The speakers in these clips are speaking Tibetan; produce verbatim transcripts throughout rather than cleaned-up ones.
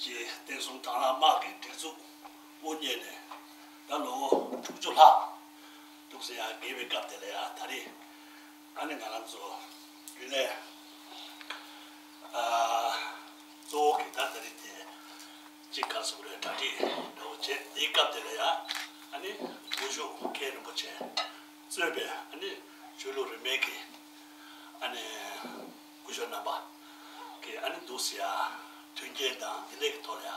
ཀྱི་བསྟན་སྲུང་དྭང་བླངས་དམག་གི་སྒྲིག་འཛུགས་དབུ་བརྙེས་ནས་ད་ལོ་དྲུག་ཅུ་ལྷག་འདུག་ཟེར་ཡ་ཉེ་བའི་སྐབས་དེ་ལ་ཡ་ད་རེས་ཨ་ནི་ང་རང་ཚོ་རྒྱུན་ལས་ཨ་གཙོ་བོ་གི་ད་ད་རེས་དེ་གཅིག་ག་སུ་རེ་གྲ་སྒྲིག་འདྲ་བོ་བྱས། དེའི་སྐབས་དེ་ལ་ཡ་ཨ་ནི་སྐུ་ཞབས་མཁན་རིན་པོ་ཆེ་གཙོས་པའི་ཨ་ནི་ཆོས་ལུགས་རིས་མེད་ཀྱི་ཨ་ནི་སྐུ་ཞབས་རྣམ་པ་གི་ཨ་ནི་འདུག་ཟེར་ཡ་མཐུན་རྐྱེན་དང་འདི་འདྲ་གི་ཐོག་ལ་ཡ་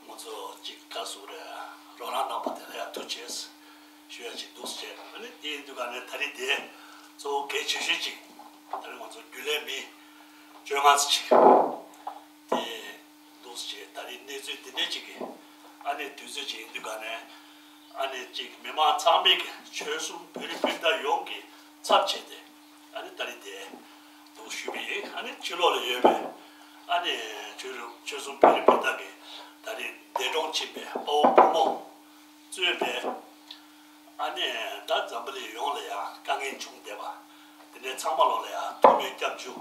ང་ཚོ་གཅིག་ག་སུ་རེ་རོགས་རམ་གནང་པ་དེ་ལ་ཡ་ཐུགས་རྗེ་ཆེ་ཞུ་ཡ་ཅིག་འདུག་ཟེར། ཨ་ནི་དེ་ཡིན་དུས་ག་ནས་ད་རེས་དེ་གཙོ་བོ་གལ་ཆེ་ཤོས་ཅིག་ད་རེས་ང་ཚོ་རྒྱུན་ལས་མི་བཅོ་ལྔ་ཙམ་ཅིག་དེ་འདུག་ཟེར། ད་རེས་གནས་ཚུལ་འདི་འདྲ་ཅིག་གི་ཨ་ནི་དུས་ཚོད་ཅིག་ཡིན་དུས་ག་ནས་ཨ་ནི་གཅིག་མི་མང་ཚང་མས་ཀྱི་ཆོལ་གསུམ་བོད་རིགས་སྤུན་ཟླ་ཡོངས་ཀྱི་ཚབ་བྱས་ཏེ་ཨ་ནི་ད་རེས་དེ་འདུག་ཞུས་པ་ཡིན། ཨ་ནི་ཕྱི་ལོགས་ལ་ཡོད་པའི་ཨ་ནི་ཆོལ་ཆོལ་གསུམ་བོད་རིགས་སྤུན་ཟླ་གི་ད་རེས་འདས་གྲོངས་ཕྱིན་པའི་དཔའ་བོ་བུ་མོ་གཙོས་པའི་ཨ་ནི་ད་འཛམ་བུ་གླིང་ཡོངས་ལ་ཡང་དཀའ་ངལ་བྱུང་བསྡད་པ་དེ་འདྲའི་ཚང་མ་ལོག་ལ་ཡང་ཐུགས་སྨོན་སྐྱབས་འཇུག་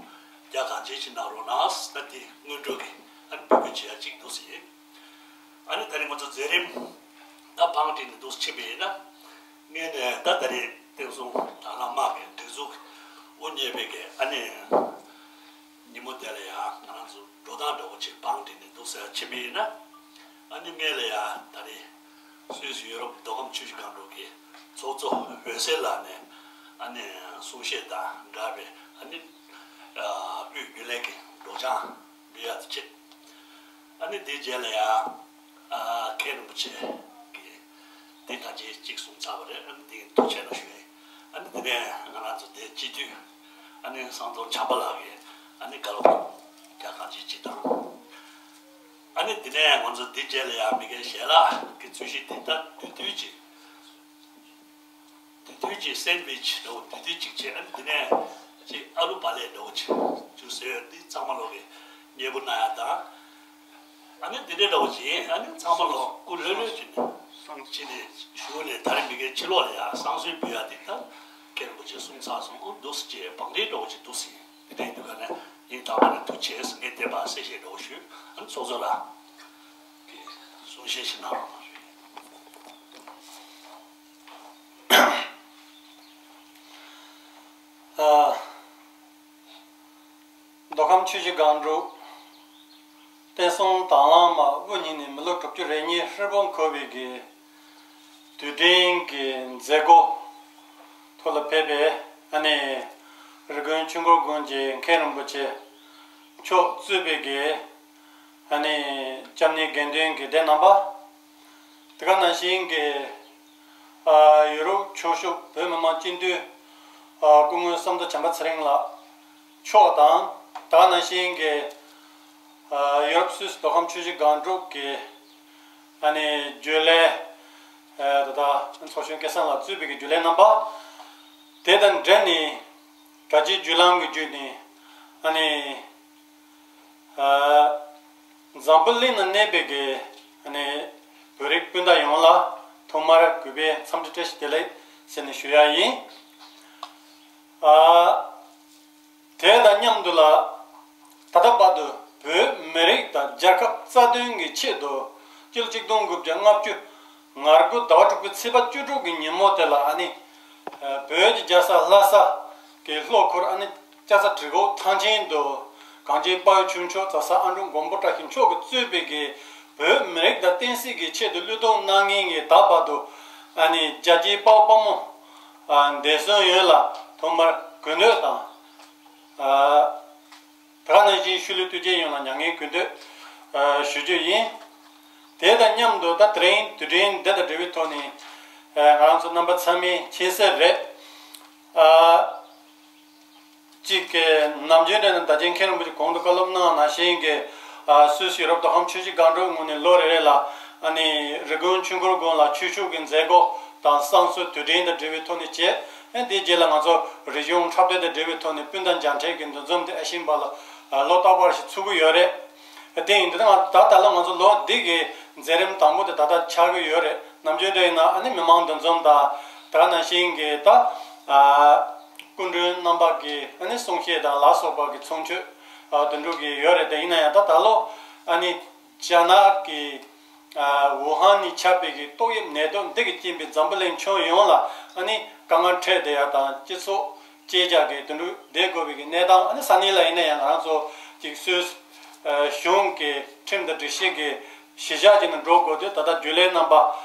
རྒྱ་གང་ཆེ་ཅིག་གནང་རོགས་གནང་ཟེར། ད་དེ་སྔོན་འགྲོ་གི་ཨ་ནི་འབོད་སྐུལ་བྱེད་ཡ་གཅིག་འདུག་ཟེར། ཨ་ནི་ད་རེས་ང་ཚོ་མཛད་རིམ་ད་བང་སྒྲིག་ནས་འདུག་ཕྱིན་པ་ཡིན་ན། ངས་ནས་ད་ད་རེས་བསྟན་སྲུང་དྭང་བླངས་དམག་གི་སྒྲིག་འཛུགས་དབུ་བརྙེས་པའི་གི་ཨ་ནི་ཉིན་མོ་དེ་ལ་ཡང་ང་རང་ཚོ་འགྲོ་སྟངས་འདྲ་བོ་ཅིག་བང་སྒྲིག་ནས་འདུག་ཟེར་ཕྱིན་པ་ཡིན་ན། ཨ་ནི་ངས་ལ་ཡང་ད་རེས་སུད་སི་ཡུ་རོབ་མདོ་ཁམས་ཆུ་བཞི་སྒང་དྲུག་གི་ཚོགས་གཙོ་འོད་ཟེར་ལགས་ནས་ཨ་ནི་གསུང་བཤད་དང་འདྲ་བའི་ཨ་ནི་དབུས་རྒྱུན་ལས་ཀྱི་སྒྲོག་སྦྱང་འབུལ་ཡག་ཏུ་བྱེད། ཨ་ནི་དེའི་རྗེས་ལ་ཡང་ཨ་མཁན་རིན་པོ་ཆེ་གིས་དེ་ད་ཅི་གཅིག་གསུངས་ཚར་བ་རེད། ཨ་ནི་དེ་ཐུགས་རྗེ་ཆེ་གནང་ཞུ་ཡིན། ཨ་ནི་དེ་ནས་ང་རང་ཚོ་དེ་སྤྱི་འཐུས་ཨ་ནི་བསམ་གཏོར་བྱམས་པ་ལགས་ཀྱིས་ཨ་ནི་བཀའ་སློབ་རྒྱག་གང་ཅི་ཅི་དང་། ཨ་ནི་དེ་ནས་ང་ཚོ་དེ་རྗེས་ལ་ཡང་མི་རྒན་ཞལ་ལག་གི་ཚོས་གཞི་དེ་ད་དུས་དུས་ཅིག་དེ་དུས་ཀྱི་སེན་ཝིཆ་འདྲ་བོ་དེ་དུས་གཅིག་བྱས། ཨ་ནི་དེ་ནས་ཅིག་ཨ་ལུ་བག་ལེབ་འདྲ་བོ་ཅིག་ཅུ་ཟེར་ཡོད། འདི་ཚང་མ་ལོག་གི་མཉེས་པོ་གནང་ཡ་དང་། ཨ་ནི་དེ་འདྲའི་འདྲ་བོ་ཅིག་ཨ་ནི་ཚང་མ་ལོག་སྐུ་ལྷོད་ལྷོད་ཅིག་ནས་ཅི་ནས་ཞུ་ནས། ད་རེས་མི་རྒན་ཕྱི་ལོགས་ལ་ཡ་བསང་གསོལ་འབུལ་ཡ་དེ་ད་མཁན་རིན་པོ་ཆེ་གསུངས་ཚར་སོང་། ཨོ་འདུག་སེ་ཅེས་བང་སྒྲིག་འདྲ་བོ་ཅིག་འདུག་སེ་དེ་འདྲའི་འདུག་ག་ནས་ཡིན། དང་པོ་ནས་ཐུགས་རྗེ་ཆེ་ངས་བསྟན་པ་གསལ་བཤད་འདྲ་བོ་ཞུས། ཨ་ནི་ཚོགས་གཙོ་ལགས་ཀྱིས་གསུང་བཤད་ཞིག་གནང་རོགས་གནང་ཞུ། ཨ། མདོ་ཁམས་ཆུ་བཞི་སྒང་དྲུག་བསྟན་སྲུང་དྭང་བླངས་དམག་དབུ་བརྙེས་ནས་མི་ལོ་དྲུག་ཅུ་རེ་གཉིས་ཧྲིལ་པོ་འཁོར་བའི་གི་དུས་དྲན་གྱི་མཛད་སྒོ་ཐོག་ལ་ཕེབས་པའི་ཨ་ནི་རི་ཀོན་ཆོས་འཁོར་དགོན་གྱི་མཁན་རིན་པོ་ཆེ་མཆོག་གཙོས་པའི་གི་ཨ་ནི་སྐྱབས་གནས་དགེ་འདུན་གྱི་སྡེ་རྣམ་པ། དེ་ག་ནང་བཞིན་གྱི་ཨ་ཡུ་རོབ་མཆོག་གཞུང་བོད་མི་མང་སྤྱི་འཐུས་ཨ་སྐུ་ངོ་བསམ་གྲུབ་བྱམས་པ་ཚེ་རིང་ལགས་མཆོག་དང་། དེ་ག་ནང་བཞིན་གྱི་ཨ་ཡུ་རོབ་སུད་སི་མདོ་ཁམས་ཆུ་བཞི་སྒང་དྲུག་གི་ཨ་ནི་རྒྱུན་ལས་ཨ་ད་ལྟ་ཚོགས་གཞོན་སྐལ་བཟང་ལགས་གཙོས་པའི་གི་རྒྱུན་ལས་རྣམ་པ། དེ་དང་འབྲེལ་ནས་དྲ་རྒྱའི་བརྒྱུད་ལམ་གྱི་བརྒྱུད་ནས་ཨ་ནི། ཨ། འཛམ་བུ་གླིང་ན་གནས་པའི་གི་ཨ་ནི་བོད་རིགས་སྤུན་ཟླ་ཡོངས་ལ་ཐོག་མར་གུས་པའི་འཚམས་འདྲི་བཀྲ་ཤིས་བདེ་ལེགས་ཟེར་ནས་ཞུ་ཡ་ཡིན། ཨ། དེ་དང་མཉམ་དུ་ལ་ད་ལྟ་བར་དུ་བོད་མི་རིགས་དང་རྒྱལ་ཁབ་རྩ་དོན་གྱི་ཆེད་དུ་སྤྱི་ལོ་ཆིག་སྟོང་དགུ་བརྒྱ་ལྔ་བཅུ་ང་དགུ་ཟླ་བ་དྲུག་པའི་ཚེས་པ་བཅུ་དྲུག་གི་ཉིན་མོ་དེ་ལ་ཨ་ནི་བོད་ཀྱི་རྒྱལ་ས་ལྷ་ས་གི་ལྷོ་ཁུལ་ཨ་ནི་ལྕགས་རྩ་གྲི་གུ་ཐང་ཆེན་དུ་གངས་ཅན་དཔའ་བོའི་ཁྱུ་མཆོག་ཛ་སག་ཨ་འབྲུག་མགོན་པོ་བཀྲ་ཤིས་མཆོག་གིས་གཙོས་པའི་གི་བོད་མི་རིགས་དང་བསྟན་སྲིད་ཀྱི་ཆེད་དུ་བློས་གཏོང་གནང་མཁན་གྱི་ད་བར་དུ་ཨ་ནི་རྒྱལ་གཅེས་དཔའ་བོ་དཔའ་མོ་ཨ་འདས་གསོན་ཡོངས་ལ་ཐོག་མར་གུས་འདུད་དང་ཨ། དེ་ག་ནང་བཞིན་ཤུལ་ལུས་དུས་ཆེན་ཡོངས་ལ་མྱ་ངན་གུས་འདུད་ཞུ་རྒྱུ་ཡིན། དེ་དང་མཉམ་དུ་ད་དེ་རིང་དུས་དྲན་འདི་དང་འབྲེལ་བའི་ཐོག་ནས་ང་རང་ཚོ་རྣམ་པ་ཚང་མས་མཁྱེན་གསལ་རེད། གཅིག་གི་ནམ་རྒྱུན་དེ་ནི་ད་ཅིང་མཁན་རིན་པོ་ཆེ་གོང་དུ་བཀའ་སློབ་གནང་ནང་བཞིན་གྱི་སུད་སི་ཡུ་རོབ་མདོ་ཁམས་ཆུ་བཞི་སྒང་དྲུག་ངོས་ནས་ལོ་རེ་རེ་ལ་ཨ་ནི་རི་ཀོན་ཆོས་འཁོར་དགོན་ལ་ཆོས་ཕྱོགས་ཀྱི་མཛད་སྒོ་དང་བསང་གསོལ་དུས་དྲན་དང་འབྲེལ་བའི་ཐོག་ནས་བྱེད། ཨ་དེའི་རྗེས་ལ་ང་ཚོ་རིག་གཞུང་འཁྲབ་སྟོན་དང་འབྲེལ་བའི་ཐོག་ནས་སྤུན་ཟླ་མཇལ་འཕྲད་ཀྱི་འདུ་འཛོམས་དེ་ཨེ་ཤིང་སྦུག་ལ་ལོ་རྟག་པར་ཞིག་ཚུགས་ཀྱི་ཡོད་རེད། དེ་ཡིན་དུས་ད་ད་ལོ་ང་ཚོ་ལོ་འདི་གི་མཛད་རིམ་དང་པོ་དེ་ད་ལྟ་ཆགས་ཀྱི་ཡོད་རེད། ནམ་རྒྱུན་དེ་ཡིན་ན་ཨ་ནི་མི་མང་འདུ་འཛོམས་དང་། དེ་ག་ནང་བཞིན་གྱི་ད་སྐུ་མགྲོན་རྣམ་པ་གི་ཨ་ནི་གསུང་བཤད་དང་ལ་སོགས་པ་གི་ཚོགས་མཆོད་དེ་འདྲ་གི་ཡོད་རེད། དེ་ཡིན་ན་ཡང་ད་ད་ལོ་ཨ་ནི། རྒྱ་ནག་གི་ཝུ་ཧན་ནས་ཁྱབ་པའི་གི་ཏོག་དབྱིབས་ནད་དུག་འདི་གི་རྐྱེན་པས་འཛམ་བུ་གླིང་ཁྱོན་ཡོངས་ལ་ཨ་ནི་དཀའ་ངལ་འཕྲད་བསྡད་ཡ་དང་། སྤྱི་ཚོགས་བཅད་རྒྱ་གི་དུད་འགྲོ་བསྡད་དགོས་པའི་གི་གནས་སྟངས། ཨ་ནི་ས་གནས་ལ་ཡིན་ན་ཡང་ང་རང་ཚོ་ཅིག་སུད་སི་གཞུང་གི་ཁྲིམས་དང་སྒྲིག་གཞི་གི་གཞི་བཞག་བྱས་ནས་འགྲོ་དགོས་དུས། ད་ལྟ་རྒྱུན་ལས་རྣམ་པ་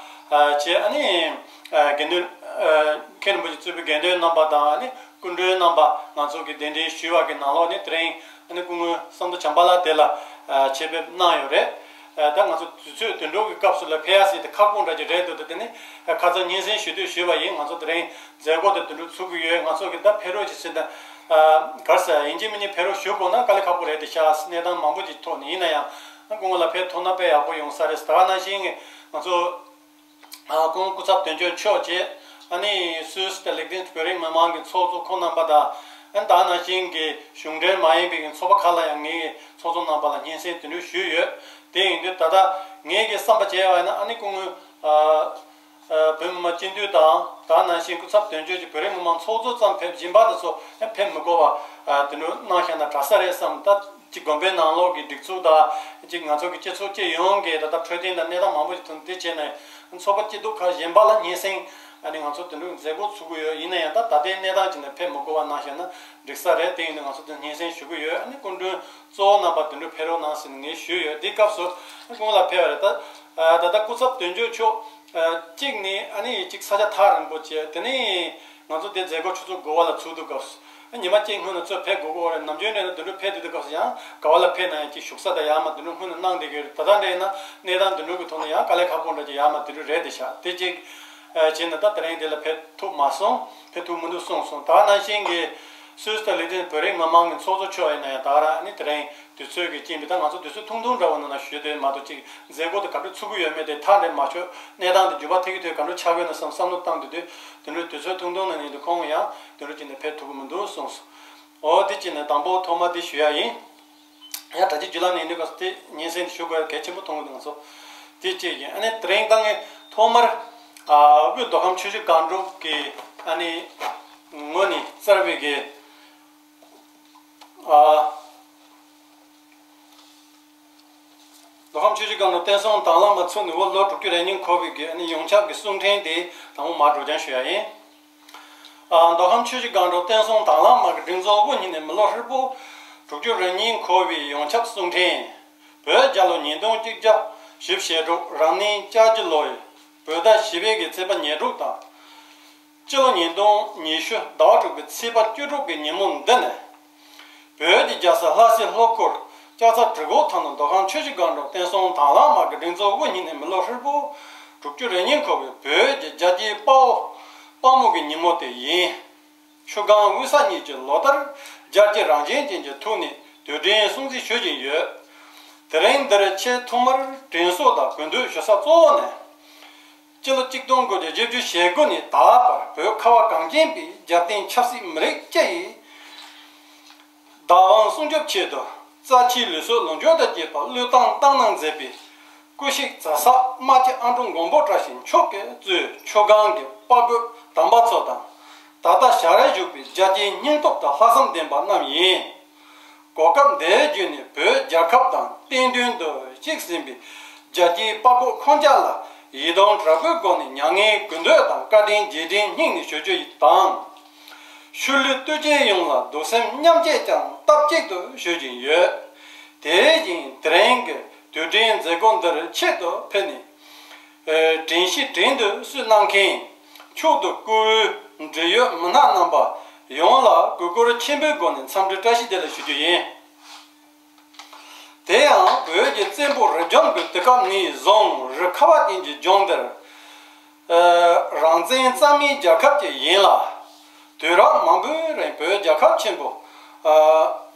བཅས། ཨ་ནི་དགེ་འདུན་མཁན་རིན་པོ་ཆེ་གཙོས་པའི་དགེ་འདུན་རྣམ་པ་དང་། ཨ་ནི་སྐུ་མགྲོན་རྣམ་པ་ང་ཚོ་གི་གདན་འདྲེན་ཞུས་པ་གི་ནང་ལོགས་ནས་དེ་རིང་ཨ་ནི་སྐུ་ངོ་བསམ་མདོ་བྱམས་པ་ལགས་དེ་ལ་ཆེད་ཕེབས་གནང་ཡོད་རེད། ད་ང་ཚོ་དུས་ཚོད་དུད་འགྲོ་གི་སྐབས་སུ་ལ་ཕེབས་ཡ་ཟེར་དེ་ཁག་པོ་འདྲ་ཅིག་རེད་འདུག་ད་དེ་ནི་ཁ་སང་སྙན་སེང་ཞུ་དུས་ཞུས་པ་ཡིན། ང་ཚོ་དེ་རིང་མཛད་སྒོ་དེ་དུད་འགྲོ་ཚུགས་ཀྱི་ཡོད། ང་ཚོ་གི་ད་ཕེབས་རོགས་ཅིག་ཟེར་ད་ག་རེ་ཟེར། ཡིན་གཅིག་མིན་གཅིག་ཕེབས་རོགས་ཞུ་དགོས་ན་དཀའ་ལས་ཁག་པོ་རེད་དེ་ཤག་གནས་སྟངས་མང་པོ་ཅིག་ཐོག་ནས་ཡིན་ན་ཡང་སྐུ་ངོ་ལ་ཕེབས་ཐུབ་ན་དཔེ་ཡག་པོ་ཡོང་ས་རེད། ད་ག་ནང་བཞིན་གྱི་ང་ཚོ་ཨ་སྐུ་ངོ་སྐུ་ཚབ་དོན་གཅོད་མཆོག་བཅས། ཨ་ནི་སུད་སི་དང་ལིག་ཏེན་བོད་རིགས་མི་མང་གི་ཚོགས་གཙོ་ཁོང་རྣམ་པ་དང་། ཨ་ནི་ད་ག་ནང་བཞིན་གྱི་གཞུང་འབྲེལ་མ་ཡིན་པའི་གི་ཚོགས་པ་ཁག་ལ་ཡང་ངས་ཚོགས་གཙོ་རྣམ་པ་ལ་སྙན་སེང་དེ་འདྲ་ཞུས་ཡོད། དེ་ཡིན་དུས་ད་ལྟ་ངས་གི་བསམ་པ་བྱས་པ་ཡིན་ན། ཨ་ནི་སྐུ་ངོ་ཨ་ཨ་བོད་མི་མང་སྤྱི་འཐུས་དང་། ད་ག་ནང་བཞིན་སྐུ་ཚབ་དོན་གཅོད་ཀྱི་བོད་རིགས་མི་མང་ཚོགས་གཙོ་ཙམ་ཕེབས། གཞན་པ་དེ་ཚོ་ཕེབས་མི་དགོས་པ་དེ་འདྲ་གནང་བཞག་ན་དྲག་ས་རེད་བསམ། ད་ཅིག་དགོན་པའི་ནང་ལོགས་ཀྱི་སྒྲིག་འཛུགས་དང་། ཅིག་ང་ཚོ་གི་སྤྱི་ཚོགས་སྤྱི་ཡོངས་ཀྱི་ད་ལྟ་འཕྲོད་བསྟེན་དང་གནས་སྟངས་མང་པོ་ཞིག་ཐོག་ནས། དེ་བྱས་ནས་ཚོགས་པ་སྐྱིད་སྡུག་ཁག་གཞན་པ་ལ་སྙན་སེང་། ཨ་ནི་ང་ཚོ་དེ་འདྲ་མཛད་སྒོ་ཚུགས་ཀྱི་ཡོད། ཡིན་ན་ཡང་ད་ད་ལྟའི་གནས་སྟངས་ཅིག་ནས་ཕེབས་མི་དགོས་པ་གནང་བཞག་ན་འགྲིག་ས་རེད། དེ་ཡིན་དུས་ང་ཚོ་དེ་སྙན་སེང་ཞུ་གི་ཡོད། ཨ་ནི་སྐུ་མགྲོན་གཙོ་བོ་རྣམ་པ་དེ་འདྲ་ཕེབས་རོགས་གནང་ཟེར་ནས་ངས་ཞུས་ཡོད། དེའི་སྐབས་སུ་སྐུ་ངོ་ལགས་ཕེབས་པ་རེད། ད་ད་ལྟ་སྐུ་ཚབ་དོན་གཅོད་མཆོག་གཅིག་ནི་ཨ་ནི་གཅིག་ས་ཆ་ཐག་རིང་པོ་བྱས། དེ་ནས་ང་ཚོ་དེ་མཛད་སྒོ་ཆུ་ཚོད་དགུ་པ་ལ་ཚུགས་དུས་སྐབས་སུ། ཉི་མ་གཅིག་སྔོན་ལ་ཚུར་ཕེབས་དགོས་ཀྱི་ཡོད་རེད། ནམ་རྒྱུན་འདྲ་ན་དུད་འགྲོ་ཕེབས་དུས་སྐབས་སུ་ཡང་ག་པ་ལ་ཕེབས་ན་ཡང་ཅིག་བཞུགས་ས་དང་ཡར་མར་དུད་འགྲོ་སྔོན་ལ་གནང་བསྡད་ཀྱི་ཡོད་རེད། ད་ལྟ་འདྲ་ཡིན་ན་གནས་སྟངས་དུད་འགྲོ་གི་ཐོག་ནས་ཡང་དཀའ་ལས་ཁག་པོ་འདྲ་ཅིག་ཡར་མར་དུད་འགྲོ་རེད་དེ་ཤག་དེ་གཅིག་བྱས་ནས་ད་དེ་རིང་དེ་ལ་ཕེབས་ཐུབ་མ་སོང་། ཕེབས་ཐུབ་མི་འདུག་གསུངས་སོང་། ད་ག་ནང་བཞིན་གྱི་སུད་སི་དང་ལིག་ཏེན་བོད་རིགས་མི་མང་གི་ཚོགས་གཙོ་མཆོག་ཡིན་ན་ཡང་ད་ག་རང་ནི་དེ་རིང་དུས་ཚོད་ཀྱི་རྐྱེན་པས། ད་ང་ཚོ་དུས་ཚོད་ཐུང་ཐུང་འདྲ་བོ་ནང་ན་ཞུས་ཏེ་མ་གཏོགས། ཅིག་མཛད་སྒོ་དེ་ག་འདྲ་ཚུགས་ཀྱི་ཡོད་མེད་དེ་ཐག་རིང་མ་ཆོད། གནས་སྟངས་དེ་འགྱུར་བ་ཐེབས་ཀྱི་དུས་ག་འདྲ་ཆགས་ཀྱི་ཡོད་ན་བསམ་བསམ་བློ་བཏང་དུས་དུས་དེ་འདྲའི་དུས་ཚོད་ཐུང་ཐུང་ནང་ནས་འདུག་ཁོང་ཡང་དེ་འདྲ་ཅིག་ནས་ཕེབས་ཐུབ་ཀྱི་མི་འདུག་གསུངས་སོང་། འོ་དེ་ཅིག་ནས་དང་པོ་ཐོག་མ་དེ་ཞུ་ཡ་ཡིན། ཡང་དྲ་རྒྱའི་བརྒྱུད་ལམ་ནས་འདི་ག་དེ་སྙན་སེང་དེ་ཞུ་དགོས་ཡ་གལ་ཆེན་པོ་མཐོང་གི་འདུག་ང་ཚོ་དེ་གཅིག་ཡིན། ཨ་ནི་དེ་རིང་ད་ངས་ཐོག་མར་ཨ་དབུས་མདོ་ཁམས་ཆུ་བཞི་སྒང་དྲུག་གི་ཨ་ནི་ངོས་ནས་བསྩལ་བའི་གི་ཨ་མདོ་ཁམས་ཆུ་བཞི་སྒང་དྲུག་བསྟན་སྲུང་དྭང་བླངས་མ་ཚུགས་ནས་འོ་ལོ་དྲུག་ཅུ་རེ་གཉིས་འཁོར་བའི་གི་ཨ་ནི་ཡོངས་ཁྱབ་ཀྱི་གསུང་འཕྲིན་དེ་དང་པོ་མར་སྒྲོག་སྦྱང་ཞུ་ཡ་ཡིན། ཨ་མདོ་ཁམས་ཆུ་བཞི་སྒང་དྲུག་བསྟན་སྲུང་དྭང་བླངས་མ་གི་སྒྲིག་འཛུགས་དབུ་བརྙེས་ནས་མི་ལོ་ཧྲིལ་པོ་དྲུག་ཅུ་རེ་གཉིས་འཁོར་བའི་ཡོངས་ཁྱབ་གསུང་འཕྲིན། བོད་རྒྱལ་ལོ་ཉིས་སྟོང་གཅིག་བརྒྱ་བཞི་བཅུ་ཞེ་དྲུག་རབ་གནས་ལྕགས་ཀྱུ་ལོའི་བོད་ཟླ་བཞི་པའི་གི་ཚེས་པ་ཉེར་དྲུག་དང་། སྤྱི་ལོ་ཉིས་སྟོང་ཉི་ཤུ་ཟླ་བ་དྲུག་པའི་ཚེས་པ་བཅུ་དྲུག་གི་ཉིན་མོ་འདི་ནས། བོད་ཀྱི་རྒྱལ་ས་ལྷ་སའི་ལྷོ་ཁུལ་ལྕགས་ཚ་གྲི་གུ་ཐང་དུ་མདོ་ཁམས་ཆུ་བཞི་སྒང་དྲུག་བསྟན་སྲུང་དྭང་བླངས་མ་གི་སྒྲིག་འཛུགས་དབུ་བརྙེས་ནས་མི་ལོ་ཧྲིལ་པོ་དྲུག་ཅུ་རེ་གཉིས་འཁོར་བའི་བོད་ཀྱི་རྒྱལ་གཅེས་དཔའ་བོ་དཔའ་མོ་གི་ཉིན་མོ་དེ་ཡིན། ཆུ་སྒང་དབུས་ས་གཉིས་ཀྱི་ལོ་ལྟར་རྒྱལ་གཅེས་རང་བཞིན་ཅན་གྱི་ཐོག་ནས་དུས་དྲན་སྲུང་བརྩི་ཞུ་བཞིན་ཡོད། དེ་རིང་འདིར་ཆེས་ཐོག་མར་དྲན་གསོ་དང་གུས་འདུད་ཞུ་ས་གཙོ་བོ་ནི། སྤྱི་ལོ་གཅིག་སྟོང་དགུ་བརྒྱ་བཞི་བཅུ་ཞེ་དགུ་ནས་ད་བར་བོད་ཁ་བ་གངས་ཅན་པའི་རྒྱལ་བསྟན་ཆབ་སྲིད་མི་རིགས་སྤྱི་ཡི་བདག་དབང་སྲུང་སྐྱོབ་ཆེད་དུ་རྩ་ཆེའི་ལུས་སྲོག་ལོངས་སྤྱོད་དང་བཅས་པ་བློས་བཏང་བཏང་གནང་མཛད་པའི་སྐུ་གཤེགས་ཛ་སག་རྨ་ཆེན་ཨ་འབྲུག་མགོན་པོ་བཀྲ་ཤིས་མཆོག་གིས་གཙོས་ཆུ་སྒང་གི་དཔའ་རྒོད་དམ་པ་ཚོ་དང་། ད་ལྟ་ཞལ་རས་བཞུགས་པའི་རྒྱལ་གཅེས་སྙིང་སྟོབས་དང་ལྷག་བསམ་ལྡན་པ་རྣམས་ཡིན། གོ་སྐབས་འདི་བརྒྱུད་ནས་བོད་རྒྱལ་ཁབ་དང་བསྟན་དོན་དུ་གཤེགས་ཟིན་པའི་རྒྱལ་གཅེས་དཔའ་རྒོད་ཁོང་ཅག་ལ་ཡིད་དམ་དྲག་པོའི་སྒོ་ནས་མྱ་ངན་གུས་འདུད་དང་བཀའ་དྲིན་རྗེས་དྲན་སྙིང་ནས་ཞུ་རྒྱུ་དང་། ཤུལ་ལུས་དུས་ཆེན་ཡོངས་ལ་གདུང་སེམས་མཉམ་སྐྱེད་ཀྱང་སྟབས་གཅིག་ཏུ་ཞུ་བཞིན་ཡོད། དེ་བཞིན་དེ་རིང་གི་དུས་དྲན་མཛད་སྒོ་འདིར་ཆེད་དུ་ཕེབས་ནས། དྲན་ཤེས་དྲན་དུ་གསོལ་གནང་མཁན་མཆོག་ཏུ་བཀུར་འོས་འབྲེལ་ཡོད་མི་སྣ་རྣམ་པ་ཡོངས་ལ་གུས་བཀུར་ཆེན་པོའི་སྒོ་ནས་འཚམས་འདྲི་བཀྲ་ཤིས་བདེ་ལེགས་ཞུ་རྒྱུ་ཡིན། དེ་ཡང་བོད་ཀྱི་བཙན་པོ་རབ་འབྱམས་ཀྱི་དུས་སྐབས་ནས་བཟུང་རི་ཁ་བ་ཅན་གྱི་ལྗོངས་འདིར། རང་བཙན་རྩ་མེད་རྒྱལ་ཁབ་ཅིག་ཡིན་ལ། དུས་རབས་མང་པོའི་རིང་བོད་རྒྱལ་ཁབ་ཆེན་པོ་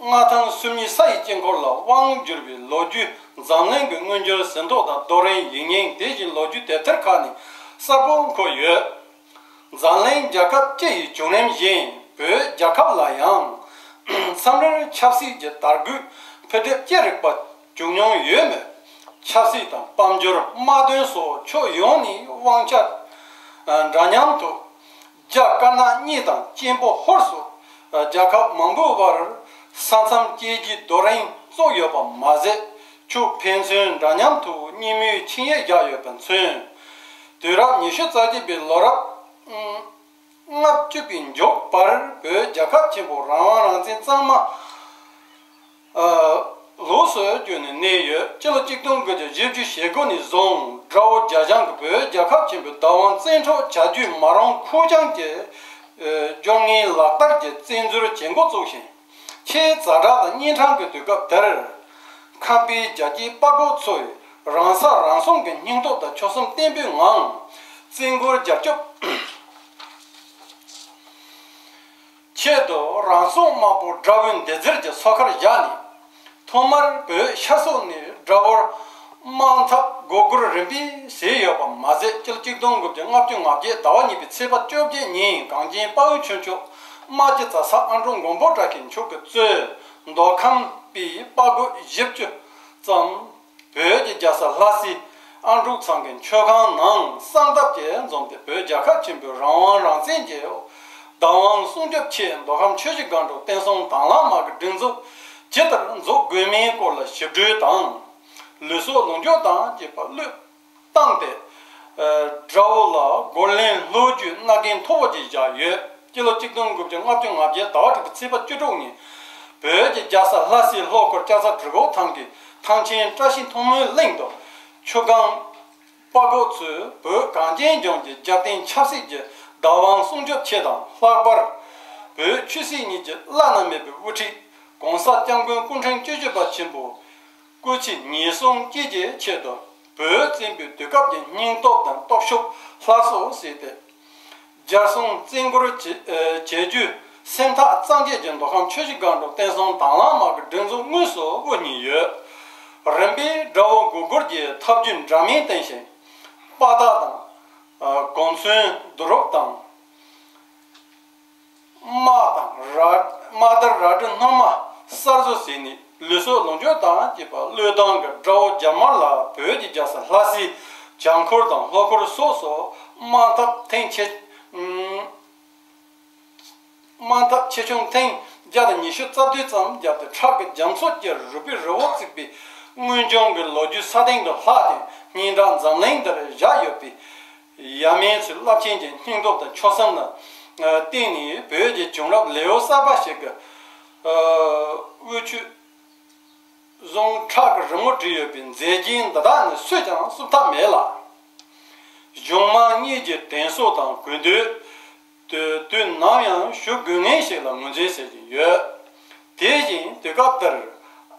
མངའ་ཐང་སུམ་གཉིས་ས་ཡི་དཀྱིལ་འཁོར་ལ་དབང་བསྒྱུར་བའི་ལོ་རྒྱུས་འཛམ་གླིང་གི་མངོན་གྱུར་ཟིན་ཐོ་དང་རྡོ་རིང་ཡིག་རྙིང་དེ་བཞིན་ལོ་རྒྱུས་དེབ་ཐེར་ཁག་ནས་གསལ་པོར་འཁོད་ཡོད། འཛམ་གླིང་རྒྱལ་ཁབ་སྤྱི་ཡི་བྱུང་རིམ་བཞིན་བོད་རྒྱལ་ཁབ་ལ་ཡང་མཚམས་རེར་ཆབ་སྲིད་ཀྱི་དར་རྒུད་འཕེལ་འགྲིབ་ཅི་རིགས་པ་བྱུང་མྱོང་ཡོད་མོད། ཆབ་སྲིད་དང་དཔལ་འབྱོར་དམག་དོན་སོགས་ཕྱོགས་ཡོངས་ནས་དབང་ཆ་འདྲ་མཉམ་ཐོག་རྒྱ་དཀར་ནག་གཉིས་དང་གཅེན་པོ་ཧོར་སོགས་རྒྱལ་ཁབ་མང་པོའི་བར་ས་མཚམས་བཅད་རྒྱའི་རྡོ་རིང་བཙུགས་ཡོད་པ་མ་ཟད། ཕྱོགས་ཕན་ཚུན་འདྲ་མཉམ་དུ་སྙན་མོས་ཆིངས་ཡིག་བཞག་ཡོད་པ་མཚོན། དུས་རབས་ཉི་ཤུ་རྩ་གཅིག་པའི་ལོ་རབས་ལྔ་བཅུ་པའི་མཇུག་བར་བོད་རྒྱལ་ཁབ་ཆེན་པོ་རང་དབང་རང་བཙན་གཙང་མ་ལོགས་སུ་གྱུར་ནས་གནས་ཡོད། སྤྱི་ལོ་གཅིག་སྟོང་དགུ་བརྒྱ་བཞི་བཅུ་ཞེ་དགུ་ནས་བཟུང་དགྲ་བོ་རྒྱ་བྱང་གིས་བོད་རྒྱལ་ཁབ་ཆེན་པོའི་བདག་དབང་བཙན་འཕྲོག་བྱ་རྒྱུའི་མ་རུངས་ཁུར་བྱང་གི་སྦྱོར་ངན་ལག་བསྟར་གྱི་བཙན་འཛུལ་བྱེད་འགོ་བཙུགས་ཤིང་། ཆེས་ཛ་དྲག་དང་གཉན་འཕྲང་གི་དུས་སྐབས་དེར། ཁམས་པའི་རྒྱལ་གཅེས་དཔའ་རྒོད་ཚོས་རང་ས་རང་སྲུང་གི་སྙིང་སྟོབས་དང་ཆོད་སེམས་བརྟན་པོའི་ངང་། བཙན་རྒོལ་རྒྱལ་སྐྱོབ་ཆེད་དུ་རང་སྲོག་དམར་པོ་དགྲ་བོའི་མདུན་རྩེར་གྱི་སོ་ཁར་བཞག་ནས། ཐོག་མར་བོད་ཤར་ཕྱོགས་ནས་དགྲ་བོར་དམག་འཐབ་མགོ་སྒུར་རིམ་པས་བྱས་ཡོད་པ་མ་ཟད། སྤྱི་ལོ་གཅིག་སྟོང་དགུ་བརྒྱ་ལྔ་བཅུ་ང་བརྒྱད་ཟླ་བ་གཉིས་པའི་ཚེས་པ་བཅོ་བརྒྱད་ཉིན་གངས་ཅན་དཔའ་བོའི་ཁྱུ་མཆོག་རྨ་རྒྱལ་རྫ་ས་ཨ་འབྲུག་མགོན་པོ་བཀྲ་ཤིས་མཆོག་གིས་གཙོས་མདོ་ཁམས་པའི་དཔའ་རྒོད་བཞི་བཅུ་ཙམ། བོད་ཀྱི་རྒྱལ་ས་ལྷ་སའི་ཨ་འབྲུག་ཚང་གི་མཆོད་ཁང་ནང་གསང་སྟབས་ཀྱིས་འཛོམས་ཏེ། བོད་རྒྱལ་ཁབ་ཆེན་པོའི་རང་དབང་རང་བཙན་གྱི་བདག་དབང་སྲུང་སྐྱོབ་ཆེད་མདོ་ཁམས་ཆུ་བཞི་སྒང་དྲུག་བསྟན་སྲུང་དྭང་བླངས་དམག་གི་སྒྲིག་འཛུགས་ཇི་ལྟར་འཛུགས་དགོས་མིན་སྐོར་ལ་ཞིབ་འགྲོས་དང་། ལུས་སྲོག་ལོངས་སྤྱོད་དང་བཅས་པ་བློས་བཏང་སྟེ། དགྲ་བོ་ལ་རྒོལ་ལན་སློག་རྒྱུའི་མནའ་གན་མཐོ་བོ་ཅིག་བཞག་ཡོད། སྤྱི་ལོ་གཅིག་སྟོང་དགུ་བརྒྱ་ལྔ་བཅུ་ང་བརྒྱད་ཟླ་བ་དྲུག་པའི་ཚེས་པ་བཅུ་དྲུག་ཉིན། བོད་ཀྱི་རྒྱལ་ས་ལྷ་སའི་ལྷོ་ཁུལ་ལྕགས་ཚ་གྲི་གུ་ཐང་གི་ཐང་ཆེན་བཀྲ་ཤིས་མཐོང་སྨོན་གླིང་དུ། ཆུ་སྒང་དཔའ་རྒོད་ཚོས་བོད་གངས་ཅན་ལྗོངས་ཀྱི་རྒྱལ་བསྟན་ཆབ་སྲིད་ཀྱི་བདག་དབང་སྲུང་སྐྱོབ་ཆེད་དང་། ལྷག་པར་བོད་ཆོས་སྲིད་གཉིས་ཀྱི་བླ་ན་མེད་པའི་དབུ་ཁྲིད་༸གོང་ས་༸སྐྱབས་མགོན་སྐུ་ཕྲེང་བཅུ་བཞི་པ་ཆེན་པོ་སྐུ་ཚེ་ཉེར་གསུམ་བཅས་ཀྱི་ཆེད་དུ། བོད་བཙན་པོའི་དུས་སྐབས་ཀྱི་སྙིང་སྟོབས་དང་སྟོབས་ཤུགས་སླར་གསོ་བྱས་ཏེ། རྒྱལ་སྲུང་བཙན་རྒོལ་བྱེད་བྱེད་རྒྱུའི་སེམས་ཐག་གཙང་བཅད་ཀྱིས་མདོ་ཁམས་ཆུ་བཞི་སྒང་དྲུག་བསྟན་སྲུང་དྭང་བླངས་དམག་གི་སྒྲིག་འཛུགས་དངོས་སུ་དབུ་བརྙེས་ཡོད། རིམ་པས་དགྲ་བོ་མགོ་སྒུར་གྱི་ཐབས་ཇུས་འདྲ་མིན་བསྟེན་ཞིང་། དཔའ་རྟགས་དང་། གོ་མཚོན་བསྡུ་རུབ་དང་། དམག་དང་ར་དམག་དར་རལ་གྲི་སྣོལ་མ་གསར་བཟོ་བྱས་ནས། ལུས་སྲོག་ལོངས་སྤྱོད་དང་བཅས་པ་བློས་བཏང་གིས་དགྲ་བོ་རྒྱ་དམར་ལ་བོད་ཀྱི་རྒྱལ་ས་ལྷ་སའི་བྱང་ཁུལ་དང་ལྷོ་ཁུལ་སོགས་སུ་དམག་འཐབ་ཐེངས་ཆེ་དམག་འཐབ་ཆེ་ཆུང་ཐེངས་བརྒྱ་དང་ཉི་ཤུ་རྩ་བདུན་ཙམ་བརྒྱབ་སྟེ། ཁྲག་གི་རྒྱ་མཚོ་གི་རུས་པའི་རི་བོ་བརྩིགས་པའི་དངོས་བྱུང་གི་ལོ་རྒྱུས་ས་སྟེང་དུ་ལྷག་ཅིང་། སྙན་གྲགས་འཛམ་གླིང་འདིར་བཞག་ཡོད་པའི་ཡབ་མེས་ཚོའི་རླབས་ཆེན་གྱི་སྙིང་སྟོབས་དང་ཆོད་སེམས་ལ་བརྟེན་ནས། བོད་ཀྱི་བྱུང་རབས་ལེའུ་གསར་པ་ཞིག་གི་དབུ་ཁྱུད་བཟུང་ཁྲག་གི་རི་མོ་བྲིས་ཡོད་པའི་མཛེས་རྒྱན་འདི་དག་ནི་སུས་ཀྱང་བསུབ་ཐབས་མེད་ལ། གཞུང་མང་གཉིས་ཀྱི་དྲན་གསོ་དང་གུས་འདུད་དུ་དུས་ནམ་ཡང་ཞུ་དགོས་ངེས་ཤིག་ལ་ངོས་འཛིན་བྱེད་ཀྱིན་ཡོད། དེ་བཞིན་དུས་སྐབས་དེར་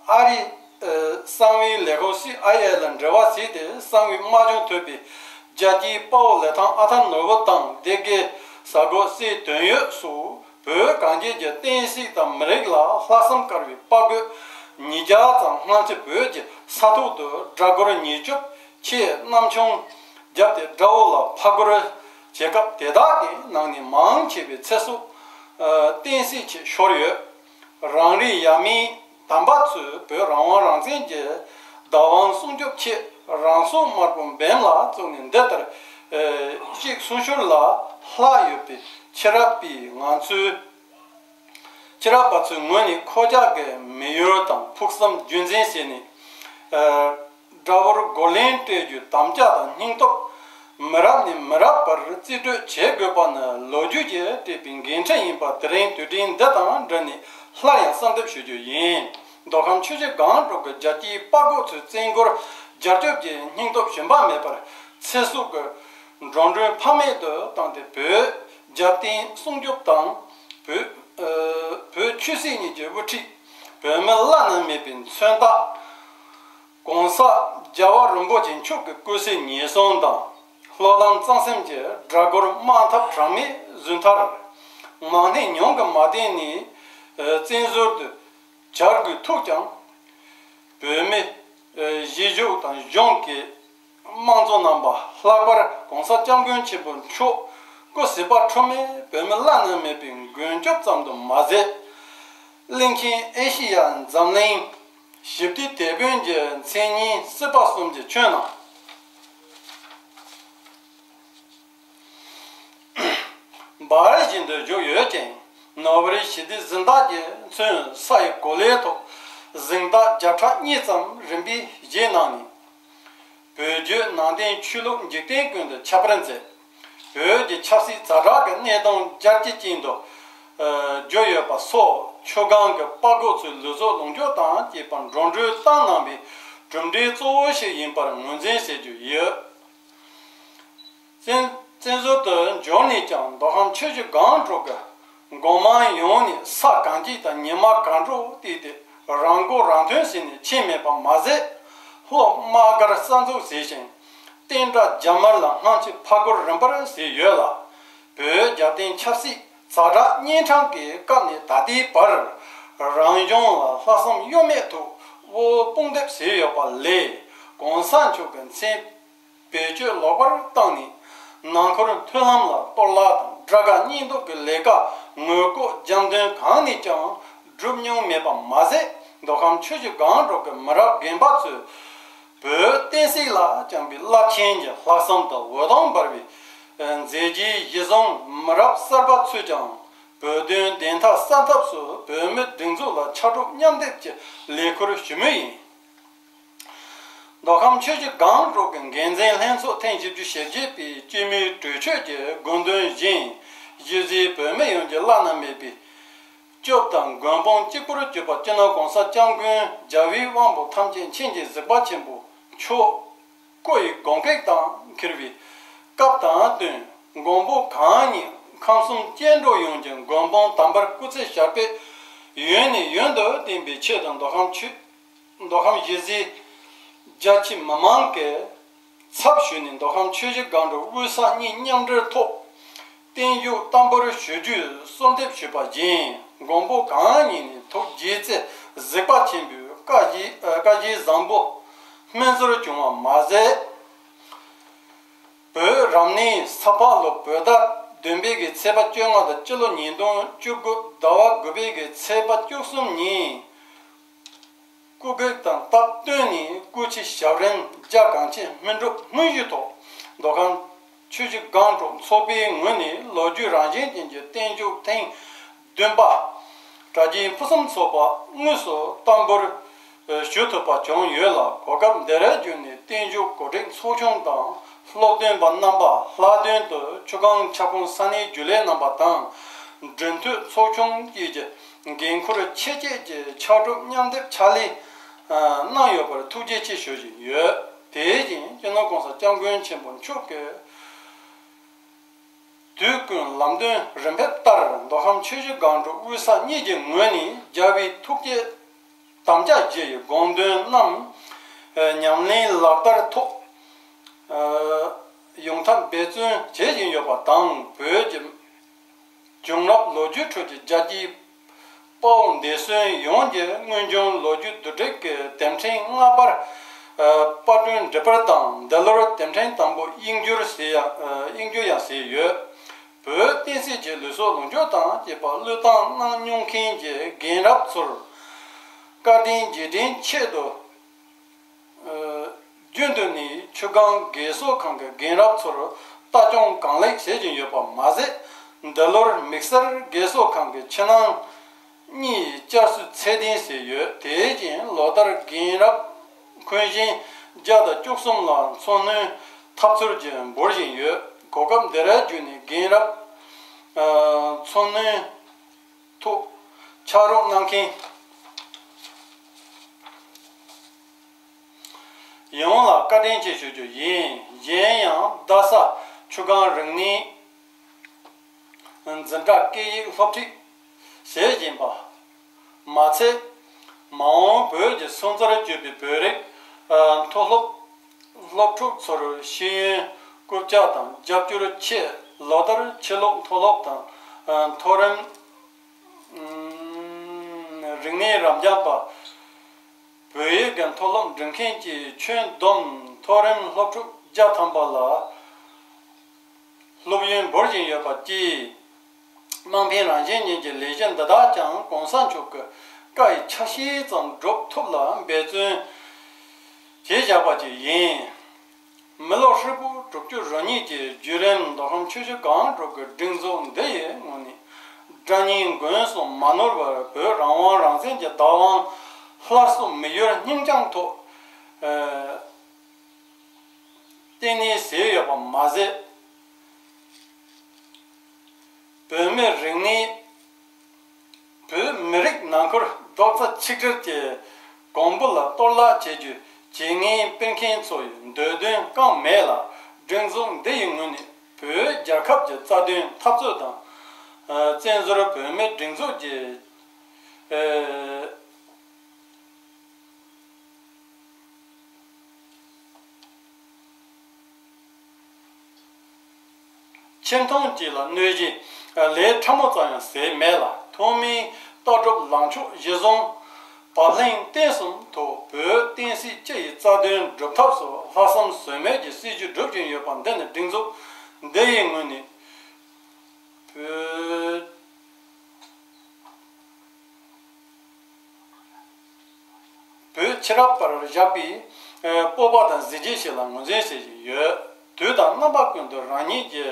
ཨ་རིའི་གསང་བའི་ལས་ཁུངས་སི་ཨའི་ཨེ་ལ་འབྲེལ་བ་བྱས་ཏེ། གསང་བའི་དམག་སྦྱོང་ཐོབ་པའི་རྒྱལ་གཅེས་དཔའ་བོ་ལི་ཐང་ཨ་ཐར་ནོར་བུ་དང་སྡེ་དགེ་གཟའ་འཁོར་སྲས་དོན་ཡོད་སོགས། བོད་གངས་ཅན་གྱི་བསྟན་སྲིད་དང་མི་རིགས་ལ་ལྷག་བསམ་དཀར་བའི་དཔའ་རྒོད་ཉིས་བརྒྱ་ཙམ་སྔ་ཕྱི་བོད་ཀྱི་ས་ཐོག་ཏུ་དགྲ་རྒོལ་ཉེས་སྐྱོབ་ཆེད་གནམ་མཆོང་བརྒྱབ་སྟེ། དགྲ་བོ་ལ་ཕར་རྒོལ་བྱེད་སྐབས། དེ་དག་གི་ནང་ནས་མང་ཆེ་བའི་ཚེ་སྲོག་གཏན་སྲིད་ཆེད་ཤོར་ཡོད། རང་རེའི་ཡབ་མེས་དམ་པ་ཚོས་བོད་རང་དབང་རང་བཙན་གྱི་བདག་དབང་སྲུང་སྐྱོབ་ཆེད་རང་སྲོག་དམར་པོ་འབེན་ལ་བཙུགས་ནས་འདི་ལྟར་གཅིག་སྲུང་ཤུར་ལ་ལྷག་ཡོད་པའི་ཕྱི་རབས་པས་ང་ཚོའི། ཕྱི་རབས་པ་ཚོའི་ངོས་ནས་ཁོང་ཅག་གི་མི་ཡུལ་དང་ཕུགས་བསམ་རྒྱུན་འཛིན་བྱས་ནས། དགྲ་བོར་རྒོལ་ལན་སྤྲད་རྒྱུའི་དམ་བཅའ་དང་སྙིང་སྟོབས། མི་རབས་ནས་མི་རབས་བར་རྩིས་སྤྲོད་བྱེད་དགོས་པ་ནི་ལོ་རྒྱུས་ཀྱིས་སྤྲད་པའི་འགན་འཁྲི་ཡིན་པ། དེ་རིང་དུས་དྲན་འདི་དང་འབྲེལ་ནས་སླར་ཡང་གསལ་འདེབས་ཞུ་རྒྱུ་ཡིན། མདོ་ཁམས་ཆུ་བཞི་སྒང་དྲུག་གི་རྒྱལ་གཅེས་དཔའ་རྒོད་ཚོའི་བཙན་རྒོལ་རྒྱལ་སྐྱོབ་ཀྱི་སྙིང་སྟོབས་ཞུམ་པ་མེད་པར་ཚེ་སྲོག་གི་འགྲོ་གྲོན་ཕངས་མེད་དུ་བཏང་སྟེ། བོད་རྒྱལ་བསྟན་སྲུང་སྐྱོབ་དང་། བོད་ཨ་བོད་ཆོས་སྲིད་གཉིས་ཀྱི་དབུ་ཁྲིད་བོད་མི་བླ་ན་མེད་པའི་མཚོན་རྟགས། ༸གོང་ས་༸རྒྱལ་བ་རིན་པོ་ཆེ་མཆོག་གི་སྐུ་ཚེ་ཉེར་གསུམ་དང་། ལྷོ་ལམ་གཙང་སེམས་ཀྱི་དགྲ་རྒོལ་དམག་འཐབ་གྲངས་མེད་བཟོས་མཐར། མང་སྣེ་ཉུང་གིས་མ་བསྟེན་ནས་བཙན་ཟུར་དུ་བྱ་རྒོད་ཐུག་ཀྱང་། བོད་མི་གཞིས་བཞུགས་དང་གཞུང་གི་དམངས་གཙོ་རྣམ་པ། ལྷག་པར་༸གོང་ས་༸སྐྱབས་མགོན་ཆེན་པོ་མཆོག་སྐུ་བྱེད་པ་འཁྲུལ་མེད་བོད་མི་བླ་ན་མེད་པའི་མགོན་སྐྱབས་ཙམ་དུ་མ་ཟད། གླིང་ཆེན་ཨེ་ཤེ་ཡ་འཛམ་གླིང་ཞི་བདེའི་དེད་དཔོན་གྱི་མཚན་སྙན་སྲིད་པ་གསུམ་གྱི་ཁྱོན་ནས། འབར་བཞིན་དུ་བཞུགས་ཡོད་ཅིང་། ནོ་བེལ་ཞི་བདེའི་གཟེངས་རྟགས་ཀྱིས་མཚོན་ས་ཡི་གོ་ལའི་ཐོག་ གཟེངས་རྟགས་བརྒྱ་ཕྲག་གཉིས་ཙམ་རིམ་པས་བཞེས་གནང་ནས། བོད་བརྒྱུད་ནང་བསྟན་ཆོས་ལུགས་འཇིག་རྟེན་ཀུན་ཏུ་ཁྱབ་པར་མཛད། བོད་ཀྱི་ཆབ་སྲིད་ཛ་དྲག་གི་གནས་སྟངས་རྒྱ་ཆེ་ཅན་དུ་གྱུར་ཡོད་པ་སོགས། ཆུ་སྒང་གི་དཔའ་རྒོད་ཚོའི་ལུས་སྲོག་ལོངས་སྤྱོད་དང་བཅས་པ་འགྲོ་གྲོན་བཏང་གནང་བའི་གྲུབ་འབྲས་གཙོ་བོ་ཞིག་ཡིན་པར་ངོས་འཛིན་བྱེད་རྒྱུ་ཡོད། བཙན་བཙན་བྱོལ་དུ་འབྱོར་ནས་ཀྱང་མདོ་ཁམས་ཆུ་བཞི་སྒང་དྲུག་གི་འགོ་དམངས་ཡོངས་ནས་ས་གང་སྐྱིད་དང་ཉི་མ་གང་དྲོ་བལྟས་ཏེ། རང་མགོ་རང་ཐོན་བྱས་ནས་ཕྱིན་མེད་པ་མ་ཟད། ལྷོ་དམག་སྒར་གསར་འཛུགས་བྱས་ཤིང་། བསྟན་དགྲ་རྒྱ་དམར་ལ་སྔ་ཕྱི་ཕར་རྒོལ་རིམ་པར་བྱས་ཡོད་ལ། བོད་རྒྱལ་བསྟན་ཆབ་སྲིད་ཛ་དྲག་གཉན་འཕྲང་གི་སྐབས་ནས་ད་ལྟའི་བར། རང་གཞུང་ལ་ལྷག་བསམ་གཡོ་མེད་ཐོག་དབུ་དཔུང་འདེགས་བྱས་ཡོད་པ་ལས། གོང་ས་མཆོག་གི་མཚན་བེད་སྤྱོད་ལོག་པར་བཏང་ནས། ནང་ཁུལ་མཐུན་ལམ་ལ་གཏོར་བརླག་དང་དགྲ་དགའ་གཉེན་སྡུག་གི་ལས་ཀ་ངོ་ལྐོག་རྒྱབ་མདུན་གང་ནས་ཀྱང་བསྒྲུབས་མྱོང་མེད་པ་མ་ཟད། མདོ་ཁམས་ཆུ་བཞི་སྒང་དྲུག་གི་མི་རབས་རྒན་པ་ཚོས་བོད་བསྟན་སྲིད་ལ་བཅངས་པའི་རླབས་ཆེན་གྱི་ལྷག་བསམ་དང་འོད་སྟོང་འབར་བའི་མཛད་རྗེས་གཞི་བཟུང་། མི་རབས་གསར་པ་ཚོས་ཀྱང་བོད་དོན་བདེན་མཐའ་གསལ་ཐབས་སུ་བོད་མི་སྒྲིག་འཛུགས་ལ་ཕྱག་རོགས་མཉམ་འདེགས་ཀྱི་ལས་ཁུར་ཞུ་མུས་ཡིན། མདོ་ཁམས་ཆུ་བཞི་སྒང་དྲུག་གི་འགན་འཛིན་ལྷན་ཚོགས་ཐེངས་བཞི་བཅུ་ཞེ་བརྒྱད་པའི་སྤྱི་མོས་གྲོས་ཆོད་ཀྱི་དགོངས་དོན་བཞིན། གཞིས་བྱེས་བོད་མི་ཡོངས་ཀྱི་བླ་ན་མེད་པའི་སྐྱབས་དང་མགོན་དཔུང་གཅིག་པུར་གྱུར་པ་སྤྱི་ནོར་༸གོང་ས་༸སྐྱབས་མགོན་རྒྱལ་བའི་དབང་པོ་ཐམས་ཅད་མཁྱེན་ཅིང་གཟིགས་པ་ཆེན་པོ་མཆོག་སྐུ་ཡི་དགོངས་ཀྱིས་དང་འཁེལ་བའི་སྐབས་དང་བསྟུན། མགོན་པོ་གང་ཉིད་ཁམས་གསུམ་སྐྱེ་འགྲོ་ཡོངས་ཀྱི་མགོན་དཔུང་དམ་པར་སྐུ་ཚེ་ཞབས་པད་ཡུན་ནས་ཡུན་དུ་བརྟན་པའི་ཆེད་དུ། མདོ་ཁམས་ཆུ་མདོ་ཁམས་གཞིས་བྱེས་རྒྱ་ཆེ་མི་མང་གི་ཚབ་ཞུས་ནས། མདོ་ཁམས་ཆུ་བཞི་སྒང་དྲུག་དབུས་གཙང་གཉིས་མཉམ་འབྲེལ་ཐོག་བརྟན་བཞུགས་བསྟར་འབུལ་ཞུ་རྒྱུའི་གསོལ་འདེབས་ཞུས་པ་བཞིན། མགོན་པོ་གང་ཉིད་ནས་ཐུགས་དགྱེས་ཚེ་གཟིགས་པ་ཆེན་པོའི་བཀའ་བཞིན་བཀའ་བཞིན་བཟང་པོ་སྨིན་སྩོལ་བྱུང་བ་མ་ཟད། བོད་རབ་གནས་ས་ཕག་ལོ་བོད་ཟླ་བདུན་པའི་གི་ཚེས་པ་བཅོ་ལྔ་དང་སྤྱི་ལོ་ཉིས་སྟོང་བཅུ་དགུ་ཟླ་བ་དགུ་པའི་གི་ཚེས་པ་བཅུ་གསུམ་ཉིན། སྐུ་གེགས་དང་སྟབས་བསྟུན་ནས་སྐུ་ཕྱི་ཞབས་རིམ་རྒྱ་གངས་ཅན་སྨིན་གྲོལ་དངོས་གཞིའི་ཐོག་མདོ་ཁམས་ཆུ་བཞི་སྒང་དྲུག་ཚོགས་པའི་ངོས་ནས་ལོ་རྒྱུས་རང་བཞིན་ཅན་གྱི་བརྟན་བཞུགས་ཐེངས་བདུན་པ། གྲྭ་རྒྱུན་ཕུན་སུམ་ཚོགས་པ་དངོས་སུ་བསྟར་འབུལ་ཞུ་ཐུབ་པ་བྱུང་ཡོད་ལ། གོ་སྐབས་འདི་ར་བརྒྱུད་ནས་བརྟན་བཞུགས་གོ་སྒྲིག་ཚོགས་ཆུང་དང་སློབ་སྟོན་པ་རྣམ་པ་ལྷག་དོན་དུ་ཆུ་སྒང་ཁྱབ་ཁོངས་ས་གནས་རྒྱུན་ལས་རྣམ་པ་དང་། འབྲེལ་མཐུད་ཚོགས་ཆུང་བཅས་ཀྱི་འགན་འཁུར་ཆེ་བཅས་ཀྱི་ཕྱག་གྲུབ་མཉམ་འདེགས་ཕྱག་ལས་གནང་ཡོད་པར་ཐུགས་རྗེ་ཆེ་ཞུ་བཞིན་ཡོད། དེ་བཞིན་སྤྱི་ནོར་༸གོང་ས་༸སྐྱབས་མགོན་ཆེན་པོ་མཆོག་གིས། དུས་ཀུན་ལམ་སྟོན་རིམ་པ་ལྟར་མདོ་ཁམས་ཆུ་བཞི་སྒང་དྲུག་དབུས་གཙང་གཉིས་ཀྱི་ངོས་ནས་རྒྱལ་བའི་ཐུགས་བསྐྱེད་དམ་བཅའ་བཞི་ཡི་དགོངས་དོན་རྣམས་ཉམས་ལེན་ལག་བསྟར་ཐོག་ཡོང་ཐབས་འབད་བརྩོན་བྱེད་བཞིན་ཡོད་པ་དང་། བོད་ཀྱི་བྱུང་རབས་ལོ་རྒྱུས་ཁྲོད་ཀྱི་རྒྱལ་གཅེས་དཔའ་བོ་འདས་གསོན་ཡོངས་ཀྱི་དངོས་བྱུང་ལོ་རྒྱུས་བསྡུ་སྒྲིག་གི་དེབ་ཕྲེང་ལྔ་པར་པར་སྐྲུན་འབྲི་དཔར་དང་། འདི་ལོར་དེབ་ཕྲེང་དང་པོ་དབྱིན་བསྒྱུར་བྱས་ཡང་དབྱིན་བསྒྱུར་ཡང་བྱས་ཡོད། བོད་བསྟན་སྲིད་ཀྱི་ལུས་སྲོག་ལོངས་སྤྱོད་དང་བཅས་པ་བློས་བཏང་གནང་མྱོང་མཁན་གྱི་རྒན་རབས་ཚོར་བཀའ་དྲིན་རྗེས་དྲན་ཆེད་དུ། རྒྱུན་དུ་ནས་ཆུ་སྒང་རྒས་གསོ་ཁང་གི་རྒན་རབས་ཚོར་ལྟ་སྐྱོང་གང་ལེགས་བྱེད་བཞིན་ཡོད་པ་མ་ཟད། འདི་ལོར་དམིགས་བསལ་རྒས་གསོ་ཁང་གི་ཕྱི་ནང་གཉིས་བསྐྱར་གསོའི་ཚད་ལྡན་བྱས་ཡོད། དེ་བཞིན་ལོ་ལྟར་རྒན་རབས་འཁོན་ཞན་བརྒྱ་དང་བཅུ་གསུམ་ལ་འཚོ་སྣོན་ཐབས་ཚུལ་གྱིས་འབུལ་བཞིན་ཡོད། གོ་སྐབས་འདི་ར་བརྒྱུད་ནས་རྒན་རབས་འཚོ་སྣོན་ཐོག་ཕྱག་རོགས་གནང་མཁན་ཡོངས་ལ་བཀའ་དྲིན་ཆེ་ཞུ་རྒྱུ་ཡིན། གཞན་ཡང་རྡ་ས་ཆུ་སྒང་རིག་གནས་འཛིན་གྲྭ་སྐད་ཡིག་སློབ་ཁྲིད་བྱེད་བཞིན་པ་མ་ཚད། མ་འོངས་བོད་ཀྱི་སོན་རྩར་གྱུར་པའི་བོད་རིགས་མཐོ་སློབ་སློབ་ཕྲུག་ཚོར་ཤེས་ཡོན་རྐུབ་བཀྱག་དང་རྒྱབ་སྐྱོར་ཆེད། ལོ་ལྟར་ཕྱི་ལོགས་མཐོ་སློབ་དང་མཐོ་རིམ་རིག་གནས་རབ་འབྱམས་པ། བོད་ཡིག་གི་མཐོ་སློབ་འགྲིམ་མཁན་གྱི་ཁྱོན་བསྡོམས་མཐོ་རིམ་སློབ་ཕྲུག་བརྒྱ་ཐམ་པ་ལ་སློབ་ཡོན་འབུལ་བཞིན་ཡོད་པ་བཅས། དམངས་ཕན་རང་བཞིན་ཅན་གྱི་ལས་གཞི་འདི་དག་ཀྱང་གོང་ས་མཆོག་གི་བཀའ་ཡི་ཆ་ཤས་ཙམ་སྒྲུབ་ཐུབ་ལ་འབད་བརྩོན་བྱས་བཞག་པ་ཅིག་ཡིན། མི་ལོ་ཧྲིལ་པོ་དྲུག་ཅུ་རེ་གཉིས་ཀྱི་བརྒྱུད་རིམ་མདོ་ཁམས་ཆུ་བཞི་སྒང་དྲུག་གི་སྒྲིག་འཛུགས་འདི་ཡི་ངོས་ནས། དགྲ་གཉེན་མགོན་གསུམ་མ་ནོར་བར་བོད་རང་དབང་རང་བཙན་གྱི་བདག་དབང་ སླར་གསོ་མི་ཡུལ་སྙིང་བཅངས་ཐོག་ཨ་བརྟན་གནས་ཟེར་ཡོད་པ་མ་ཟད། བོད་མི་རིག་གནས། བོད་མི་རིགས་ནང་ཁུལ་རྡོག་རྩ་ཆིག་སྒྲིལ་གྱི་གོང་བུ་ལ་གཏོར་བརླག་བྱེད་རྒྱུའི་བྱེད་ངན་སྤེལ་མཁན་ཚོ་ཡི་འདོད་དོན་བསྐངས་མེད་ལ། སྒྲིག་འཛུགས་འདི་ཡི་ངོས་ནས་བོད་རྒྱལ་ཁབ་ཀྱི་རྩ་དོན་འཐབ་རྩོད་དང་། ཨ་བཙན་བྱོལ་བོད་མིའི་སྒྲིག་འཛུགས་ཀྱི་ཨ་ཆེ་མཐོང་བཅས་ལ་གནོད་གཞི་ལས་ཕྲ་མོ་ཙམ་ཡང་བཟོས་མེད་ལ། ཐོག་མའི་ལྟ་གྲུབ་ལངས་ཕྱོགས་གཞི་བཟུང་བག་ལེན་བརྟན་གསུམ་ཐོག་བོད་བསྟན་སྲིད་སྤྱི་ཡི་རྩ་དོན་སྒྲུབ་ཐབས་སུ་ལྷག་བསམ་ཟོལ་མེད་ཀྱི་སྲིད་བྱུས་སྒྲུབ་བཞིན་ཡོད་པ་འདི་ནི་སྒྲིག་འཛུགས་འདི་ཡི་ངོས་ནས་བོད། བོད་ཕྱི་རབས་པར་བཞག་པའི་སྤོབས་པ་དང་གཟི་བརྗིད་ཞིག་ལ་ངོས་འཛིན་བྱེད་བཞིན་ཡོད། དུས་དང་རྣམ་པ་ཀུན་ཏུ་རང་ཉིད་ཀྱི་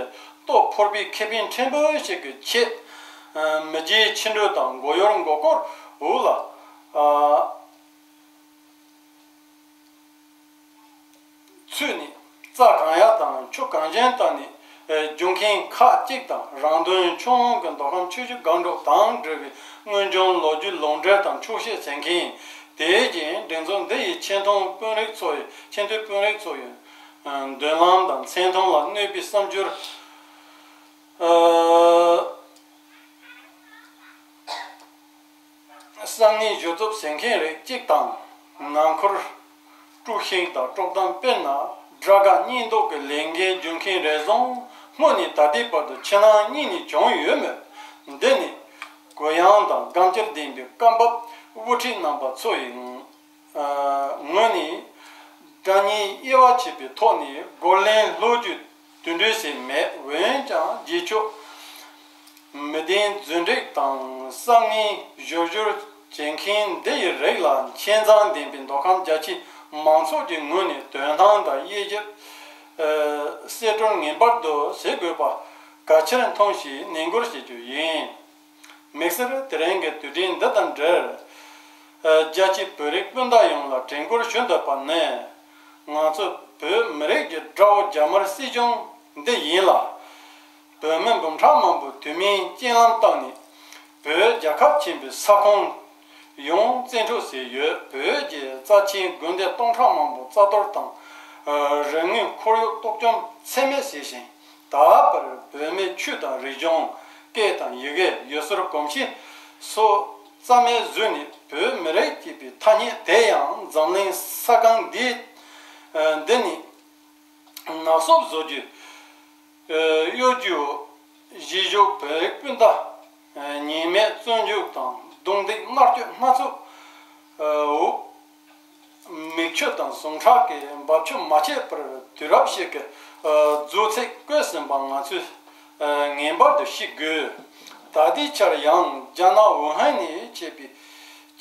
ལྟོ་ཕོར་པའི་ཁེ་ཕན་ཕྲན་བུ་ཞིག་གི་ཆེད། མི་རྗེའི་ཕྱི་འབྲེལ་དང་མགོ་གཡོར་མགོ་སྐོར་འོག་ལ། ཚུད་ནས་རྩྭ་གང་ཡག་དང་ཆུ་གང་ཞན་བཏང་ནས་རྒྱུག་མཁན་ཁག་ཅིག་དང་། རང་དོན་ཕྱོགས་ལྷུང་གི་མདོ་ཁམས་ཆུ་བཞི་སྒང་དྲུག་དང་འབྲེལ་བའི་དངོས་བྱུང་ལོ་རྒྱུས་ལུང་འདྲེན་དང་འཁྱོག་བཤད་བྱེད་མཁན། དེ་བཞིན་སྒྲིག་འཛུགས་འདི་ཡི་ཆེ་མཐོང་དཔོན་རིགས་ཚོ་ཡི་ཆེ་མཐོང་དཔོན་རིགས་ཚོ་ཡི་མདུན་ལམ་དང་མཚན་མཐོང་ལ་གནོད་པའི་བསམ་སྦྱོར། གསང་ངན་ཞུ་རྩུབ་བྱེད་མཁན་རིགས་གཅིག་དང་། ནང་ཁུལ་དཀྲུག་ཤིང་དང་དཀྲུག་གཏམ། དཔེར་ན་དགྲ་དགའ་གཉེན་སྡུག་གི་ལས་འགན་རྒྱུག་མཁན་རེ་ཟུང་སྔོན་ནས་ད་ལྟའི་བར་དུ་ཕྱི་ནང་གཉིས་ནས་བྱུང་ཡོད་མོད། འདི་ནི་གུ་ཡངས་དང་དགའ་འཁྱེར་ལྡན་པའི་སྐབས་བབ་དབུ་ཁྲིད་རྣམ་པ་ཚོ་ཡི་ངོས་ནས་དགྲ་གཉེན་དབྱེ་བ་ཕྱེ་བའི་ཐོག་ནས་རྒོལ་ལན་སློག་རྒྱུ་དེ་འདྲ་ཞིག་མེད། འོན་ཀྱང་རྗེས་ཕྱོགས་མི་བདེན་རྫུན་སྒྲིག་དང་གསང་ངན་བཤད་སྦྱོར་བྱེད་མཁན་འདི་ཡི་རིགས་ལ་ཁྱད་མཚར་ལྡན་པའི་མདོ་ཁམས་རྒྱ་ཆེའི་མང་ཚོགས་ཀྱི་ངོས་ནས་དོན་སྣང་དང་དབྱེ་ཞིབ་གསེད་བཀྲོལ་ངེས་པར་དུ་བྱེད་དགོས་པ་གལ་ཆེར་མཐོང་ཞེས་ནན་སྐུལ་བྱེད་རྒྱུ་ཡིན། དམིགས་བསལ་དེ་རིང་གི་དུས་དྲན་འདི་དང་འབྲེལ། རྒྱལ་སྤྱིའི་བོད་རིགས་སྤུན་ཟླ་ཡོངས་ལ་དྲན་སྐུལ་ཞུ་འདོད་པ་ནི། ང་ཚོ་བོད་མི་རིགས་ཀྱི་དགྲ་བོ་རྒྱ་དམར་སྲིད་གཞུང་འདི་ཡིན་ལ། བོད་མི་འབུམ་ཕྲག་མང་པོའི་དུས་མིན་རྐྱེན་ལམ་བཏང་ནས་བོད་རྒྱལ་ཁབ་ཆེན་པོའི་ས་ཁོངས་ཡོངས་བཙན་འཕྲོག་བྱས་ཡོད། བོད་ཀྱི་རྩ་ཆེན་དགོན་སྡེ་སྟོང་ཕྲག་མང་པོ་རྩ་གཏོར་དང་། རིག་དངོས་ཁོར་ཡུག་གཏོར་བཅོམ་ཚད་མེད་བྱས་ཤིང་། ད་བར་བོད་མིའི་ཆོས་དང་རིག་གཞུང་། སྐད་དང་ཡི་གེ། ཡུལ་སྲོལ་གོམས་གཤིས་སོགས་རྩ་མེད་བཟོས་ནས་བོད་མི་རིགས་ཅེས་པའི་ཐ་སྙད་དེ་ཡང་འཛམ་གླིང་ས་སྒང་འདི་འདི་ནས་ནག་སོབ་བཟོ་རྒྱུ་གཡོ་སྒྱུ་གཞིས་བཞུགས་བོད་རིགས་སྤུན་ཟླ་ཉེས་མེད་བཙོན་འཇུག་དང་རྡུང་རྡེག་མནར་གཅོད་སྣ་ཚོགས་འོག་མིག་ཆུ་དང་ཟུངས་ཁྲག་གིས་འབབ་ཆུ་མ་ཆད་པར་དུས་རབས་ཤིག་གི་མཛོད་ཚིག་བཀོད་ཟིན་པ་ང་ཚོས་ངེས་པར་དུ་ཤེས་དགོས། ད་ལྟའི་ཆར་ཡང་རྒྱ་ནག་ཝུ་ཧན་ནས་མཆེད་པའི་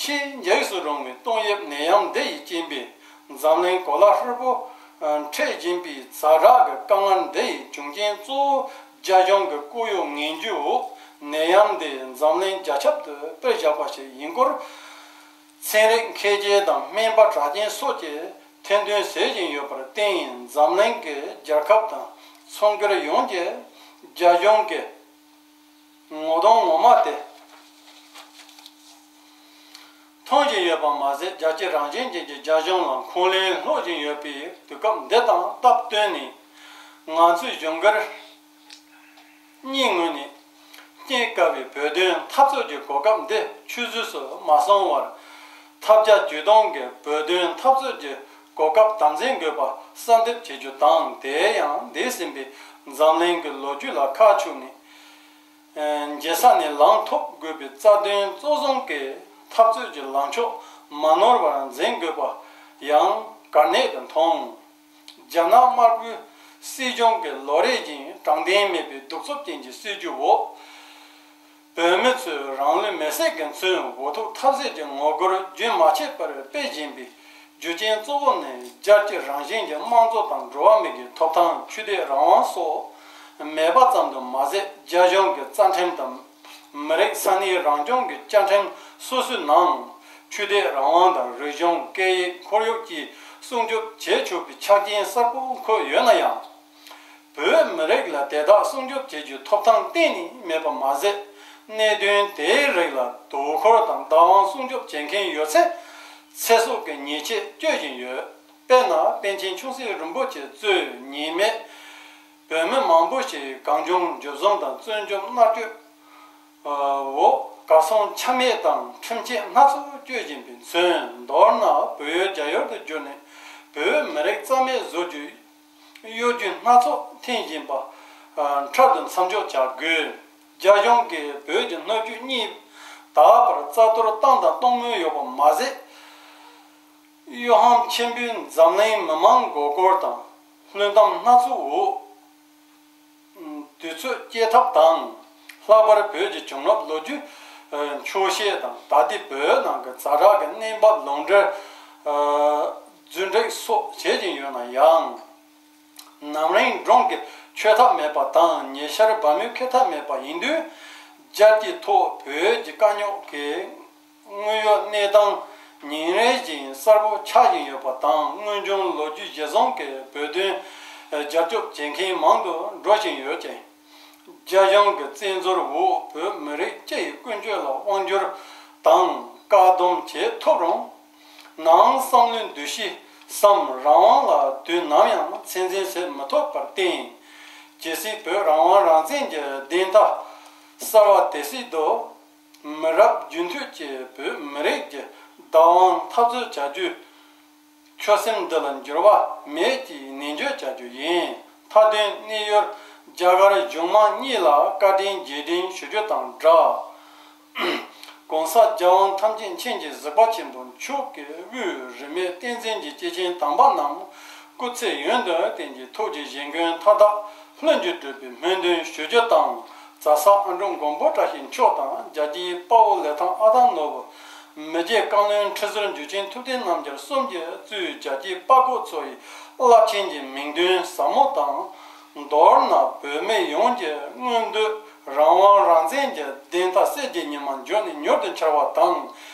ཆེས་འཇིགས་སུ་རུང་བའི་ཏོག་དབྱིབས་ནད་ཡམས་འདི་ཡི་རྐྱེན་པས་འཛམ་གླིང་གོ་ལ་ཧྲིལ་པོ་འཕྲད་བཞིན་པའི་ཛ་དྲག་གི་དཀའ་ངལ་འདི་ཡི་རྒྱུ་རྐྱེན་གཙོ་བོ་རྒྱ་གཞུང་གི་ལྐོག་གཡོ་ངན་ཇུས་འོག་ནད་ཡམས་འདི་འཛམ་གླིང་རྒྱ་ཁྱབ་ཏུ་སྤེལ་བཞག་པ་ཞིག་ཡིན་སྐོར། ཚན་རིག་མཁས་ཅན་དང་སྨན་པ་གྲགས་ཅན་སོགས་ཀྱིས་ཐེར་འདོན་བྱེད་བཞིན་ཡོད་པར་བརྟེན། འཛམ་གླིང་གི་རྒྱལ་ཁབ་དང་ཚོང་སྒེར་ཡོངས་ཀྱིས་རྒྱ་གཞུང་གི་ངོ་གདོང་ངོ་མ་དེ་མཐོང་བཞིན་ཡོད་པ་མ་ཟད། རྒྱལ་སྤྱི་རང་བཞིན་ཅན་གྱི་རྒྱ་གཞུང་ལ་ཁོང་ལན་སློག་བཞིན་ཡོད་པའི་དུས་སྐབས་འདི་དང་སྟབས་བསྟུན་ནས། ང་ཚོས་གཞུང་སྒེར་གཉིས་ངོས་ནས་རྙེད་དཀའ་བའི་བོད་དོན་འཐབ་རྩོད་ཀྱི་གོ་སྐབས་འདི་ཆུད་ཟོས་སུ་མ་སོང་བར། ཐབས་བརྒྱ་ཇུས་སྟོང་གིས་བོད་དོན་འཐབ་རྩོད་ཀྱི་གོ་སྐབས་དམ་འཛིན་དགོས་པ་གསལ་འདེབས་བྱེད་རྒྱུ་དང་། དེ་ཡང་འདས་ཟིན་པའི་འཛམ་གླིང་གི་ལོ་རྒྱུས་ལ་ཁ་ཕྱོགས་ནས། འགྱེལ་ས་ནས་ལངས་ཐུབ་དགོས་པའི་རྩ་དོན་གཙོ་བཟུང་གིས་འཐབ་རྩོད་ཀྱི་ལངས་ཕྱོགས་མ་ནོར་བར་འཛིན་དགོས་པ་ཡང་གལ་གནད་དུ་མཐོང་། རྒྱ་ནག་དམར་པོའི་སྲིད་གཞུང་གིས་ལོ་རེ་བཞིན་དྲང་བདེན་མེད་པའི་གདུག་རྩུབ་ཅན་གྱི་སྲིད་ཇུས་འོག་བོད་མི་ཚོས་རང་ལུས་མེར་སྲེག་གིས་མཚོན་འོས་ཐོབ་ཐབས་ཟད་ཀྱི་ངོ་རྒོལ་རྒྱུན་མ་ཆད་པར་སྤེལ་བཞིན་པའི་རྒྱུ་རྐྱེན་གཙོ་བོ་ནི། རྒྱལ་སྤྱི་རང་བཞིན་གྱི་དམངས་གཙོ་དང་འགྲོ་བ་མི་གི་ཐོབ་ཐང་། ཆོས་དད་རང་དབང་སོགས་མེད་པ་ཙམ་དུ་མ་ཟད། རྒྱ་གཞུང་གི་རྩ་ཁྲིམས་དང་། མི་རིགས་ས་གནས་རང་སྐྱོང་གི་བཅའ་ཁྲིམས་སོ་སོའི་ནང་ ཆོས་དད་རང་དབང་དང་རིག་གཞུང་སྐད་ཡིག་ཁོར་ཡུག་བཅས་སྲུང་སྐྱོབ་བྱེད་ཆོག་པའི་ཆ་རྐྱེན་གསར་པ་འཁོད་ཡོད་ན་ཡང་། བོད་མི་རིགས་ལ་དེ་དག་སྲུང་སྐྱོབ་བྱེད་རྒྱུའི་ཐོབ་ཐང་གཏན་ནས་མེད་པ་མ་ཟད། གནད་དོན་དེའི་རིགས་ལ་དོ་ཁུར་དང་བདག་དབང་སྲུང་སྐྱོབ་བྱེད་མཁན་ཡོད་ཚེ། ཚེ་སྲོག་གི་ཉེས་ཆད་གཅོད་བཞིན་ཡོད། དཔེར་ན། པཎ་ཆེན་ཆུང་སྲིད་རིན་པོ་ཆེ་གཙོས་ཉེས་མེད་བོད་མི་མང་པོ་ཞིག་གང་བྱུང་འཇུ་བཟུང་དང་བཙོན་འཇོག་མནར་གཅོད་འོག་གར་སོང་ཆ་མེད་དང་ཁྲིམས་ཆད་སྣ་ཚོགས་གཅོད་བཞིན་པས་མཚོན། མདོར་ན་བོད་ཡུལ་རྒྱ་ཡུལ་དུ་བསྒྱུར་ནས་བོད་མི་རིགས་རྩ་མེད་བཟོ་རྒྱུའི་གཡོ་སྒྱུ་སྣ་ཚོགས་འཐེན་བཞིན་པ་འཕྲལ་དུ་མཚམས་འཇོག་བྱ་དགོས། རྒྱ་གཞུང་གིས་བོད་ཀྱི་སྣོད་བཅུད་གཉིས་དག་པར་རྩ་གཏོར་བཏང་དང་གཏོང་མུས་ཡོད་པ་མ་ཟད། གཡོ་ཧམ་ཆེན་པོས་འཛམ་གླིང་མི་མང་མགོ་སྐོར་དང་བླུན་གཏམ་སྣ་ཚོགས་འོག་དུས་ཚོད་སྐྱེལ་ཐབས་དང་། ལྷག་པར་བོད་ཀྱི་བྱུང་རབས་ལོ་རྒྱུས་འཁྱོག་བཤད་དང་། ད་ལྟའི་བོད་ནང་གི་ཛ་དྲག་གི་གནས་བབ་ལུང་འདྲེན་རྫུན་སྒྲིག་སོགས་བྱེད་བཞིན་ཡོད་ན་ཡང་། ནམ་རིང་སྒྲུང་གི་ཆོད་ཐབས་མེད་པ་དང་། ཉི་ཤར་བ་མོས་ཁེལ་ཐབས་མེད་པ་ཡིན་དུས། རྒྱལ་སྤྱིའི་ཐོག་བོད་ཀྱི་དཀའ་རྙོག་གི་དངོས་ཡོད་གནས་སྟངས་ཉིན་རེ་བཞིན་གསལ་པོ་ཆགས་བཞིན་ཡོད་པ་དང་། དངོས་བྱུང་ལོ་རྒྱུས་གཞིར་བཟུང་གིས་བོད་དོན་རྒྱབ་སྐྱོར་བྱེད་མཁན་མང་དུ་འགྲོ་བཞིན་ཡོད་ཅིང་། རྒྱ་གཞུང་གི་བཙན་འཛུལ་འོག་བོད་མི་རིགས་སྤྱི་ཡི་ཀུན་སྤྱོད་ལ་དབང་བསྒྱུར་དང་བཀག་སྡོམ་བྱེད་ཐུབ་རུང་། ནང་བསམ་བློའི་འདུ་ཤེས་སམ་རང་དབང་ལ་དུས་ནམ་ཡང་ཚད་འཛིན་བྱེད་མི་ཐུབ་པར་བརྟེན། ཇི་སྲིད་བོད་རང་དབང་རང་བཙན་གྱི་བདེན་མཐའ་གསལ་བ་དེ་སྲིད་དུ། མི་རབས་རྒྱུན་མཐུད་ཀྱིས་བོད་མི་རིགས་ཀྱི་བདག་དབང་འཐབ་རྩོད་བྱ་རྒྱུའི་ཆོད་སེམས་འདི་ལ་འགྱུར་བ་མེད་ཀྱིས་ནན་བརྗོད་བྱ་རྒྱུ་ཡིན། མཐའ་དོན་གནད་ཡོད་རྒྱ་གར་གཞུང་མང་གཉིས་ལ་བཀའ་དྲིན་རྗེས་དྲན་ཞུ་རྒྱུ་དང་སྦྲགས། གོང་ས་རྒྱལ་དབང་ཐམས་ཅད་མཁྱེན་ཅིང་གཟིགས་པ་ཆེན་པོ་མཆོག་གི་དབུས་རིས་མེད་བསྟན་འཛིན་གྱི་སྐྱེས་ཆེན་དམ་པ་རྣམས་སྐུ་ཚེ་ཡུན་དུ་བརྟན་ཅིང་ཐུགས་ཀྱི་བཞེད་མགོན་མཐའ་དག་ལྷུན་གྱིས་གྲུབ་པའི་སྨོན་འདུན་ཞུ་རྒྱུ་དང་། རྫ་ས་ཨ་འབྲུག་མགོན་པོ་བཀྲ་ཤིས་མཆོག་དང་། རྒྱལ་གཅེས་དཔའ་བོ་ལི་ཐང་ཨ་དམ་ནོར་བུ། མི་རྗེ་བཀའ་བློན་ཁྲི་ཟུར་འཇུ་ཆེན་ཐུབ་བསྟན་རྣམ་རྒྱལ་གསུམ་གྱིས་གཙོས་རྒྱལ་གཅེས་དཔའ་རྒོད་ཚོ་ཡི་རླབས་ཆེན་གྱི་མིང་དོན་ཟབ་མོ་དང་། མདོར་ན་བོད་མི་ཡོངས་ཀྱི་མངོན་འདོད་རང་དབང་རང་བཙན་གྱི་བདེན་མཐའ་གསལ་གྱི་ཉི་མ་མགྱོགས་ནས་མྱུར་དུ་འཆར་བ་དང་།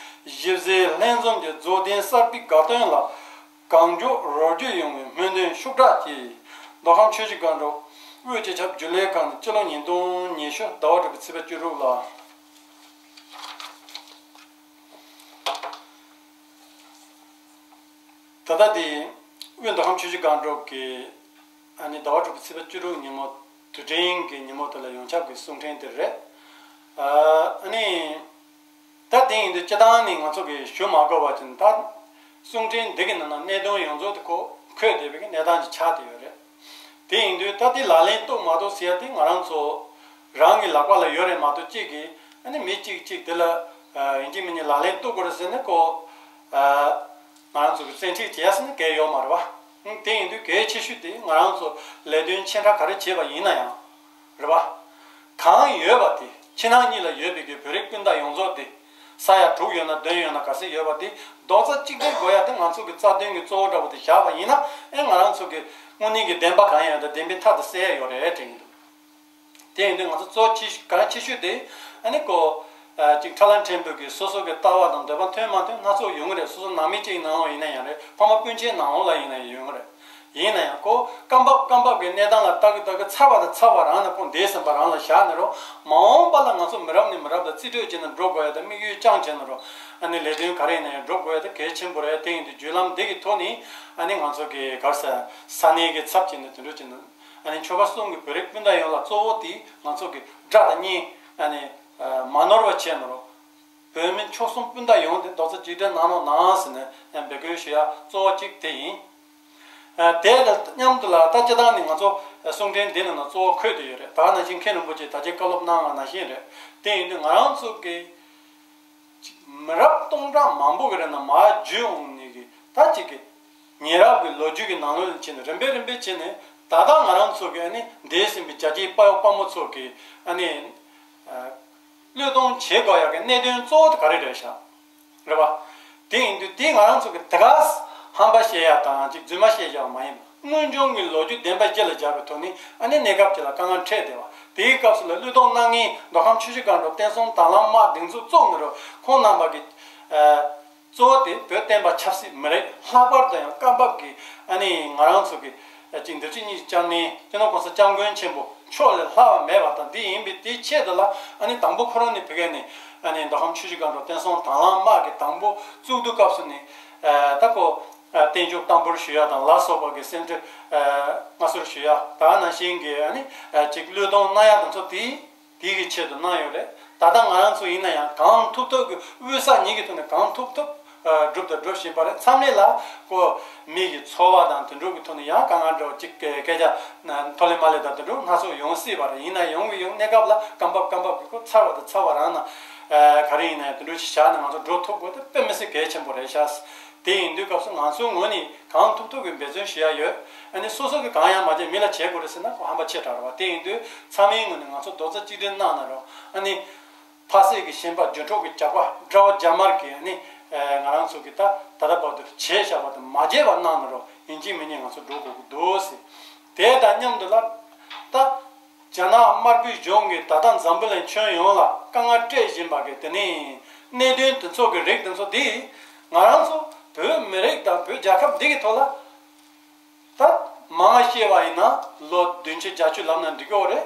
གཞི་རྩའི་ལྷན་འཛོམས་ཀྱི་རྫོགས་ལྡན་གསར་པའི་དགའ་སྟོན་ལ་གང་མགྱོགས་རོལ་རྒྱུ་ཡོང་བའི་སྨོན་འདུན་ཤུགས་དྲག་གིས། མདོ་ཁམས་ཆུ་བཞི་སྒང་དྲུག་དབུས་སྤྱི་ཁྱབ་རྒྱུན་ལས་ཁང་ནས་སྤྱི་ལོ་ཉིས་སྟོང་ཉི་ཤུ་ཟླ་བ་དྲུག་པའི་ཚེས་པ་བཅུ་དྲུག་ལ། ད་ལྟ་དེ་དབུས་མདོ་ཁམས་ཆུ་བཞི་སྒང་དྲུག་གི་ཨ་ནི་ཟླ་བ་དྲུག་པའི་ཚེས་པ་བཅུ་དྲུག་ཉིན་མོ་དུས་དྲན་གྱི་ཉིན་མོ་དེ་ལ་ཡོངས་ཁྱབ་ཀྱི་གསུང་འཕྲིན་དེ་རེད། ཨ་ནི། ད་དེ་ཡིན་དུས་སྤྱི་བཏང་ནས་ང་ཚོ་གིས་ཞུ་མ་དགོས་པ་ཅིག་ད་གསུང་འཕྲིན་འདི་གི་ནང་ན་གནད་དོན་ཡོངས་རྫོགས་དེ་ཁོ་འཁོད་བསྡད་པའི་གནས་སྟངས་ཅིག་ཆགས་བསྡད་ཡོད་རེད། དེ་ཡིན་དུས་ད་དེ་ལག་ལེན་གཏུག་མ་གཏུག་ཟེར་ཡ་དེ་ང་རང་ཚོ་རང་གི་ལག་པ་ལ་ཡོད་རེད་མ་གཏོགས། གཅིག་གིས་ཨ་ནི་མི་གཅིག་གཅིག་དེ་ལ་ཡིན་གཅིག་མིན་གཅིག་ལག་ལེན་གཏུག་དགོས་རེད་ཟེར་ནས་ཁོ་ང་རང་ཚོ་གིས་བཙན་ཁྲིད་བྱེད་ཡ་ཟེར་ནས་གལ་ཡོད་མ་རེད་བ། དེ་ཡིན་དུས་གལ་ཆེ་ཤོས་དེ་ང་རང་ཚོ་ལས་དོན་ཆེ་ཕྲ་ག་རེ་བྱས་པ་ཡིན་ན་ཡང་། རེད་བ། གང་ཡོད་པ་དེ་ཕྱི་ནང་གཉིས་ལ་ཡོད་པའི་གི་བོད་རིགས་སྤུན་ཟླ་ཡོངས་རྫོགས་དེ། ས་ཡ་དྲུག་ཡོད་ན་བདུན་ཡོད་ན་ག་ཚད་ཡོད་པ་དེ་རྡོག་རྩ་གཅིག་སྒྲིལ་དགོས་ཡ་དེ་ང་ཚོ་གི་རྩ་དོན་གྱི་གཙོ་བོ་འདྲ་བོ་དེ་བཞག་པ་ཡིན་ན། ཨེ་ང་རང་ཚོ་གི་དངོས་གནས་ཀྱི་བདེན་པ་གང་ཡོད་དང་བདེན་པའི་མཐའ་དེ་གསལ་ཡ་ཡོད་རེད་དྲན་གྱི་འདུག་དེ་ཡིན་དུས་ང་ཚོ་གཙོ་ཆེ་ཤོས་གང་ཆེ་ཤོས་དེ་ཨ་ནི་ཀོ། ཨ་ཅིག་ཁྲ་ལམ་ཕྲན་བུ་གི་སོ་སོ་གི་ལྟ་བ་དང་འདོད་པ་མཐུན་མ་མཐུན་སྣ་ཚོགས་ཡོང་གི་རེད། སོ་སོ་ནང་མི་གཅིག་ནང་ལོགས་ཡིན་ན་ཡང་རེད། ཕ་མ་སྤུན་མཆེད་ནང་ལོགས་ལ་ཡིན་ན་ཡང་ཡོང་གི་རེད། ཡིན་ན་ཡང་ཁོ་སྐབས་བབ་སྐབས་བབ་ཀྱི་གནས་སྟངས་ལ་ལྟ་གི་ལྟ་གི་ཚར་བ་དང་ཚར་བ་རང་ལ་ཁོ་འདས་ཟིན་པ་རང་ལ་བཞག་ནས་རོ། མ་འོངས་པ་ལ་ང་ཚོ་མི་རབས་ནས་མི་རབས་ལ་རྩིས་སྤྲོད་བྱས་ནས་འགྲོ་དགོས་ཡ་དང་དམིགས་ཡུལ་བཅངས་བྱས་ནས་རོ། ཨ་ནི་ལས་དོན་ག་རེ་ཡིན་ན་ཡང་འགྲོ་དགོས་ཡ་དེ་གལ་ཆེན་པོ་རེད། དེ་ཡིན་དུས་བརྒྱུད་ལམ་འདི་གི་ཐོག་ནས་ཨ་ནི་ང་ཚོ་གི་ག་རེ་ཟེར། ས་གནས་ཀྱི་ཚབ་བྱས་ནས་དེ་འདྲ་བྱས་ནས་ཨ་ནི་ཆོལ་ཁ་གསུམ་གྱི་བོད་རིགས་སྤུན་ཟླ་ཡོངས་ལ་གཙོ་བོ་དེ་ང་ཚོ་གི་དགྲ་དང་གཉེན་ཨ་ནི་མ་ནོར་བ་བྱས་ནས་རོ། བོད་མི་ཆོལ་གསུམ་སྤུན་ཟླ་ཡོངས་དེ་རྡོག་རྩ་གཅིག་སྒྲིལ་གནང་རོགས་གནང་ཟེར་ནས་འབོད་སྐུལ་ཞུ་ཡ་གཙོ་བོ་གཅིག་དེ་ཡིན། དེ་དང་མཉམ་དུ་ལ་ད་སྤྱི་བཏང་ནས་ང་ཚོ་གསུང་འཕྲིན་འདི་ནང་ན་གཙོ་བོ་འཁོད་དེ་ཡོད་རེད། ད་ག་ནང་བཞིན་མཁན་རིན་པོ་ཆེ་ད་ཆའི་བཀའ་སློབ་གནང་བ་ནང་བཞིན་རེད། དེ་ཡིན་དུས་ང་རང་ཚོ་གི་མི་རབས་སྟོང་ཕྲག་མང་པོ་གི་རིང་ན་མར་བརྒྱུད་འོང་ནས་གི་ད་ཅིག་གི་ཉེ་རབས་ཀྱི་ལོ་རྒྱུས་ཀྱི་ནང་ལོགས་ལ་ཕྱིན་ནས་རིམ་པས་རིམ་པས་ཕྱིན་ནས་ད་ལྟ་ང་རང་ཚོ་གི་ཨ་ནི་འདས་ཟིན་པའི་རྒྱལ་གཅེས་དཔའ་བོ་དཔའ་མོ་ཚོ་གི་ཨ་ནི། བློས་གཏོང་བྱེད་དགོས་ཡག་གི་གནད་དོན་གཙོ་བོ་དེ་ག་རེ་རེད་ཤག་རེད་པ། དེ་ཡིན་དུས་དེ་ང་རང་ཚོ་གི་དེ་ག་ཧམ་པ་བཤད་ཡག་དང་ཅིག་རྫུན་མ་བཤད་ཡག་མ་ཡིན་པ། དངོས་བྱུང་གི་ལོ་རྒྱུས་བདེན་པ་གཞི་ལ་བཞག་པའི་ཐོག་ནས་ཨ་ནི་གནས་སྐབས་ཅིག་ལ་དཀའ་ངལ་འཕྲད་བསྡད་པ། དེའི་སྐབས་སུ་ལ་བློས་གཏོང་གནང་མཁན་མདོ་ཁམས་ཆུ་བཞི་སྒང་དྲུག་བསྟན་སྲུང་དྭང་བླངས་དམག་སྡེ་ཚོགས་བཙུགས་ནས་རོ། ཁོང་རྣམ་པ་གི་ཨ། གཙོ་བོ་དེ་བོད་བསྟན་པ་ཆབ་སྲིད་མི་རིགས། ལྷག་པར་དུ་ཡང་སྐབས་བབ་ཀྱི་ཨ་ནི་ང་རང་ཚོ་གི་ཅིག་འདི་ཕྱི་གཉིས་ཀྱི་སྐྱབས་གནས་སྤྱི་ནོར་༸གོང་ས་༸སྐྱབས་མགོན་ཆེན་པོ་མཆོག་ལས་ལྷག་པ་མེད་པ་དང་། འདི་ཡིན་པའི་དེའི་ཆེད་དུ་ལ་ཨ་ནི་དང་པོ་ཁོ་རང་ནས་ཕ་གི་ནས་ཨ་ནི་མདོ་ཁམས་ཆུ་བཞི་སྒང་དྲུག་བསྟན་སྲུང་དྭང་བླངས་དམག་གི་དང་པོ་བཙུགས་དུས་སྐབས་སུ་ནས་ད་ཁོ་བསྟན་བཅོས་བསྟར་འབུལ་ཞུ་ཡ་དང་ལ་སོགས་པ་གི་སེམས་ཁྲལ་མངའ་གསོལ་ཞུ་ཡ་དེ་ནང་བཞིན་གྱི་ཨ་ནི་ཅིག་བློས་གཏོང་གནང་ཡ་དང་ཚོ་དེའི། དེ་གི་ཆེད་དུ་གནང་ཡོད་རེད། ད་ལྟ་ང་རང་ཚོ་ཡིན་ན་ཡང་གང་ཐུབ་ཐུབ་ཀྱི་དབུས་ས་གཉིས་ཀྱི་ཐོག་ནས་གང་ཐུབ་ཐུབ་ཨ་སྒྲུབ་དང་སྒྲུབ་བཞིན་པ་རེད། མཚམས་རེ་ལ་ཁོ་མི་གི་འཚོ་བ་དང་དེ་འདྲ་གི་ཐོག་ནས་ཡང་དཀའ་ངལ་འདྲ་བོ་ཅིག་སྐད་ཆ་མཐོ་ལེ་མ་ལེ་དང་དེ་འདྲ་སྣ་ཚོགས་ཡོང་སྲིད་པ་རེད། ཡིན་ན་ཡང་ཡོང་གི་ཡོང་གནས་སྐབས་ལ་སྐབས་བབ་སྐབས་བབ་ཀྱི་ཁོ་ཚར་བ་དང་ཚར་བ་རང་ན་ཨ་ག་རེ་ཡིན་ན་ཡང་དེ་འདྲ་ཞིག་བཞག་ནས་ང་ཚོ་འགྲོ་ཐུབ་དགོས་དེ་དཔེ་མི་སྲིད་གལ་ཆེན་པོ་རེད་ཤག་དེ་ཡིན་དུས་སྐབས་སུ་ང་ཚོའི་ངོས་ནས་གང་ཐུབ་ཐུབ་ཀྱིས་འབད་བརྩོན་ཞུ་ཡ་ཡོད། ཨ་ནི་སོ་སོ་གིས་གང་ཡང་མ་བྱས་མི་ལ་བྱེད་དགོས་རེད་ཟེར་ན་ཁོ་ཧམ་པ་ཆེ་དྲགས་རེད་བ། དེ་ཡིན་དུས་ཚང་མའི་ངོས་ནས་ང་ཚོ་རྡོག་རྩ་གཅིག་སྒྲིལ་གནང་ན་རོགས། ཨ་ནི་ཕ་སྲེག་གི་ཞེན་པ་འགྱུར་འགྲོས་ཀྱི་ཇག་པ་དགྲ་བོ་རྒྱ་དམར་གྱིས་ཨ་ནི་ང་རང་ཚོ་གི་ད་ད་ལྟ་བར་དུ་བྱས་བཞག་པ་དང་མ་བྱས་པ་གནང་ན་རོགས། ཡིན་གཅིག་མིན་གཉིས་ང་ཚོ་འགྲོ་དགོས་ཀྱི་འདུག་ཟེར། དེ་དང་མཉམ་དུ་ལ་ད། རྒྱ་ནག་དམར་པོའི་གཞུང་གིས་ད་ལྟ་འཛམ་བུ་གླིང་ཁྱོན་ཡོངས་ལ་དཀའ་ངལ་སྤྲད་བཞིན་པ་གི་དེ་ནི་གནད་དོན་དེ་ཚོ་གི་རིགས་དེ་ཚོ་དེ་ང་རང་ཚོ་བོད་མི་རིགས་དང་བོད་རྒྱལ་ཁབ་འདི་གི་ཐོག་ལ་ད་མང་བཤད་པ་ཡིན་ན་ལོ་བདུན་ཅུ་བརྒྱད་ཅུ་ལབ་ན་འགྲིག་གི་ཡོད་རེད།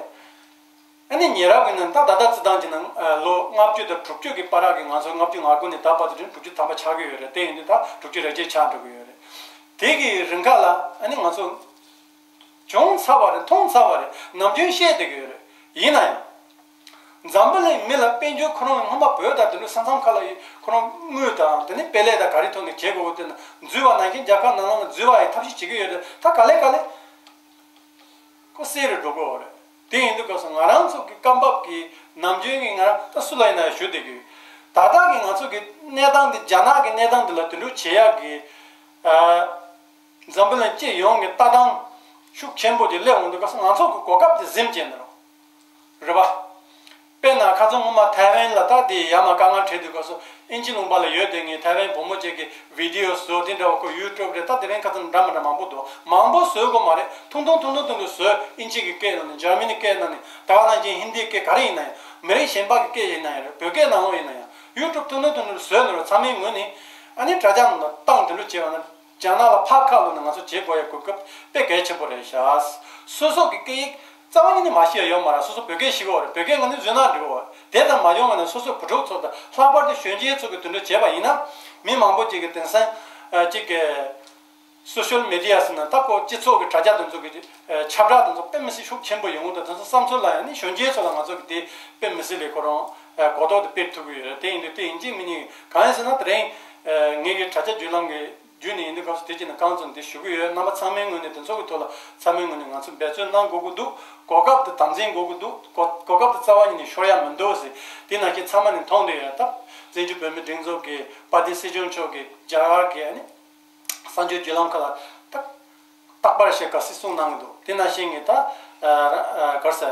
ཨ་ནི་ཉེ་རབས་ཀྱི་ནང་ད་ད་ལྟ་རྩི་སྟངས་ཀྱི་ནང་ལོ་ལྔ་བཅུ་དང་དྲུག་ཅུ་གི་བར་གྱི་ང་ཚོ་ལྔ་བཅུ་ང་དགུ་ནས་ད་བར་དུ་དྲུག་ཅུ་ཐམ་པ་ཆགས་ཀྱི་ཡོད་རེད། དེ་ཡིན་དུས་ད་དྲུག་ཅུ་རེ་གཅིག་ཆགས་འགྲོ་གི་ཡོད་རེད། དེ་གི་རིང་ཁ་ལ་ཨ་ནི་ང་ཚོ། བྱུང་ཚར་བ་རེད། མཐོང་ཚར་བ་རེད། ནམ་རྒྱུན་བཤད་བསྡད་ཀྱི་ཡོད་རེད། ཡིན་ན་ཡང་། འཛམ་བུ་གླིང་མི་ལ་དཔལ་འབྱོར་ཁོ་རང་སྔོན་མ་བོད་དང་དེ་འདྲ་ས་མཚམས་ཁག་ལ་ཡི་ཁོ་རང་དངུལ་དང་དེ་ནས་དཔེ་ལས་དང་ག་རེ་ཐོག་ནས་བྱེད་དགོས་དེ་ན་འཛུལ་བ་ནང་བཞིན་རྒྱལ་ཁབ་ནང་ལོགས་ལ་འཛུལ་བ་ཡི་ཐབས་ཤེས་བྱེད་ཀྱི་ཡོད་རེད། ད་ག་ལེ་ག་ལེ་ཁོ་གསལ་རུ་འགྲོ་གི་ཡོད་རེད། དེ་ཡིན་དུས་སྐབས་སུ་ང་རང་ཚོ་གི་སྐབས་བབ་ཀྱི་ནམ་རྒྱུན་གྱི་ང་རང་ད་སུ་ལ་ཡིན་ན་ཡང་ཞུ་བསྡད་ཀྱི་ཡོད། ད་ལྟ་གི་ང་ཚོ་གི་གནས་སྟངས་འདི་རྒྱ་ནག་གི་གནས་སྟངས་འདི་ལ་དེ་འདྲ་བྱེད་ཡག་གི་ཨ། འཛམ་བུ་གླིང་སྤྱི་ཡོངས་ཀྱི་ལྟ་སྟངས་ཤུགས་ཆེན་པོ་ཅིག་སླེབས་འོང་དུས་སྐབས་སུ་ང་ཚོ་གི་གོ་སྐབས་དེ་ཟིན་བྱས་ནས་རོ། རེད་པ། དཔེར་ན་ཁ་སང་སྔོན་མ་ཐའེ་ཝན་ལ་ད་དེ་ཡ་མ་དཀའ་ངལ་འཕྲད་དུས་སྐབས་སུ་ཨིན་ཇི་ལུང་པ་ལ་ཡོད་དེ་ངས་ཐའེ་ཝན་བུ་མོ་ཅིག་གི་བི་ཌི་ཡོ་བཟོ་དེ་འདྲ་བ་ཁོ་ཡུ་ཊུབ་རེད། ད་དེ་རིང་ཁ་སང་འདྲ་མི་འདྲ་མང་པོ་འདུག་མང་པོ་བཟོ་དགོས་མ་རེད། ཐུང་ཐུང་ཐུང་ཐུང་ཐུང་ཐུང་བཟོས། ཨིན་ཇི་གི་སྐད་ནང་ནས་འཇར་མ་ནི་སྐད་ནང་ནས་ད་ག་ནང་བཞིན་ཧིན་དིའི་སྐད་ག་རེ་ཡིན་ན་ཡང་མི་རིགས་གཞན་པ་གི་སྐད་ཡིན་ན་ཡང་རེད། བོད་སྐད་ནང་ལོགས་ཡིན་ན་ཡང་ཡུ་ཊུབ་ཐུང་ཐུང་ཐུང་ཐུང་བཟོས་ནས་རོ། ཚང་མའི་ངོས་ནས་ཨ་ནི་དྲ་རྒྱ་ནང་ལ་བཏང་དེ་འདྲ་བྱས་པ་ན། རྒྱ་ནག་ལ་ཕར་ཁ་ལོ་ནས་ང་ཚོ་བྱེད་དགོས་ཡ་གོ་སྐབས་དཔེ་གལ་ཆེན་པོ་རེད་ཤག་སོ་སོ་གི་སྐད་ཡིག་རྩ་བ་ཉིད་ནས་མ་ཤེས་ཡ་ཡོད་མ་རེད། སོ་སོ་བོད་སྐད་ཤེས་ཀྱི་ཡོད་རེད། བོད་སྐད་ང་ནི་བཟོས་ན་འགྲིག་གི་ཡོད་རེད། དེ་ཙམ་མ་ཡོང་བ་ན་སོ་སོ་བུ་ཕྲུག་ཚོ་དང་ལྷག་པར་དུ་གཞོན་སྐྱེས་ཚོ་གི་དེ་འདྲ་བྱས་པ་ཡིན་ན་མི་མང་པོ་ཅིག་གི་དེང་སང་ཅིག་གི་སོ་ཤལ་མི་ཌི་ཡ་ཟེར་ན་ད་ཁོ་སྤྱི་ཚོགས་ཀྱི་དྲ་རྒྱ་དེ་ཚོ་གི་ཁྱབ་བསྒྲགས་དེ་ཚོ་དཔེ་མི་སྲིད་ཤུགས་ཆེན་པོ་ཡོང་གི་འདུག་དེ་ཚོ་བསམ་ཚུལ་ལ་ཡང་ནི་གཞོན་སྐྱེས་ཚོ་ལ་ང་ཚོ་གི་དེ་དཔེ་མི་སྲིད་ལས་ཁོ་རང་གོ་རྟོགས་དེ་སྤེལ་ཐུབ་ཀྱི་ཡོད་རེད། དེ་ཡིན་དུས་དེ་ཡིན་གཅིག་མིན་གཉིས་གང་ཡིན་ཟེར་ན་དེ་རིང་ངེད་ཀྱི་དྲ་རྒྱ་བརྒྱུད་ལམ་གྱི་བརྒྱུད་ནས་ཡིན་དུས་སྐབས་སུ་དེ་གཅིག་ནས་རྐང་བཙུགས་དེ་ཞུ་གི་ཡོད། རྣམ་པ་ཚང་མའི་ངོས་ནས་དེ་ཚོ་གི་ཐོག་ལ་ཚང་མའི་ངོས་ནས་ང་ཚོ་འབད་བརྩོན་གནང་དགོས་ཀྱི་འདུག་གོ་སྐབས་དེ་དམ་འཛིན་དགོས་ཀྱི་འདུག་གོ་གོ་སྐབས་དེ་རྩ་བ་ཉིད་ནས་ཤོར་ཡ་མི་འདུག་ཟེར། དེ་ནང་བཞིན་ཚང་མ་ནས་མཐོང་བསྡད་ཡོད། ད་བཙན་བྱོལ་བོད་མིའི་སྒྲིག་འཛུགས་ཀྱི་དཔལ་ལྡན་སྲིད་སྐྱོང་མཆོག་གིས་རྒྱ་གར་གྱི་ཨ་ནི་གསར་འགྱུར་བརྒྱུད་ལམ་ཁག་ལ་ད་རྟག་པར་ཞེས་དགའ་བསུ་གསུངས་གནང་གི་འདུག་དེ་ནང་བཞིན་གྱི་ད་གར་ས་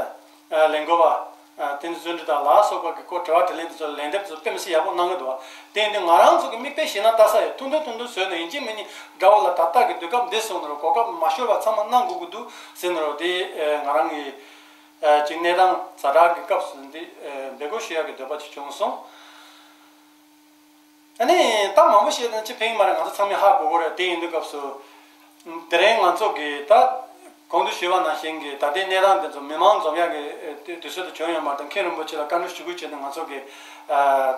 ལས་འགུལ་བ། དེ་ཚོ་འཛིན་གྲྭ་དང་ལ་སོགས་པ་གི་ཁོ་དྲི་བ་དྲིས་ལན་དེ་ཚོ་ལན་འདེབས་ཚོ་དཔེ་མི་སྲིད་ཡག་པོ་གནང་གི་འདུག་དེ་ཡིན་དུས་ང་རང་ཚོ་གི་མིག་དཔེ་བྱས་ན་ལྟ་ས་ཡོད། ཐུང་ཐུང་ཐུང་ཐུང་བཟོས་ནས་ཡིན་གཅིག་མིན་གཉིས་དགྲ་བོ་ལ་ད་ལྟ་གི་དུས་སྐབས་འདི་སོང་ནས་རོ་གོ་སྐབས་མ་ཤོར་བ་ཚང་མ་གནང་དགོས་ཀྱི་འདུག་ཟེར་ནས་རོ། དེ་ང་རང་གི་ཅིག་གནས་སྟངས་ཛ་དྲག་གི་སྐབས་སུ་འདི་འབད་དགོས་ཞུ་ཡག་གི་འདོད་པ་ཅིག་བྱུང་སོང་། ཨ་ནི་ད་མང་པོ་བཤད་ན་ཅི་ཕན་གྱི་མ་རེད། ང་ཚོ་ཚང་མས་ཧ་གོ་གི་རེད། དེ་ཡིན་དུས་སྐབས་སུ་དེ་རིང་ང་ཚོ་གི་ད་གོང་དུ་ཞུས་པ་ནང་བཞིན་གྱི་ད་ལྟའི་གནས་སྟངས་དེ་ཚོ་མི་མང་འཛོམས་ཡག་གི་དུས་ཚོད་དུ་བྱུང་ཡོད་མ་རེད། ད་མཁན་རིན་པོ་ཆེ་ལ་བཀའ་འདྲི་ཞུ་དགོས་བྱས་ནས་ང་ཚོ་གི་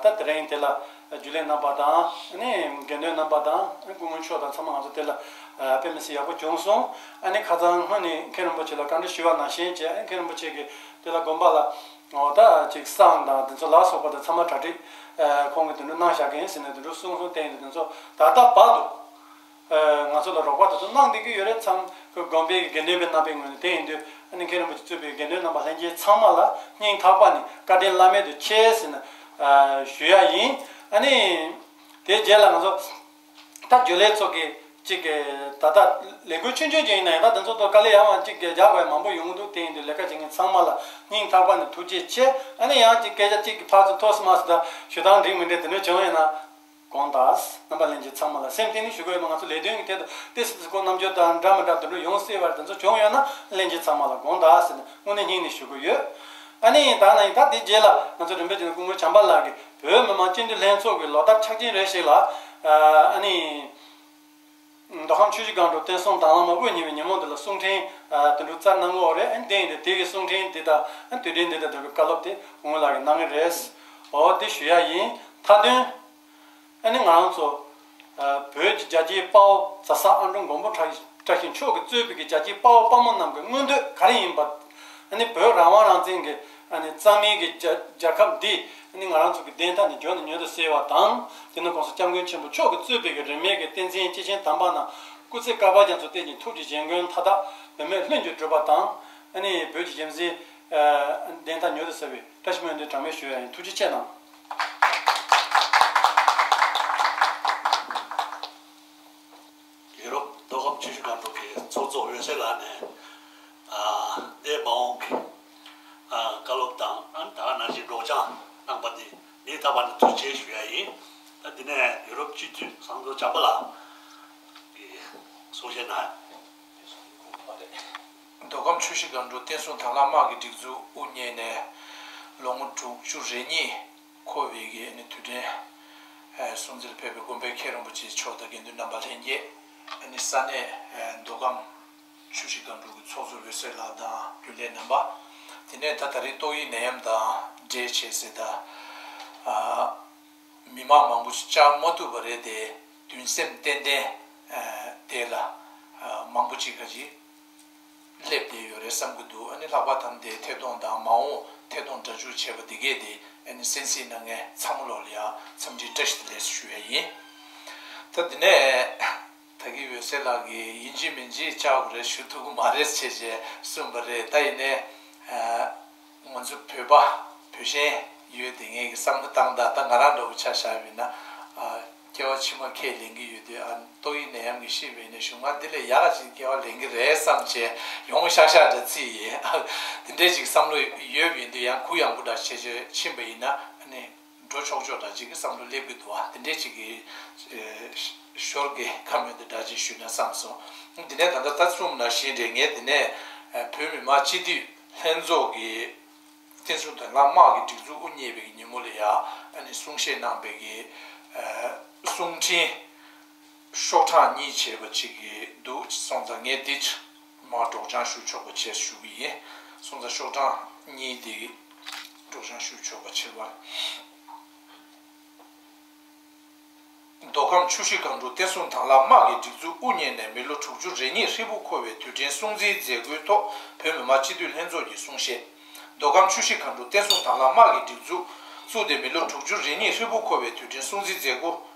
ད་དེ་རིང་དེ་ལ་རྒྱུན་ལས་རྣམ་པ་དང་ཨ་ནི་དགེ་འདུན་རྣམ་པ་དང་སྐུ་ངོ་མཆོག་དང་ཚང་མ་ང་ཚོ་དེ་ལ་དཔེ་མི་སྲིད་ཡག་པོ་བྱུང་སོང་། ཨ་ནི་ཁ་སང་སྔོན་ནས་མཁན་རིན་པོ་ཆེ་ལ་བཀའ་འདྲི་ཞུས་པ་ནང་བཞིན་བྱས། ཨ་ནི་མཁན་རིན་པོ་ཆེ་གིས་དེ་ལ་དགོན་པ་ལ། འོ་ད་ཅིག་བསང་དང་དེ་ཚོ་ལ་སོགས་པ་དང་ཚང་མ་གྲ་སྒྲིག་ཁོང་གིས་དེ་འདྲ་གནང་བཞག་གི་ཡིན་ཟེར་ནས་དེ་འདྲ་གསུང་གསུང་བསྟན་ཡིན། དེ་ཚོ་ད་ལྟ་བར་དུ་ང་ཚོ་ལ་རོགས་པ་དེ་ཚོ་གནང་བསྡད་ཀྱི་ཡོད་རེད། ཚང་ཁོ་དགོན་པའི་དགེ་འདུན་པའི་རྣམ་པའི་ངོས་ནས་དེ་ཡིན་དུས་ཨ་ནི་མཁན་རིན་པོ་ཆེ་གཙོས་པའི་དགེ་འདུན་རྣམ་པ་ལྷན་རྒྱས་ཚང་མ་ལ་སྙིང་ཐག་པ་ནས་བཀའ་དྲིན་བླ་མེད་དུ་ཆེ་ཟེར་ནས་ཞུ་ཡ་ཡིན། ཨ་ནི་དེའི་རྗེས་ལ་ང་ཚོ། ད་རྒྱུན་ལས་ཚོ་གི་གཅིག་གི་ད་ལྟ་ལས་འགུལ་ཆུང་ཆུང་ཅིག་ཡིན་ན་ཡང་ད་དེ་ཚོ་ཐོག་དཀའ་ལས་ཡང་མང་གཅིག་གི་རྒྱག་དགོས་ཡ་མང་པོ་ཡོང་གི་འདུག་དེ་ཡིན་དུས་ལས་ཀ་བྱེད་མཁན་ཚང་མ་ལ་སྙིང་ཐག་པ་ནས་ཐུགས་རྗེ་ཆེ། ཨ་ནི་ཡང་གཅིག་སྐད་ཆ་གཅིག་གི་ཕར་ཚུར་ཐོགས་སུ་མ་སུ་ད་ཞུ་སྟངས་འགྲིག་མི་འགྲིག་དེ་འདྲ་བྱུང་ཡོད་ན་དགོངས་དག་རྣམ་པ་ལྷན་རྒྱས་ཚང་མ་ལ་སེམས་གཏིང་ནས་ཞུ་དགོས་ཡོད་མ། ང་ཚོ་ལས་དོན་གྱི་ཐད་དུ་ཏོག་ཙམ་ཏོག་ཙམ་ཁོ་རྣམ་འགྱུར་དང་འདྲ་མི་འདྲ་དེ་འདྲ་ཡོང་སྲིད་པ་དེ་ཚོ་བྱུང་ཡོད་ན་ལྷན་རྒྱས་ཚང་མ་ལ་དགོངས་དག་ཟེར་ནས་དངོས་གནས་སྙིང་ནས་ཞུ་གི་ཡོད། ཨ་ནི་ད་ནི་ད་དེ་རྗེས་ལ་ང་ཚོ་རིམ་པས་བྱས་ནས་སྐུ་ངོ་བྱམས་པ་ལགས་ཀྱིས་བོད་མི་མང་སྤྱི་འཐུས་ལྷན་ཚོགས་ཀྱི་ལོ་ལྟར་འཆར་ཅན་རེ་ཞིག་ལ་ ཨ་ནི། མདོ་ཁམས་ཆུ་བཞི་སྒང་དྲུག་བསྟན་སྲུང་དྭང་བླངས་མ་དབུ་བརྙེས་པའི་ཉིན་མོ་འདི་ལ་གསུང་འཕྲིན་དེ་འདྲ་བསྩལ་གནང་གི་ཡོད་རེད། ཨ་ནི་དེ་ཡིན་དུས་དེ་གི་གསུང་འཕྲིན་འདི་དང་དུས་དྲན་འདི་དང་འབྲེལ་བའི་བཀའ་སློབ་དེ་སྐུ་ངོ་ལགས་ཀྱིས་གནང་གི་རེད། འོ་དེ་ཞུ་ཡ་ཡིན། མཐའ་དོན། ཨ་ནི་ང་རང་ཚོ་བོད་ཀྱི་རྒྱལ་གཅེས་དཔའ་བོ་རྫ་ས་ཨ་འབྲུག་མགོན་པོ་བཀྲ་ཤིས་མཆོག་གིས་གཙོས་པའི་གི་རྒྱལ་གཅེས་དཔའ་བོ་དཔའ་མོ་རྣམས་ཀྱི་མངོན་འདོད་ག་རེ་ཡིན་པ། ཨ་ནི་བོད་རང་དབང་རང་བཙན་གྱི་ཨ་ནི་རྩ་མེད་ཀྱི་རྒྱལ་རྒྱལ་ཁབ་འདི་ཨ་ནི་ང་རང་ཚོ་གི་བདེན་མཐའ་ནས་མགྱོགས་ནས་མྱུར་དུ་གསལ་བ་དང་། དེ་ནི་༸གོང་ས་༸སྐྱབས་མགོན་ཆེན་པོ་མཆོག་གིས་གཙོས་པའི་གི་རིས་མེད་ཀྱི་བསྟན་འཛིན་སྐྱེས་ཆེན་དམ་པ་རྣམས་སྐུ་ཚེ་བསྐལ་པ་རྒྱ་མཚོར་བརྟན་ཅིང་ཐུགས་ཀྱི་རྗེ་མགོན་མཐའ་དག་འབད་མེད་ལྷུན་གྱིས་གྲུབ་པ་དང་། ཨ་ནི་བོད་ཀྱི་རྒྱལ་གཅེས་བདེན་མཐའ་མྱུར་དུ་གསལ་བའི་བཀྲ་ཤིས་སྨོན་འདུན་གྲངས་མེད་ཞུ་ཡ་ཡིན། ཐུགས་རྗེ་ཆེ་གནང་། ཡུ་རོབ་མདོ་ཁམས་ཆུ་བཞི་སྒང་དྲུག་གི་ཚོགས་གཙོ་འོད་ཟེར་ལགས་ནས་ཨ་འདས་མ་འོངས་ཀྱི་ཨ་བཀའ་སློབ་དང་ཨ་ད་ག་ནང་བཞིན་སྒྲོག་སྦྱང་གནང་པ་དེ་ངས་ད་བར་ནས་ཐུགས་རྗེ་ཆེ་ཞུ་ཡ་ཡིན། ད་འདི་ནས་ཡུ་རོབ་སྤྱི་འཐུས་ཟམ་གདོང་བྱམས་པ་ལགས་ཀྱིས་གསུང་བཤད་གནང་ཡ། མདོ་ཁམས་ཆུ་བཞི་སྒང་དྲུག་བསྟན་སྲུང་དྭང་བླངས་དམག་གི་སྒྲིག་འཛུགས་དབུ་བརྙེས་ནས་ལོ་ངོ་དྲུག་ཅུ་རེ་གཉིས་འཁོར་བའི་གི་ཨ་ནི་དུས་དྲན་ཨ་སྲུང་བརྩིར་ཕེབས་པའི་དགོན་པའི་མཁན་རིན་པོ་ཆེ་མཆོག་དང་དགེ་འདུན་རྣམ་པ་ལྷན་རྒྱས། ཨ་ནི་ས་གནས་ཨ་མདོ་ཁམས་ཆུ་བཞི་སྒང་དྲུག་གི་ཚོགས་གཙོ་འོད་ཟེར་ལགས་དང་རྒྱུན་ལས་རྣམ་པ། དེ་ནས་ད་ད་རེས་ཏོག་དབྱིབས་ནད་ཡམས་དང་འབྲེལ་བྱས་ཟེར་ད་ཨ་མི་མང་མང་པོ་ཞིག་བཅར་མ་ཐུབ་པ་རེད་དེ། འདུན་སེམས་ཏན་ཏན་ཨ་དེ་ལ་ཨ་མང་པོ་ཅིག་ག་ཅིག་སླེབས་བསྡད་ཡོད་རེད་བསམ་གྱི་འདུག་ཨ་ནི་ལྷག་པར་དུ་དེ་ཐད་གཏོང་དང་མ་འོངས་ཐད་གཏོང་སྒྲ་སྒྱུར་བྱས་པ་འདི་གས་དེ་ཨ་ནི་གསན་གཟིགས་གནང་མཁན་ཚང་མ་ལོག་ལ་ཡང་འཚམས་འདྲི་བཀྲ་ཤིས་བདེ་ལེགས་ཞུ་ཡ་ཡིན། ད་འདི་ནས་ད་གིན་འོད་ཟེར་ལགས་ཀྱིས་ཡིན་གཅིག་མིན་གཅིག་བཅར་དགོས་རེད་ཞུ་ཐུབ་ཀྱི་མ་རེད་ཟེར་བྱས་གསུངས་པ་རེད། ད་ཡིན་ནའི་ང་ཚོ་བོད་པ་བོད་ཞེན་ཡོད་དེ་ངས་ཀྱི་བསམ་བློ་བཏང་ད་ད་ང་རང་འདྲ་བོ་ཆ་བཞག་པ་ཡིན་ན། སྐྱེ་བ་ཕྱི་མ་ཁས་ལེན་གྱི་ཡོད་དུས་ཨ་ཏོག་དབྱིབས་ནད་ཡམས་ཀྱིས་ཤི་བའི་ནས་གཞུག་མ་འདི་ལས་ཡག་ག་ཅིག་སྐྱེ་བ་ལེན་གྱི་རེད་བསམ་བྱས་ཡོང་ཤག་ཤག་འདྲ་རྩིས་ཡིན། དེ་འདྲའི་ཅིག་བསམ་བློ་ཡོད་པ་ཡིན་དུས་ཡང་གུ་ཡངས་པོ་འདྲ་བྱས་བྱས་ཕྱིན་པ་ཡིན་ན་ཨ་ནི་འགྲོ་ཆོག་ཆོག་འདྲ་ཅིག་གི་བསམ་བློ་སླེབས་ཀྱི་འདུག་ཨ་དེ་འདྲའི་ཅིག་གི་ཞོར་གྱི་ཁ་མོན་དེ་འདྲ་ཅིག་ཞུས་ན་བསམ་སོང་། འདི་ནས་ད་ལྟ་ད་གསུངས་ནང་བཞིན་རེད། ངས་དེ་ནས་བོད་མི་མང་སྤྱི་འཐུས་ལྷན་ཚོགས་ཀྱི་བསྟན་སྲུང་དང་བླངས་དམག་གི་སྒྲིག་འཛུགས་དབུ་བརྙེས་པའི་ཉིན་མོ་ལ་ཡང་ཨ་ནི་གསུང་བཤད་གནང་པའི་གི་གསུང་འཕྲིན་ཤོག་གྲངས་གཉིས་བྱས་པ་ཅིག་གི་འདུག་སོང་ཙང་ངས་འདི་མར་སྒྲོག་སྦྱང་ཞུ་ཆོག་པ་བྱས་ཞུ་གི་ཡིན། སོང་ཙང་ཤོག་གྲངས་གཉིས་འདི་སྒྲོག་སྦྱང་ཞུ་ཆོག་པ་བྱས་པ། མདོ་ཁམས་ཆུ་བཞི་སྒང་དྲུག་བསྟན་སྲུང་དང་བླངས་དམག་གི་སྒྲིག་འཛུགས་དབུ་བརྙེས་ནས་མི་ལོ་དྲུག་ཅུ་རེ་གཉིས་ཧྲིལ་པོ་འཁོར་བའི་དུས་དྲན་སྲུང་བརྩིའི་མཛད་སྒོའི་ཐོག་བོད་མི་མང་སྤྱི་འཐུས་ལྷན་ཚོགས་ཀྱིས་གསུང་བཤད། མདོ་ཁམས་ཆུ་བཞི་སྒང་དྲུག་བསྟན་སྲུང་དང་བླངས་དམག་གི་སྒྲིག་འཛུགས་བཙུགས་ཏེ་མི་ལོ་དྲུག་ཅུ་རེ་གཉིས་ཧྲིལ་པོ་འཁོར་བའི་དུས་དྲན་སྲུང་བརྩིའི་མཛད་སྒོ་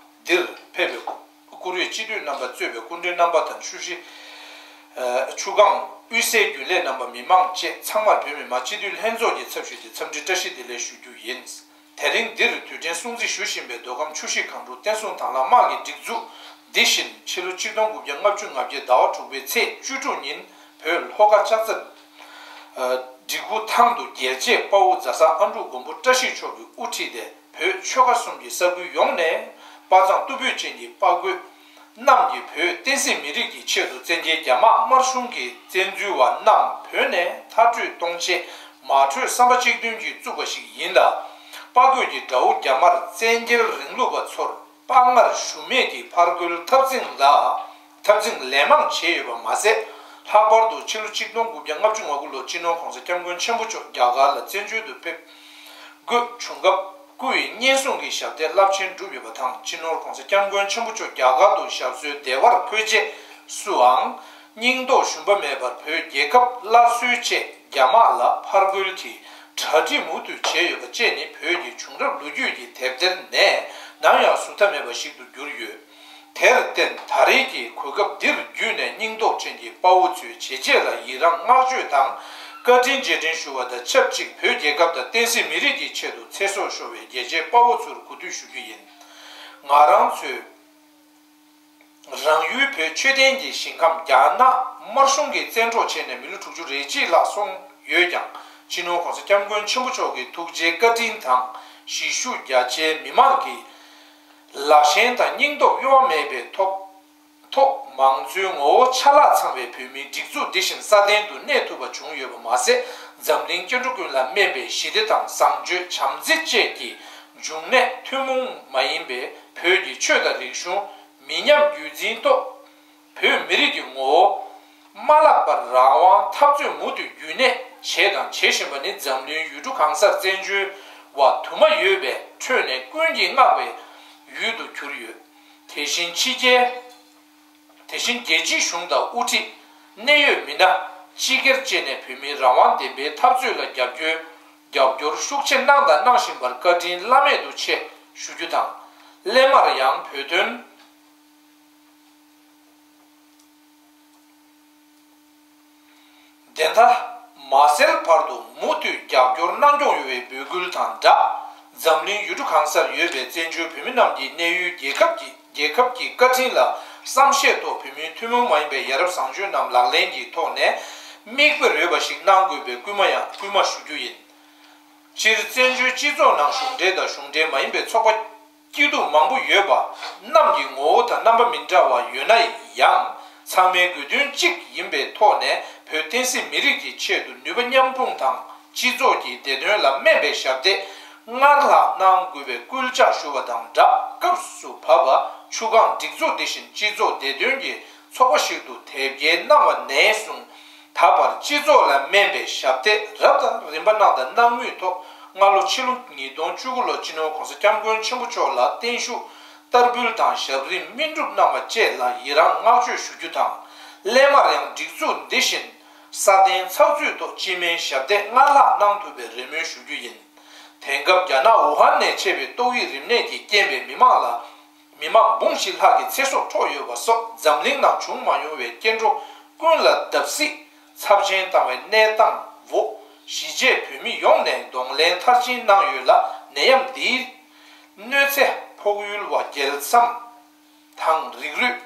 འདིར་ཕེབས་པའི་བཀུར་འོས་སྤྱི་འཐུས་རྣམ་པ་གཙོས་པའི་སྐུ་མགྲོན་རྣམ་པ་དང་ཆུ་བཞི་ཆུ་སྒང་དབུས་སའི་རྒྱུན་ལས་རྣམ་པ་མི་མང་བཅས་ཚང་མར་བོད་མི་མང་སྤྱི་འཐུས་ལྷན་ཚོགས་ཀྱི་ཚབ་ཞུས་ཏེ་འཚམས་འདྲི་བཀྲ་ཤིས་བདེ་ལེགས་ཞུ་རྒྱུ་ཡིན། དེ་རིང་འདིར་དུས་དྲན་སྲུང་བརྩི་ཞུ་བཞིན་པའི་མདོ་ཁམས་ཆུ་བཞི་སྒང་དྲུག་བསྟན་སྲུང་དང་བླངས་དམག་གི་སྒྲིག་འཛུགས་འདི་བཞིན་ཕྱི་ལོ་ཆིག་སྟོང་དགུ་བརྒྱ་ལྔ་བཅུ་ང་བརྒྱད་ཟླ་བ་དྲུག་པའི་ཚེས་བཅུ་དྲུག་ཉིན་བོད་ལྷོ་ཁ་ལྕགས་རྩ་སྒྲིག་ཁུལ་ཐང་དུ་རྒྱལ་གཅེས་དཔའ་བོ་རྫ་ས་ཨ་འབྲུག་མགོན་པོ་བཀྲ་ཤིས་མཆོག་གིས་དབུ་ཁྲིད་དེ་བོད་ཆོལ་ཁ་གསུམ་གྱི་ས་ཁུལ་ཡོངས་ནས་དཔའ་མཛངས་རྟུལ་ཕོད་ཅན་གྱི་དཔའ་རྒོད་རྣམས་ཀྱིས་བོད་བསྟན་སྲིད་མི་རིགས་ཀྱི་ཆེད་དུ་བཙན་རྒྱལ་རྒྱ་དམར་དམར་གཞུང་གི་བཙན་འཛུལ་བ་རྣམས་བོད་ནས་མཐར་སྐྲོད་གཏོང་ཆེད་མ་གྲོས་བསམ་པ་གཅིག་མཐུན་གྱིས་བཙུགས་པ་ཞིག་ཡིན་ལ། དཔའ་རྒོད་ཀྱི་དགྲ་བོ་རྒྱ་དམར་བཙན་རྒྱལ་རིང་ལུགས་པ་ཚོར་དཔའ་ངར་ཞུམ་མེད་ཀྱིས་ཕར་རྒོལ་འཐབ་འཛིང་ལ་འཐབ་འཛིང་ལན་མང་བྱས་ཡོད་པ་མ་ཟད། ལྷག་པར་དུ་ཕྱི་ལོ་ཆིག་སྟོང་དགུ་བརྒྱ་ལྔ་བཅུ་ང་དགུ་ལོར་སྤྱི་ནོར་༸གོང་ས་༸སྐྱབས་མགོན་ཆེན་པོ་མཆོག་རྒྱ་གར་ལ་བཙན་བྱོལ་དུ་ཕེབས་དགོས་བྱུང་སྐབས། སྐུ་ཡི་བསྙེན་སྲུང་གི་ཞབས་བརྟན་རླབས་ཆེན་བསྒྲུབས་ཡོད་པ་དང་། སྤྱི་ནོར་༸གོང་ས་༸སྐྱབས་མགོན་ཆེན་པོ་མཆོག་རྒྱ་གར་དུ་ཞབས་སོར་བདེ་བར་འཁོད་རྗེས་སུའང་སྙིང་སྟོབས་ཞུམ་པ་མེད་པར་བོད་རྒྱལ་ཁབ་སླར་གསོའི་ཆེད་རྒྱ་དམག་ལ་ཕར་རྒོལ་གྱི་གྲ་སྒྲིག་མུ་མཐུད་བྱས་ཡོད་པ་བཅས་ནི་བོད་ཀྱི་བྱུང་རབས་ལོ་རྒྱུས་ཀྱི་དེབ་ཐེར་ནས་ནམ་ཡང་ཟུར་ལྟ་མེད་པ་ཞིག་ཏུ་གྱུར་ཡོད། དེར་བརྟེན་ད་རེས་ཀྱི་གོ་སྐབས་འདིར་བརྒྱུད་ནས་སྙིང་སྟོབས་ཅན་གྱི་དཔའ་བོ་ཚོས་བྱས་རྗེས་ལ་ཡི་རངས་བསྔགས་བརྗོད་དང་བཀའ་དྲིན་རྗེས་དྲན་ཞུ་བ་དང་ཆབས་ཅིག་བོད་རྒྱལ་ཁབ་དང་བསྟན་སྲིད་མི་རིགས་ཀྱི་ཆེད་དུ་ཚེ་སྲོག་ཤོར་བའི་རྒྱལ་གཅེས་དཔའ་བོ་ཚོར་གུས་འདུད་ཞུ་རྒྱུ་ཡིན། ང་རང་ཚོའི་རང་ཡུལ་བོད་ཆོས་ལྡན་གྱི་ཞིང་ཁམས་རྒྱ་ནག་དམར་གཞུང་གིས་བཙན་འཕྲོག་བྱས་ནས་མི་ལོ་དྲུག་ཅུ་རེ་གཅིག་ལྷག་སོང་ཡོད་ཀྱང་། སྤྱི་ནོར་༸གོང་ས་༸སྐྱབས་མགོན་ཆེན་པོ་མཆོག་གི་ཐུགས་རྗེ་བཀའ་དྲིན་དང་གཞིས་བཞུགས་རྒྱ་ཆེའི་མི་མང་གི་ལག་ཞེན་དང་སྙིང་སྟོབས་གཡོ་བ་མེད་པའི་ཐོག་ཐོག་མང་གཙོའི་ངོ་བོ་ཆ་ལག་ཚང་བའི་བོད་མིའི་སྒྲིག་འཛུགས་འདི་བཞིན་སྲ་བརྟན་དུ་གནས་ཐུབ་པ་བྱུང་ཡོད་པ་མ་ཟད། འཛམ་གླིང་སྐྱེ་འགྲོ་ཀུན་ལ་སྨན་པའི་ཞི་བདེ་དང་བཟང་སྤྱོད་བྱམས་བརྩེ་བཅས་ཀྱི་འབྱུང་གནས་ཐུན་མོང་མ་ཡིན་པའི་ བོད་ཀྱི་ཆོས་དང་རིག་གཞུང་མི་ཉམས་རྒྱུན་འཛིན་ཐོག་བོད་མི་རིགས་ཀྱི་ངོ་བོ་མ་བརླག་པར་རང་དབང་འཐབ་རྩོད་མུ་མཐུད་རྒྱུན་གནས་བྱས་དང་བྱེད་བཞིན་པ་ནི་འཛམ་གླིང་ཡུལ་གྲུ་གང་སར་བཙན་བྱོལ་བ་དུ་མ་ཡོད་པའི་ཁྲོད་ནས་ཀུན་གྱིས་བསྔགས་པའི་ཡུལ་དུ་གྱུར་ཡོད། དེ་བཞིན་ཕྱི་རྒྱལ། དེ་བཞིན་རྒྱལ་སྤྱིའི་གཞུང་དང་དབུ་ཁྲིད། གནད་ཡོད་མི་སྣ། སྤྱི་སྒེར་བཅས་ནས་བོད་མིའི་རང་དབང་བདེན་པའི་འཐབ་རྩོད་ལ་རྒྱབ་སྐྱོར། རྒྱབ་སྐྱོར་ཤུགས་ཆེ་གནང་དང་གནང་བཞིན་པར་བཀའ་དྲིན་བླ་མེད་དུ་ཆེ་ཞུ་རྒྱུ་དང་། སླད་མར་ཡང་བོད་དོན་བདེན་མཐའ་མ་གསལ་བར་དུ་མུ་མཐུད་རྒྱབ་སྐྱོར་གནང་སྐྱོང་ཡོང་བའི་འབོད་སྐུལ་དང་སྦྲགས། འཛམ་གླིང་ཡུལ་གྲུ་གང་སར་ཡོད་པའི་བཙན་བྱོལ་བོད་མི་རྣམས་ཀྱིས་གནས་ཡུལ་རྒྱལ་ཁབ་ཀྱི་རྒྱལ་ཁབ་ཀྱི་བཀའ་དྲིན་ལ་བསམ་ཤེས་ཐོག་བོད་མིའི་ཐུན་མོང་མ་ཡིན་པའི་ཡ་རབས་བཟང་སྤྱོད་རྣམས་ལག་ལེན་གྱི་ཐོག་ནས་མིག་དཔེ་རོལ་པ་ཞིག་གནང་དགོས་པའི་སྐུལ་མ་ཡང་སྐུལ་མ་ཞུ་རྒྱུ་ཡིན། སྤྱིར་བཙན་བྱོལ་སྤྱི་ཚོགས་ནང་གཞུང་འབྲེལ་དང་གཞུང་འབྲེལ་མ་ཡིན་པའི་ཚོགས་པ་སྐྱིད་སྡུག་མང་པོ་ཡོད་པ་རྣམས་ཀྱི་ངོ་བོ་དང་རྣམ་པ་མི་འདྲ་བ་ཡོད་ན་ཡང་ཚང་མའི་དགོས་འདུན་གཅིག་ཡིན་པའི་ཐོག་ནས་བོད་བསྟན་སྲིད་མི་རིགས་ཀྱི་ཆེད་དུ་ནུས་པ་མཉམ་སྤུངས་དང་སྤྱི་ཚོགས་ཀྱི་བདེ་དོན་ལ་སྨན་པའི་ཞབས་སྟེགས་སྔར་ལྷག་གནང་དགོས་པའི་སྐུལ་ལྕག་ཞུ་བ་དང་སྦྲགས། སྐབས་སུ་བབས་པ་ཆུ་སྒང་སྒྲིག་འཛུགས་འདི་བཞིན་སྤྱི་ཚོགས་བདེ་དོན་གྱི་ཚོགས་པ་ཞིག་ཏུ་དེབ་སྐྱེལ་གནང་བ་ནས་བཟུང་ད་བར་སྤྱི་ཚོགས་ལ་སྨན་པའི་ཞབས་སྟེགས་རབ་དང་རིམ་པ་གནང་དང་གནང་མུས་ཐོག་སྔ་ལོ་ཕྱི་ལོ་ཉིས་སྟོང་བཅུ་དགུ་ལོར་སྤྱི་ནོར་༸གོང་ས་༸སྐྱབས་མགོན་ཆེན་པོ་མཆོག་ལ་བརྟན་བཞུགས་བསྟར་འབུལ་དང་ཞབས་རིམ་སྨིན་སྒྲུབ་གནང་བ་བཅས་ལ་ཡི་རང་བསྔགས་བརྗོད་ཞུ་རྒྱུ་དང་། སླད་མར་ཡང་སྒྲིག་འཛུགས་འདི་བཞིན་སྲ་བརྟན་ཚགས་ཚུད་ཐོག་སྤྱི་སྨན་ཞབས་སྟེགས་སྔར་ལྷག་གནང་ཐུབ་པའི་རེ་སྨོན་ཞུ་རྒྱུ་ཡིན། དེང་སྐབས་རྒྱ་ནག་ཝུ་ཧན་ནས་མཆེད་པའི་ཏོག་དབྱིབས་རིམས་ནད་ཀྱི་རྐྱེན་པས་མི་མང་ལ། མི་མང་འབུམ་བཞི་ལྷག་གི་ཚེ་སྲོག་འཕྲོག་ཡོད་པ་སོགས་འཛམ་གླིང་ནང་བྱུང་མ་མྱོང་བའི་སྐྱེ་འགྲོ་ཀུན་ལ་བརྡབ་གསིག་ཚབས་ཆེན་བཏང་བའི་གནས་སྟངས་འོག་གཞིས་བྱེས་བོད་མི་ཡོངས་ནས་གདོང་ལེན་མཐར་ཕྱིན་གནང་ཡོད་ལ། ནད་ཡམས་འདིའི་གནོད་འཚེ་ཕོག་ཡུལ་བ་རྒྱལ་མཚམས་དང་རིགས་རུས།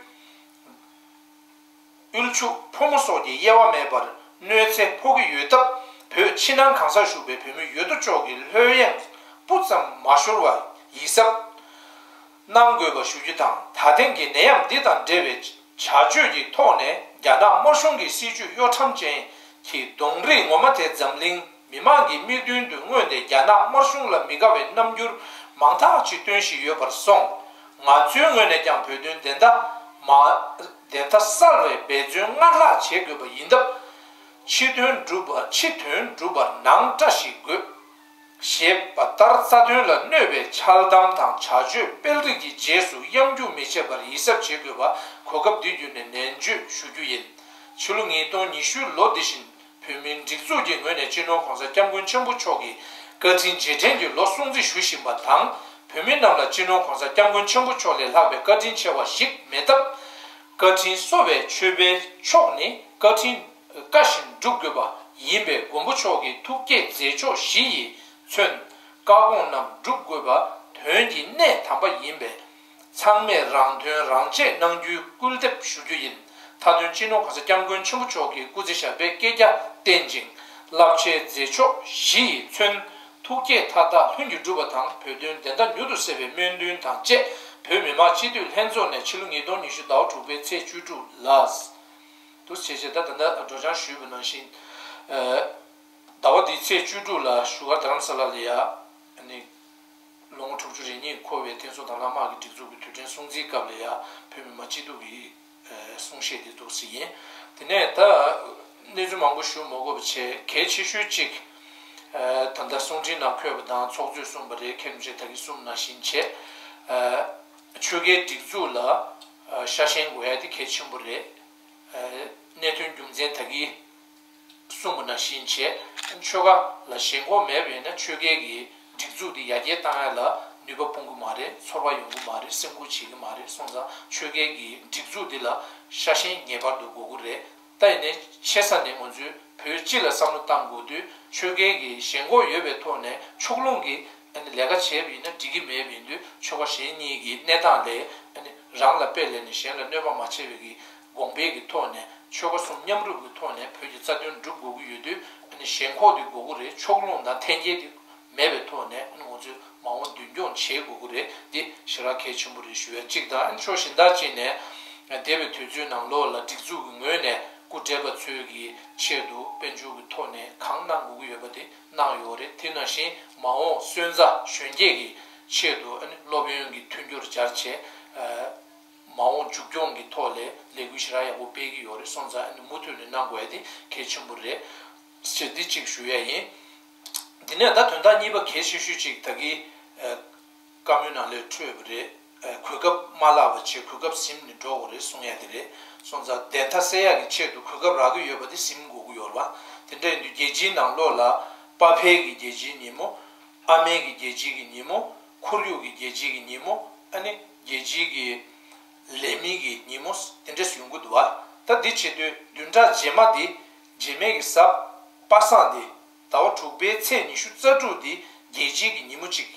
དབུལ་ཕྱུག་ཕོ་མོ་སོགས་ཀྱི་དབྱེ་བ་མེད་པར་གནོད་འཚེ་ཕོག་གི་ཡོད་སྟབས། བོད་ཕྱི་ནང་གང་སར་བཞུགས་པའི་བོད་མི་ཡོད་དོ་ཅོག་གིས་ལྷོད་གཡེང་སྤུ་ཙམ་མ་ཤོར་བར་ཡིད་གཟབ་གནང་དགོས་པ་ཞུ་རྒྱུ་དང་། ད་ཐེངས་ཀྱི་ནད་ཡམས་འདི་དང་འབྲེལ་བའི་བྱ་སྤྱོད་ཀྱི་ཐོག་ནས་རྒྱ་ནག་དམར་གཞུང་གི་སྲིད་ཇུས་གཡོ་ཁྲམ་ཅན་གྱི་གདོང་རིས་ངོ་མ་དེ་འཛམ་གླིང་མི་མང་གི་མིག་མདུན་དུ་མངོན་ཏེ། རྒྱ་ནག་དམར་གཞུང་ལ་མི་དགའ་བའི་རྣམ་འགྱུར་མང་དག་ཅིག་སྟོན་བཞིན་ཡོད་པར་སོང་། ང་ཚོའི་ངོས་ནས་ཀྱང་བོད་དོན་བདེན་མཐའ་མ། བདེན་མཐའ་གསལ་བའི་འབད་བརྩོན་སྔར་ལྷག་བྱེད་དགོས་པ་ཡིན་སྟབས། ཕྱི་དོན་སྒྲུབ་པ། ཕྱི་དོན་སྒྲུབ་པར་ནང་བཀྲ་ཤིས་དགོས། ཞེས་པ་ལྟར་རྩ་དོན་ལ་གནོད་པའི་འཆལ་གཏམ་དང་བྱ་སྤྱོད་སྤེལ་རིགས་ཀྱི་རྗེས་སུ་གཡམ་རྒྱུག་མི་བྱེད་པར་ཡིད་གཟབ་བྱེད་དགོས་པ་གོ་སྐབས་འདི་བརྒྱུད་ནས་ནན་བརྗོད་ཞུ་རྒྱུ་ཡིན། ཕྱི་ལོ་ཉིས་སྟོང་ཉི་ཤུ་ལོ་འདི་བཞིན་བོད་མིའི་སྒྲིག་འཛུགས་ཀྱི་ངོས་ནས་སྤྱི་ནོར་༸གོང་ས་༸སྐྱབས་མགོན་ཆེན་པོ་མཆོག་གི་བཀའ་དྲིན་རྗེས་དྲན་གྱི་ལོ་སྲུང་བརྩི་ཞུ་བཞིན་པ་དང་། བོད་མི་རྣམས་ལ་སྤྱི་ནོར་༸གོང་ས་༸སྐྱབས་མགོན་ཆེན་པོ་མཆོག་ལས་ལྷག་པའི་བཀའ་དྲིན་ཆེ་བ་ཞིག་མེད་སྟབས། བཀའ་དྲིན་གསོ་བའི་མཆོད་པའི་མཆོག་ནི་བཀའ་དྲིན་བཀའ་བཞིན་སྒྲུབ་དགོས་པ་ཡིན་པས། མགོན་པོ་མཆོག་གི་ཐུགས་བསྐྱེད་མཛད་མཆོག་བཞི་ཡིས་མཚོན། བཀའ་དགོངས་རྣམས་སྒྲུབ་དགོས་པ་དོན་གྱི་གནད་དམ་པ་ཡིན་པས། ཚང་མས་རང་དོན་རང་གཅེས་གནང་རྒྱུའི་སྐུལ་འདེབས་ཞུ་རྒྱུ་ཡིན། མཐའ་དོན་སྤྱི་ནོར་༸གོང་ས་༸སྐྱབས་མགོན་ཆེན་པོ་མཆོག་གིས་སྐུ་ཚེ་ཞབས་པད་བསྐལ་བརྒྱར་བརྟན་ཅིང་། རླབས་ཆེའི་མཛད་མཆོག་བཞི་ཡིས་མཚོན། ཐུགས་བསྐྱེད་མཐའ་དག་ལྷུན་གྱིས་འགྲུབ་པ་དང་། བོད་དོན་བདེན་མཐའ་མྱུར་དུ་གསལ་བའི་སྨོན་འདུན་དང་བཅས། བོད་མི་མང་སྤྱི་འཐུས་ལྷན་ཚོགས་ནས་ཕྱི་ལོ་ཉིས་སྟོང་ཉི་ཤུ་ཟླ་བ་དྲུག་པའི་ཚེས་བཅུ་དྲུག་ལ། འདུག་བྱས་བྱས་ད་ད་ལྟ་སྒྲོག་སྦྱང་ཞུས་པ་ནང་བཞིན། ཟླ་བ་འདིའི་ཚེས་བཅུ་དྲུག་ལ་བཞུགས་སྒར་རྡ་རམ་ས་ལ་ལ་ཡ། ཨ་ནི། ལོ་ངོ་དྲུག་ཅུ་རེ་གཉིས་འཁོར་བའི་འདས་གྲོངས་དང་བླ་མ་གི་སྒྲིག་འཛུགས་ཀྱི་དུས་དྲན་སྲུང་བརྩིའི་སྐབས་ལ་ཡ་བོད་མི་མང་སྤྱི་འཐུས་ཀྱི་གསུང་བཤད་དེ་འདུག་ཟེར་ཡིན། དེ་ནས་ད་གནས་ཚུལ་མང་པོ་ཞུ་མ་དགོས་པ་བྱས། གལ་ཆེ་ཤོས་གཅིག་ད་ལྟ་གསུང་འཕྲིན་ནང་འཁོད་པ་དང་ཚོགས་གཙོས་གསུངས་པ་རེད། མཁན་རིན་པོ་ཆེ་ད་གིན་གསུངས་ནང་བཞིན་བྱས། ཆོལ་ཁའི་སྒྲིག་འཛུགས་ལ་ཤ་ཞེན་དགོས་ཡ་དེ་གལ་ཆེན་པོ་རེད། གནད་དོན་རྒྱུ་མཚན་ད་གིན་གསུངས་པ་ནང་བཞིན་བྱས། ཆོལ་ཁ་ལ་ཞེན་ཁོག་མེད་པ་ཡིན་ན་ཆོལ་ཁའི་གི་སྒྲིག་འཛུགས་འདི་ཡར་རྒྱས་བཏང་ཡ་ལ་ནུས་པ་སྤུངས་གི་མ་རེད། ཚོར་བ་ཡོང་གི་མ་རེད། སེམས་ཁུར་བྱེད་ཀྱི་མ་རེད། སོང་ཙང་ཆོལ་ཁའི་གི་སྒྲིག་འཛུགས་འདི་ལ་ཤ་ཞེན་ངེས་པར་དུ་དགོས་ཀྱི་རེད། ད་ཡིན་ནའི་ཆེ་ས་ནས་ང་ཚོས་བོད་སྤྱི་ལ་བསམ་བློ་བཏང་དགོས་དུས། ཆོལ་ཁའི་གི་ཞེན་ཁོག་ཡོད་པའི་ཐོག་ནས་ཕྱོགས་ལྷུང་གི་ཨ་ནི་ལས་ཀ་བྱས་པ་ཡིན་ན་འགྲིག་གི་མེད་པ་ཡིན་དུས། ཆོལ་ཁ་གཞན་གཉིས་ཀྱི་གནས་སྟངས་ལས་ཨ་ནི་རང་ལ་དཔེ་ལེན་ནས་གཞན་ལ་གནོད་པ་མ་བྱས་པའི་གི་དགོངས་པའི་གི་ཐོག་ནས། ཆོལ་ཁ་གསུམ་མཉམ་རུབ་ཀྱི་ཐོག་ནས་བོད་ཀྱི་རྩ་དོན་སྒྲུབ་དགོས་ཀྱི་ཡོད་དུས། ཨ་ནི་ཞེན་ཁོག་དེ་དགོས་ཀྱི་རེད། ཕྱོགས་ལྷུང་དང་འཐེན་འཁྱེར་དེ་མེད་པའི་ཐོག་ནས། ཨ་ནི་ང་ཚོས་མ་འོངས་མདུན་སྐྱོད་བྱེད་དགོས་ཀྱི་རེད། འདི་ཞེ་དྲག་གལ་ཆེན་པོ་རེད་ཞུ་ཡ་གཅིག་དང་། ཨ་ནི་ཕྱོགས་གཞན་དག་ཅིག་ནས་འདས་པའི་དུས་ཚོད་ནང་ལོགས་ལ་སྒྲིག་འཛུགས་ཀྱི་ངོས་ནས་སྐུ་བགྲེས་པ་ཚོའི་གི་ཆེད་དུ་དཔལ་འབྱོར་གྱི་ཐོག་ནས་གང་གནང་དགོས་ཀྱི་ཡོད་པ་དེ་གནང་ཡོད་རེད། དེ་ནང་བཞིན་མ་འོངས་སོན་རྩ་གཞོན་སྐྱེས་ཀྱི་ ཆེད་དུ་ཨ་ནི་སློབ་ཡོན་གྱི་མཐུན་འགྱུར་སྦྱར་བྱས། ཨ་མ་འོངས་མཇུག་སྐྱོང་གི་ཐོག་ལ་ལས་འགུལ་ཞེ་དྲག་ཡག་པོ་སྤེལ་གྱི་ཡོད་རེད། སོང་ཙང་ཨ་ནི་མུ་མཐུད་ནས་གནང་དགོས་ཡ་དེ་གལ་ཆེན་པོ་རེད། ཞེས་འདི་གཅིག་ཞུ་ཡ་ཡིན། འདི་ནས་ད་དོན་དག་གཉིས་པ་གལ་ཆེ་ཤོས་གཅིག་ད་གིན་ཨ་བཀའ་མོལ་ནང་ལ་འཕྲོས་པ་རེད། ཨ་གོ་སྐབས་མ་བརླག་པ་བྱས་གོ་སྐབས་ཟིན་ནས་འགྲོ་དགོས་རེད་གསུང་ཡ་དེ་རེད། སོང་ཙང་བདེན་མཐའ་གསལ་ཡག་གི་ཆེད་དུ་གོ་སྐབས་རག་གི་ཡོད་པ་དེ་ཟིན་དགོས་ཀྱི་ཡོད་རེད་བ། དེ་འདྲ་ཡིན་དུས་རྒྱལ་སྤྱིའི་ནང་ལོགས་ལ་པ་ཕའི་གི་རྒྱལ་སྤྱིའི་ཉིན་མོ། ཨ་མའི་གི་རྒྱལ་སྤྱིའི་གི་ཉིན་མོ། ཁོར་ཡུག་གི་རྒྱལ་སྤྱིའི་གི་ཉིན་མོ། ཨ་ནི་རྒྱལ་སྤྱིའི་གི་ལས་མི་གི་ཉིན་མོ་དེ་འདྲས་ཡོང་གི་འདུག་བ། ད་འདི་བྱེད་དུས་བདུན་ཕྲག་རྗེས་མ་འདི་རྗེས་མའི་གི་གཟའ་པ་སངས་འདི་ཟླ་བ་དྲུག་པའི་ཚེས་ཉི་ཤུ་རྩ་དྲུག་འདི་རྒྱལ་སྤྱིའི་གི་ཉིན་མོ་གཅིག་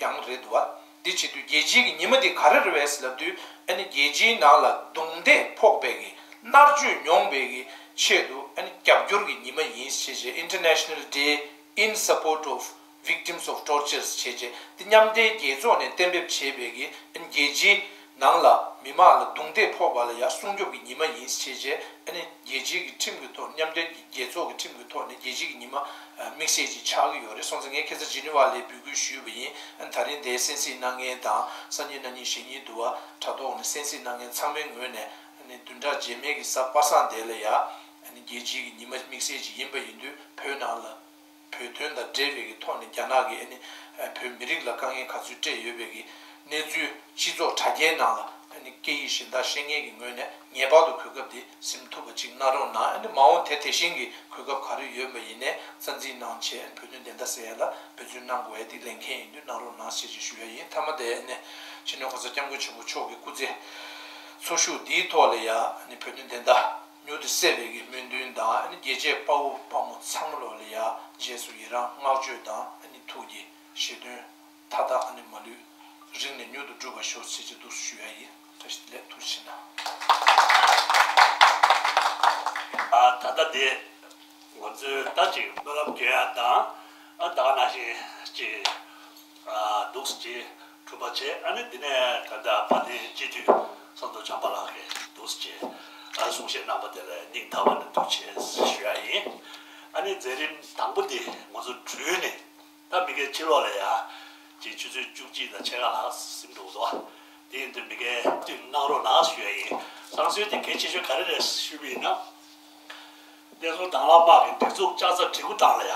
ཡང་རེད་འདུག་བ། འདི་བྱེད་དུས་རྒྱལ་སྤྱིའི་གི་ཉི་མ་འདི་ག་རེ་རེད་པས་ལབ་དུས་ཨ་ནི་རྒྱལ་སྤྱིའི་ནང་ལ་རྡུང་རྡེག་ཕོག་པའི་གི་མནར་གཅོད་མྱོང་པའི་གི་ཆེད་དུ་ཨ་ནི་རྒྱབ་སྐྱོར་གི་ཉི་མ་ཡིན་ཞེས་བྱས། International Day in Support of Victims of Tortures བྱས་རྗེས་འདི་མཉམ་འབྲེལ་རྒྱལ་ཚོགས་ནས་གཏན་འབེབས་བྱས་པའི་གི་ཨ་ནི་རྒྱལ་སྤྱིའི་ནང་ལ་མི་མང་ལ་རྡུང་རྡེག་ཕོག་པ་ལ་ཡང་སྲུང་སྐྱོབ་ཀྱི་ཉི་མ་ཡིན་ཞེས་བྱས། ཨ་ནི་རྒྱལ་སྤྱིའི་གི་ཁྲིམས་ཀྱི་ཐོག་མཉམ་འབྲེལ་གྱི་རྒྱལ་ཚོགས་ཀྱི་ཁྲིམས་ཀྱི་ཐོག་ནས་རྒྱལ་སྤྱིའི་གི་ཉི་མ་དམིགས་བསལ་ཅིག་ཆགས་ཀྱི་ཡོད་རེད། སོང་ཙང་ངས་ཁ་སང་ཇི་ནི་ཝ་ལ་འབོད་སྐུལ་ཞུས་པ་ཡིན། ཨ་ནི་ད་རིང་འདིར་གསན་གཟིགས་གནང་མཁན་དང་སང་ཉིན་གནངས་ཉིན་གཞེས་ནིང་དུ་བ་དྲ་ཐོག་ནས་གསན་གཟིགས་གནང་མཁན་ཚང་མའི་ངོས་ནས་ཨ་ནི་བདུན་ཕྲག་རྗེས་མའི་གི་གཟའ་པ་སངས་དེ་ལ་ཡ་ཨ་ནི་རྒྱལ་སྤྱིའི་གི་ཉི་མ་དམིགས་བསལ་ཅིག་ཡིན་པ་ཡིན་དུས་བོད་ནང་ལ། བོད་དོན་དང་འབྲེལ་བའི་གི་ཐོག་ནས་རྒྱ་ནག་གིས་ཨ་ནི་བོད་མི་རིགས་ལ་དཀའ་ངལ་ག་ཚོད་སྤྲད་ཡོད་པའི་གི་གནས་ཚུལ་སྤྱི་ཚོགས་དྲ་རྒྱའི་ནང་ལ་ཨ་ནི་སྐད་ཡིག་གཞན་དག་ཤེས་མཁན་གྱི་ངོས་ནས་ངེས་པར་དུ་གོ་སྐབས་འདི་ཟིན་ཐུབ་པ་ཅིག་གནང་རོགས་གནང་། ཨ་ནི་མ་འོངས་དེ་དེ་བཞིན་གྱི་གོ་སྐབས་ག་རེ་ཡོད་པ་ཡིན་ནའི་རྩ་འཛིན་གནང་བྱས་བོད་དོན་བདེན་མཐའ་གསལ་ཡ་ལ་འབད་བརྩོན་གནང་དགོས་ཡ་འདི་ལས་འགན་ཡིན་དུས་གནང་རོགས་གནང་ཞེས་ཅིག་ཞུ་ཡ་ཡིན། མཐའ་མ་དེ་ཨ་ནི་སྤྱི་ནོར་གོང་ས་སྐྱབས་མགོན་ཆེན་པོ་མཆོག་གི་སྐུ་ཚེ་འཚོ་བཞུགས་འདིའི་ཐོག་ལ་ཡ་ཨ་ནི་བོད་དོན་བདེན་མཐའ། མྱུར་དུ་གསལ་བའི་གི་སྨོན་འདུན་དང་ཨ་ནི་རྒྱལ་གཅེས་དཔའ་བོ་དཔའ་མོ་ཚང་མ་ལོ་ལ་ཡ་རྗེས་སུ་ཡི་རང་བསྔགས་བརྗོད་དང་ཨ་ནི་ཐུགས་ཀྱི་བཞེད་དོན་མཐའ་དག་ཨ་ནི་མ་ལུས་རིང་ནས་མྱུར་དུ་འགྲུབ་པར་ཤོག་ཅེས་ཀྱི་འདུག་ཞུ་ཡ་ཡིན། བཀྲ་ཤིས་བདེ་ལེགས། ཐུགས་རྗེ་གནང་། ཨ་ད་ལྟ་དེ་ང་ཚོས་ད་ཅིག་སྨོན་ལམ་སྐྱོན་ཡ་དང་ཨ་ད་ག་ནང་བཞིན་ཅིག་ཨ་འདུག་སེ་ཅིག་གྲུབ་པ་བྱས། ཨ་ནི་འདི་ནས་ད་ལྟ་དཔལ་ལྡན་སྤྱི་འཐུས་ཚོགས་གཙོ་བྱམས་པ་ལགས་ཀྱིས་འདུག་སེ་ཨ་གསུང་བཤད་གནང་པ་དེ་ལ་སྙིང་ཐག་པ་ནས་ཐུགས་རྗེ་ཆེ་ཞུ་ཡ་ཡིན། ཨ་ནི་མཛད་རིམ་དང་པོ་འདི་ང་ཚོ་གྲོལ་ནས་ད་མི་སྒེར་ཕྱི་ལོགས་ལ་ཡ་ཅིག་ཆུ་ཚོད་བཅུ་གཅིག་དང་ཕྱེད་ཀ་ལྷག་ཟིན་འདུག་དོ། དེ་ཡིན་དུས་མི་སྒེར་བསྟུན་གནང་རོགས་གནང་ཞུ་ཡ་ཡིན། བསང་གསོལ་དེ་གལ་ཆེ་ཤོས་ག་རེ་རེད་ཞུས་པ་ཡིན་ན། བསྟན་སྲུང་དྭང་བླངས་དམག་གི་སྒྲིག་འཛུགས་ལྕགས་རྩ་གྲི་གུ་སྟེང་ལ་ཡ་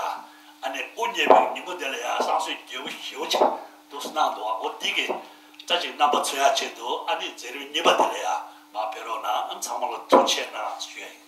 ཨ་ནི་དབུ་བརྙེས་པའི་ཉིན་མོ་དེ་ལ་ཡ་བསང་གསོལ་རྒྱས་པོ་ཞེ་པོ་ཅིག་འདུག་སེ་གནང་འདུག་འོ་འདི་གི་ད་ཅིག་རྣམ་པ་མཚོན་ཡ་ཆེད་དུ་ཨ་ནི་མཛད་རིམ་གཉིས་པ་དེ་ལ་ཡ་མར་ཕེབས་རོགས་གནང་། ཨ་ཚང་མ་ལ་ཐུགས་རྗེ་ཆེ་གནང་ཞུ་ཡ་ཡིན།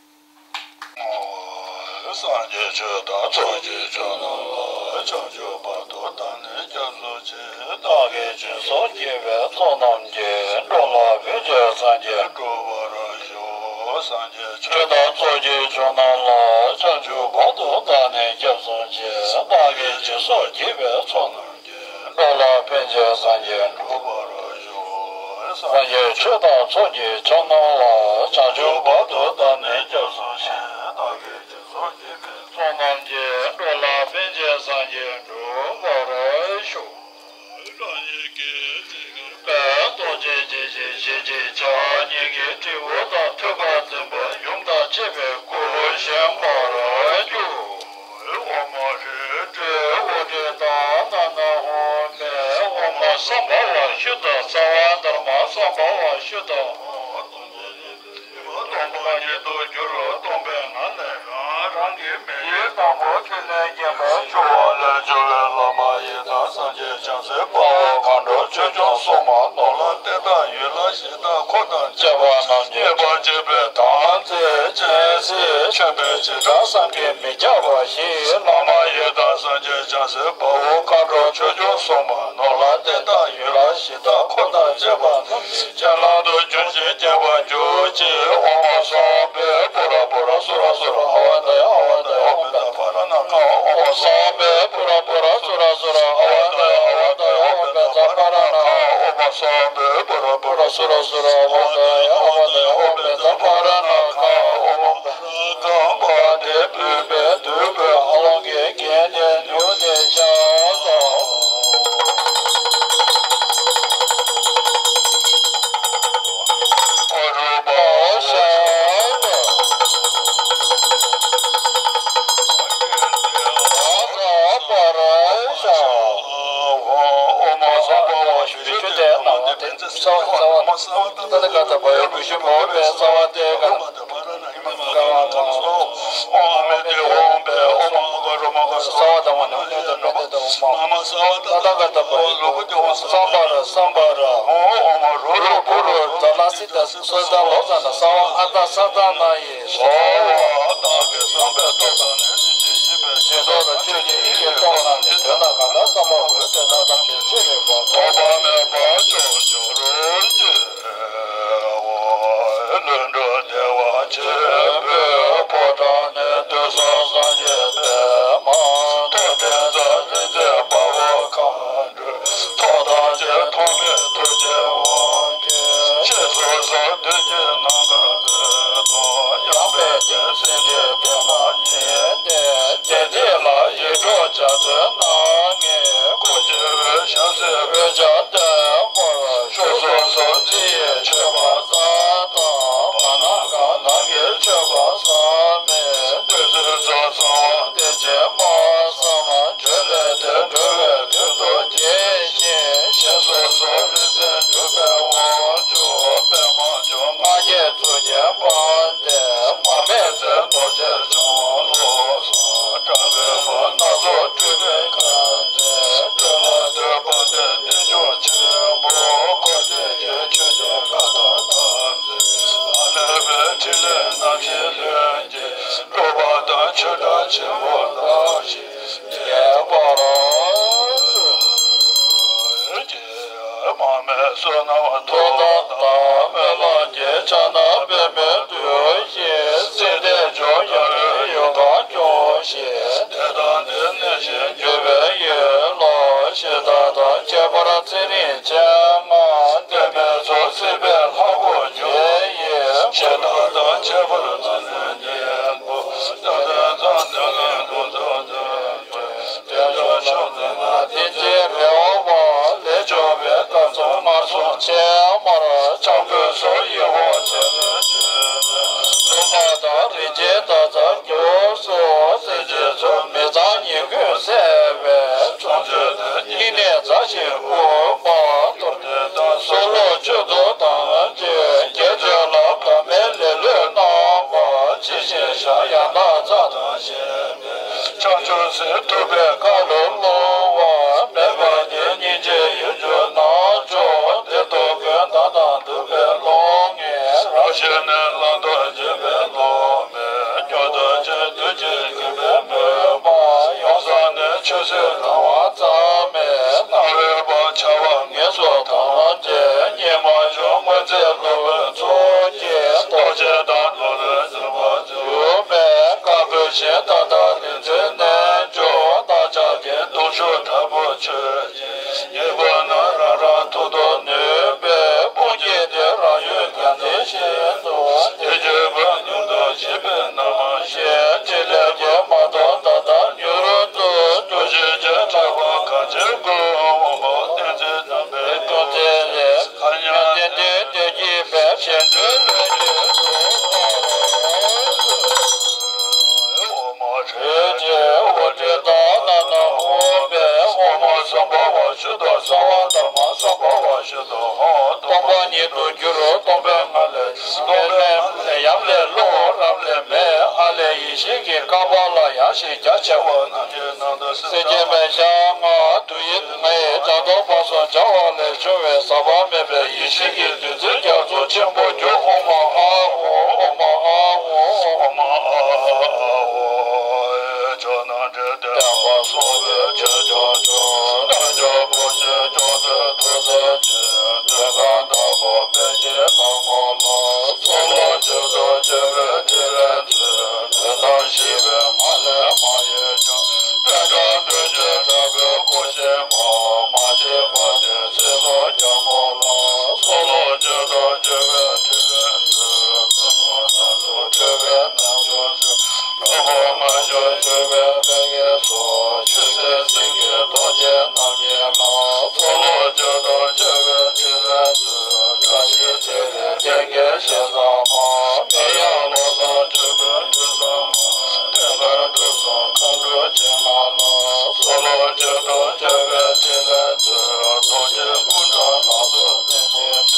སངས་རྒྱས་ཆོས་དང་ཚོགས་ཀྱི་མཆོག་རྣམས་ལ། བྱང་ཆུབ་བར་དུ་བདག་ནི་སྐྱབས་སུ་མཆི། བདག་གིས་སྦྱིན་སོགས་བགྱིས་པའི་ཚོགས་རྣམས་ཀྱིས། འགྲོ་ལ་ཕན་ཕྱིར་སངས་རྒྱས་འགྲུབ་པར་ཤོག་སངས་རྒྱས་ཆོས་དང་ཚོགས་ཀྱི་མཆོག་རྣམས་ལ། བྱང་ཆུབ་བར་དུ་བདག་ནི་སྐྱབས་སུ་མཆི། བདག་གིས་སྦྱིན་སོགས་བགྱིས་པའི་ཚོགས་རྣམས་ཀྱིས། འགྲོ་ལ་ཕན་ཕྱིར་སངས་རྒྱས་འགྲུབ་པར་ཤོག་སངས་རྒྱས་ཆོས་དང་ཚོགས་ཀྱི་མཆོག་རྣམས་ལ། བྱང་ཆུབ་བར་དུ་བདག་ནི་སྐྱབས་སུ་མཆི། བདག་གིས་སྦྱིན་སོགས་བགྱིས་པའི་ཚོགས་རྣམས་ཀྱིས། འགྲོ་ལ་ཕན་ཕྱིར་སངས་རྒྱས་འགྲུབ་པར་ཤོག་རྡོ་རྗེ་འཆང་ཆེན་ཞེས་བྱ་བ་ཉིད་ཀྱི་སྤྲེའུ་དང་ཐོད་པ་འཛིན་པ་ཡུམ་དང་བཅས་པའི་སྐུ་བཞེངས་པར་གྱུར། ཨོཾ་ཧྲཱིཿ་ཨོཾ་ཧྲཱིཿ་ཏདྱ་ཐཱ་ན་ན་ཧཱུྃ་ཕཊ། ཨོཾ་སམྦྷ་ཝ་ཤུདྡྷ་སརྦ་དྷརྨ་སམྦྷ་ཝ་ཤུདྡྷ། སྟོང་པ་ཉིད་དུ་གྱུར། སྟོང་པའི་ངང་ལས་རང་རང་གི་མིང་། ཡི་དམ་པོ་ཐུགས་ལས་བརྒྱན་པ་བྱུང་བ་ལས་བྱུང་བའི་བླ་མ་ཡི་དམ་སངས་རྒྱས་བྱང་སེམས་དཔའ་བོ་མཁའ་འགྲོ་ཆོས་སྐྱོང་སྲུང་མ་ནོར་ལྷ་བསྟན་དང་ཡུལ་ལྷ་གཞི་བདག་འཁོར་དང་བཅས་པ་རྣམས་ཀྱིས་མཉེས་པར་བྱེད་པའི་དམ་ཚིག་ཅན། ཚིག་ཆེན་པོའི་བྱེ་བྲག་བསམ་གྱིས་མི་ཁྱབ་པ་བཞི། བླ་མ་ཡི་དམ་སངས་རྒྱས་བྱང་སེམས་དཔའ་བོ་མཁའ་འགྲོ་ཆོས་སྐྱོང་སྲུང་མ་ནོར་ལྷ་བསྟན་དང་ཡུལ་ལྷ་གཞི་བདག་འཁོར་དང་བཅས་པ་རྣམས་སྤྱན་ལམ་དུ་བྱོན་ཞིང་བརྒྱན་པར་གྱུར་ཅིག་ཨོཾ་སམྦྷེ་པུ་ར་པུ་ར་སུ་ར་སུ་ར་ཨ་བ་ཏྱ་ཨ་བ་ཏྱ་ཨོཾ་པེ་ཙ་པཱ་ར་ཎ་ཁ། ཨོཾ་སམྦྷེ་པུ་ར་པུ་ར་སུ་ར་སུ་ར་ཨ་བ་ཏྱ་ཨ་བ་ཏྱ་ཨོཾ་པེ་ཙ་པཱ་ར་ཎ་ཁ། ཨོཾ་སམྦྷེ་པུ་ར་པུ་ར་སུ་ར་སུ་ར་ཨ་བ་ཏྱ་ཨ་བ་ཏྱ་ཨོཾ་པེ་ཙ་པཱ་ར་ཎ་ཁ། ཨོཾ་གང་བ་དེ་བུས་པའི་བདུད་པོའི་ཨ་ལོང་གི་རྒྱན་དེ་ཉུལ་ཏེ་བཞག་ཟེར། རུ་པ་ཤ་ཏ། ཨ་ས་པ་ར་ཤ། ཨོཾ་སམྦྷ་ རྩ་བ་རྩ་བ་ཏ་ཏ་ག་ཏ་བ་ཡོ་བུ་ཤི་མོ་བའི་རྩ་བ་ཏེ་ག་ན་ཀ་བ་ཀ་ཨོ་མ་མེ་ཏེ་ཨོམ་བེ་ཨོ་མ་ག་རོ་མ་ག་རོ་རྩ་བ་ཏ་མ་ནེ་ཨོ་ཏེ་ཏ་མེ་ཏེ་ཏ་ཨོ་མ་ཏ་ཏ་ག་ཏ་བ་ཡོ་བུ་ཤི་མོ་སམ་བ་ར་སམ་བ་ར་ཨོ་ཨོ་མ་རོ་རོ་བུ་རོ་ཏ་ལ་སི་ཏ་སོ་ཏ་ལོ་ཏ་ན་རྩ་བ་ཨ་ཏ་ས་ཏ་ན་ཡེ། ཨོ་བ་ཏ་གི་སམ་བེ་ཏོ་ཏ་ནེ་ཏི་ཤི་ཤི་བེ་ཅི་ཏོ་ཏ་ཅུ་ནེ་ཡི་གེ་ཏོ་ན་ནེ་ཏེ་ཏ་ག་ཏ་སམ་བ་རོ་ཏེ་ཏ་ཏ་ནེ་ཅི་རེ་བ་ཏོ་བ་མེ་བ་ཅོ་ཅོ་རོ་ཅི། ལྷུན་གྲུབ་བདེ་བ་ཆེན་པོའི་ཕོ་བྲང་ནས་དུས་གསུམ་སངས་རྒྱས་པདྨ་ཐོབ་བསྟན་རྩ་བའི་རྩེ་དཔའ་བོ་མཁའ་འགྲོའི་ཚོགས་ཐམས་ཅད་ཐོགས་མེད་ཐུགས་རྗེའི་དབང་གིས་ཞེས་སོགས་སུ་དོན་གྱི་རྣམ་པར་འདོད་དོ་ཡང་དཔལ་ལྡན་སེང་གེའི་པདྨ་ཉིད་དེ། དེ་ཉིད་ལ་ཡིད་འཕྲོག་བྱ་བརྩོན་གནང་ངེས། སྐུ་ཆེ་བའི་ཞབས་སོར་འོད་ཀྱང་ལྡན་པར་བཞུགས་སུ་གསོལ། ཕྱི་ཡི་མཆོད་པ་བསྩལ་དང་བར་སྣང་གང་ནམ་གྱི་མཆོད་པ་བསམ་མེད་བཏུད་ཚུལ་སོགས་གསང་བ་བདེ་ཆེན་སྨྲ་བསམ་འགྲོས་ལས་འདས་གྲོལ་བའི་དོན་དུ་དགྱེས་ཤིང་ཞེས་སོགས་སུ་རིག་འཛིན་གྲུབ་པའི་དབང་ཕྱུག་པདྨ་འབྱུང་ལྔ་བརྒྱའི་གཙུག་རྒྱན་དཔལ་ལྡན་མར་མེ་མཛད་རྡོ་རྗེ་འཆང་ལོ་གྲགས་པའི་བར་སྣང་ཚོགས་སྤྲུལ་པའི་ཁ་མཛད་འདོད་ལ་འདོད་པ་དེ་རྟེན་འབྱུང་ཆེན་པོ་འཁོར་འདས་ཀྱི་ཆོས་ཀྱི་ཀ་དག་ཐམས་ཅད་ཨ་ལས་པའི་ཕྲིན་ལས་རྣམ་བཞི་ལྷུན་གྱིས་གྲུབ་པ་དང་ཆོས་སྒྲ་ཆེན་པོ་རབ་ཞིག་རྒྱས་པར་མར་མེ་བསོད་ནམས་མཐོ་དང་དང་སྨོན་ལམ་གྱི་ཕྱག་ན་པདྨོ་བསྡུས་ཤིང་། བརྩེ་ལྡན་འབྱུང་བརྒྱ་རེ་ཡོངས་གང་སྐྱོང་ཞིང་། དད་དང་ལྡན་ནས་ཞིང་འགྱུར་བའི་ཡུལ་ལ་ཞེ་དག་དང་ཁྱད་པར་ཚེ་རིང་མཆེད་ལྔ་བསྟན་པའི་ཚོགས་སྲིད་པའི་ལྷ་སྐུ་འབྱོར་ཡི། ཞེ་དག་དང་ཁྱད་པར་ཚེ་རིང་གཉན་པོ་དད་ལྡན་དང་ལྡན་ལྡན་ལྷུན་གྲུབ་ལྡན། དལ་འབྱོར་ཕྱོགས་བཅུ་ན་བསྟན་འཛིན་རེ་བ་ལས་བྱུང་བའི་སྐབས་སུ་སྔར་སོང་ཕྱེ་མར་འཆང་ཕུད་སོགས་ཡིད་འོང་བྱེད་ལས་བྱོན། སློབ་མ་དང་རིན་ཆེན་དར་ཚང་མགྱོགས་སུ་སེམས་ཅན་ཚོ་མི་ཚང་ཉེས་ཀུན་སེལ་བའི་ཚོགས་མཆོད་དེ་སྙིང་ནས་མཛའ་ཞིང་དབུལ་བ་གཏོར་ཏེ་དང་གསོལ་ལོ་མཆོད་དོ་དང་བཅས་དགེ་ཚུལ་ལ་དགའ་མའི་ལེ་ལོས་གནང་བ་ཇི་བཞིན་བཞག་ཡང་དག་རྩ་དང་ཞེན་པའི། བྱང་ཆུབ་སེམས་ཐུབ་པའི་བཀའ་ལུང་སློང་བ་མེད་པ་ཉིད་སྙིང་རྗེའི་ཡིད་འཇུག་རྣལ་འབྱོར་བདེ་སྟོང་ཀུན་བདག་དང་འདུས་པའི་ཀློང་ངེས་རབ་ཤེས་ནས་བླང་དོར་འབྱེད་པའི་བློ་མེད་སྐྱོ་དང་བཅས་བདུད་ཀྱི་རྒུད་པའི་མུན་པ་ཡོངས་བསལ་ནས་ཆོས་སྲིད་དང་བ་རྩ་མེད་སྣང་བའི་བར་བྱ་བ་ངན་སོང་ཐམས་ཅད་ཉིད་མ་བྱུང་སྔོན་ཚེ་སློབ་དཔོན་ཚོགས་ཀྱིས་རྟོགས་བྱེད་དང་ནོར་བུ་འཛིན་པ། འགྱུར་མེད་བཀའ་བསྒོས་ཤིང་ད་ལྟ་རིག་འཛིན་རྣལ་འབྱོར་རྣམ་གྲགས་ཀྱི་གདུང་ཤུགས་དྲག་པོ་ཆོས་ཀྱི་ཉེ་འཁོར་ན་རང་རང་ཐུགས་དང་ནུས་པའི་དཔུང་གིས་ཏེ་རང་ཡུལ་རྒྱལ་མཚན་བཞིན་དུ་དེ་རྒྱུད་པ་མྱུར་དུ་ཞི་བའི་རྣམ་ཤེས་ཕྲིན་ལས་ཀྱིས་མ་དག་ད་ལྟ་མྱུར་དུ་འགྲུབ་ཤིག་ཅེས་གྲགས་པ་གང་ཆེན་ཀུན་དབང་པོ་བསྟན་འཛིན་རྣམ་པའི་སྐུ་ཚེ་ལས། ཡང་ཏན་ཏན་དེ་གྱིས་འབད་བཞིན་དུ་ལྷུན་གྱིས་གྲུབ་པར་འོད་ཀྱི་འོད་ཀྱི་དང་ན་ན་ཧོ་པའི་འོད་མ་སམ་བྷ་བ་ཤུདྡྷ་སརྦ་དྷརྨ་སམ་བྷ་བ་ཤུདྡྷ་ཧོ། སྟོང་པ་ཉིད་དུ་གྱུར་ཏོ། སྟོང་པའི་ངང་ལས་ཡམ་ལས་རླུང་རབ་ལས་མེ་ཨ་ལས་ཡེ་ཤེས་ཀྱི་ཀ་པཱ་ལ་ཡངས་ཤིང་རྒྱ་ཆེ་བ་རྣམས་ཀྱི་ནང་དུ་སེམས་ཅན་མེད་ཤ་ང་དུ་ཡིན། ངའི་བྱང་དུ་བ་སོ་བྱ་བ་ལས་བྱུང་བའི་ཟག་པ་མེད་པའི་ཡེ་ཤེས་ཀྱི་བདུད་རྩི་རྒྱ་མཚོ་ཆེན་པོ་རྒྱུ། ཨོ་མ་ཨ་ཧོ། ཨོ་མ་ཨ་ཧོ། ཨོ་མ་ཨ་ཧོ། ཨེ་ཇོ་ནང་འདྲེན་བསྟན་པ་སོགས་པའི་ཆོས་སྐྱོང་ཆོས་རྣལ་འབྱོར་པོ་ཆེ་སྐྱོང་ཚུལ་ཐུགས་རྗེ་ཆེ། འདོད་པ་དང་པོ་པད་ཀྱི་ལྷ་མོ་ལ། སོལ་ལོ་ཆེ་དང་བཅས་པའི་ཕྲིན་ལས་མཛོད། དོན་དམ་ཞི་བའི་མ་ལས་མ་གཡོས་ཀྱང་། པད་འབྲུག་སྤྲུལ་གྱུར་དྲག་པོའི་སྐུ་ཆེན་པོ། མ་སྐྱེས་པ་དེ་སྲིད་གསུམ་རྒྱལ་མོ་ལ། སོལ་ལོ་ཆེ་དང་བཅས་པའི་ཕྲིན་ལས་མཛོད། ཐུན་མོང་དང་དུ་འཕྲད་པའི་རྣལ་འབྱོར་ཆོས། ལྷ་མོ་ལྔ་མཆོག་མཆོད་པའི་དཔལ་གྱི་ཚོགས། ཆོས་སྲིད་སེང་གེ་ཐོག་ཆེན་རྣམ་བསྒྱིངས་ལ། སོལ་ལོ་ཆེ་དང་བཅས་པའི་ཕྲིན་ལས་མཛོད། བཀྲ་ཤིས་ཚེ་རིང་སེང་གེ་ཞལ་བཟང་མ། མི་གཡོ་བློ་བཟང་སྤྱོད་པའི་ཐོས་བསམ་མ། བསྟན་པ་དུས་གསུམ་མཁའ་འགྲོ་ཆེན་པོ་ལ། སོལ་ལོ་ཆེ་དང་བཅས་པའི་ཕྲིན་ལས་མཛོད། རྡོ་རྗེ་སྐུ་འདྲ་ལ་སོགས་བསྟན་པའི་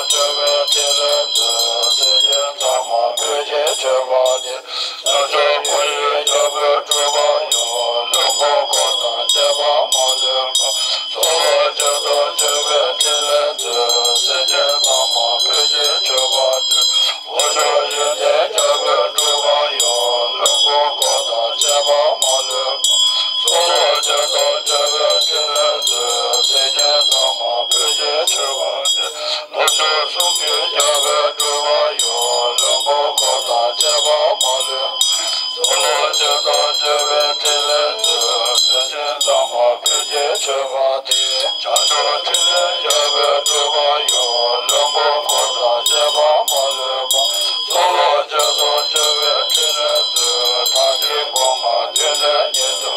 སྤྱོད་པའི་ཕྲིན་ལས་མཛད། སེམས་ཅན་ཚང་མ་བོད་ཀྱི་མཆོད་པ་འདི། ཕྱག་མཆོག་སྐུ་ཡི་རྒྱལ་པོའི་སྤྲུལ་པ་ཡང་། བློན་པོ་འཁོར་དང་བཅས་པ་མ་ལུས་པ། ཚོགས་ལ་སྤྱོད་དང་སྤྱོད་པའི་ཕྲིན་ལས་མཛད། སེམས་ཅན་ཚང་མ་བོད་ཀྱི་མཆོད་པ་འདི། འོག་ཕྱོགས་ཡོན་ཏན་རྒྱལ་པོའི་སྤྲུལ་པ་ཡང་། བློན་པོ་འཁོར་དང་བཅས་པ་མ་ལུས་པ། ཚོགས་ལ་སྤྱོད་དང་སྤྱོད་པའི་ཕྲིན་ལས་མཛད། སེམས་ཅན་ཚང་མ་བོད་ཀྱི་མཆོད་པ་འདི། ལོངས་སྤྱོད་གསུམ་གྱི་རྒྱལ་པོའི་སྤྲུལ་པ་ཡང་། བློན་པོ་འཁོར་དང་བཅས་པ་མ་ལུས་པ། ཚོགས་ལ་སྤྱོད་དང་སྤྱོད་པའི་ཕྲིན་ལས་མཛད། སེམས་ཅན་ཚང་མ་བོད་ཀྱི་མཆོད་པ་འདི། བྱང་ཆུབ་ཕྲིན་ལས་རྒྱལ་པོའི་སྤྲུལ་པ་ཡང་། བློན་པོ་འཁོར་དང་བཅས་པ་མ་ལུས་པ། ཚོགས་ལ་སྤྱོད་དང་སྤྱོད་པའི་ཕྲིན་ལས་མཛད། ཐབས་མཁས་གོང་མ་ཐུན་རེ་ཉིད་དུ།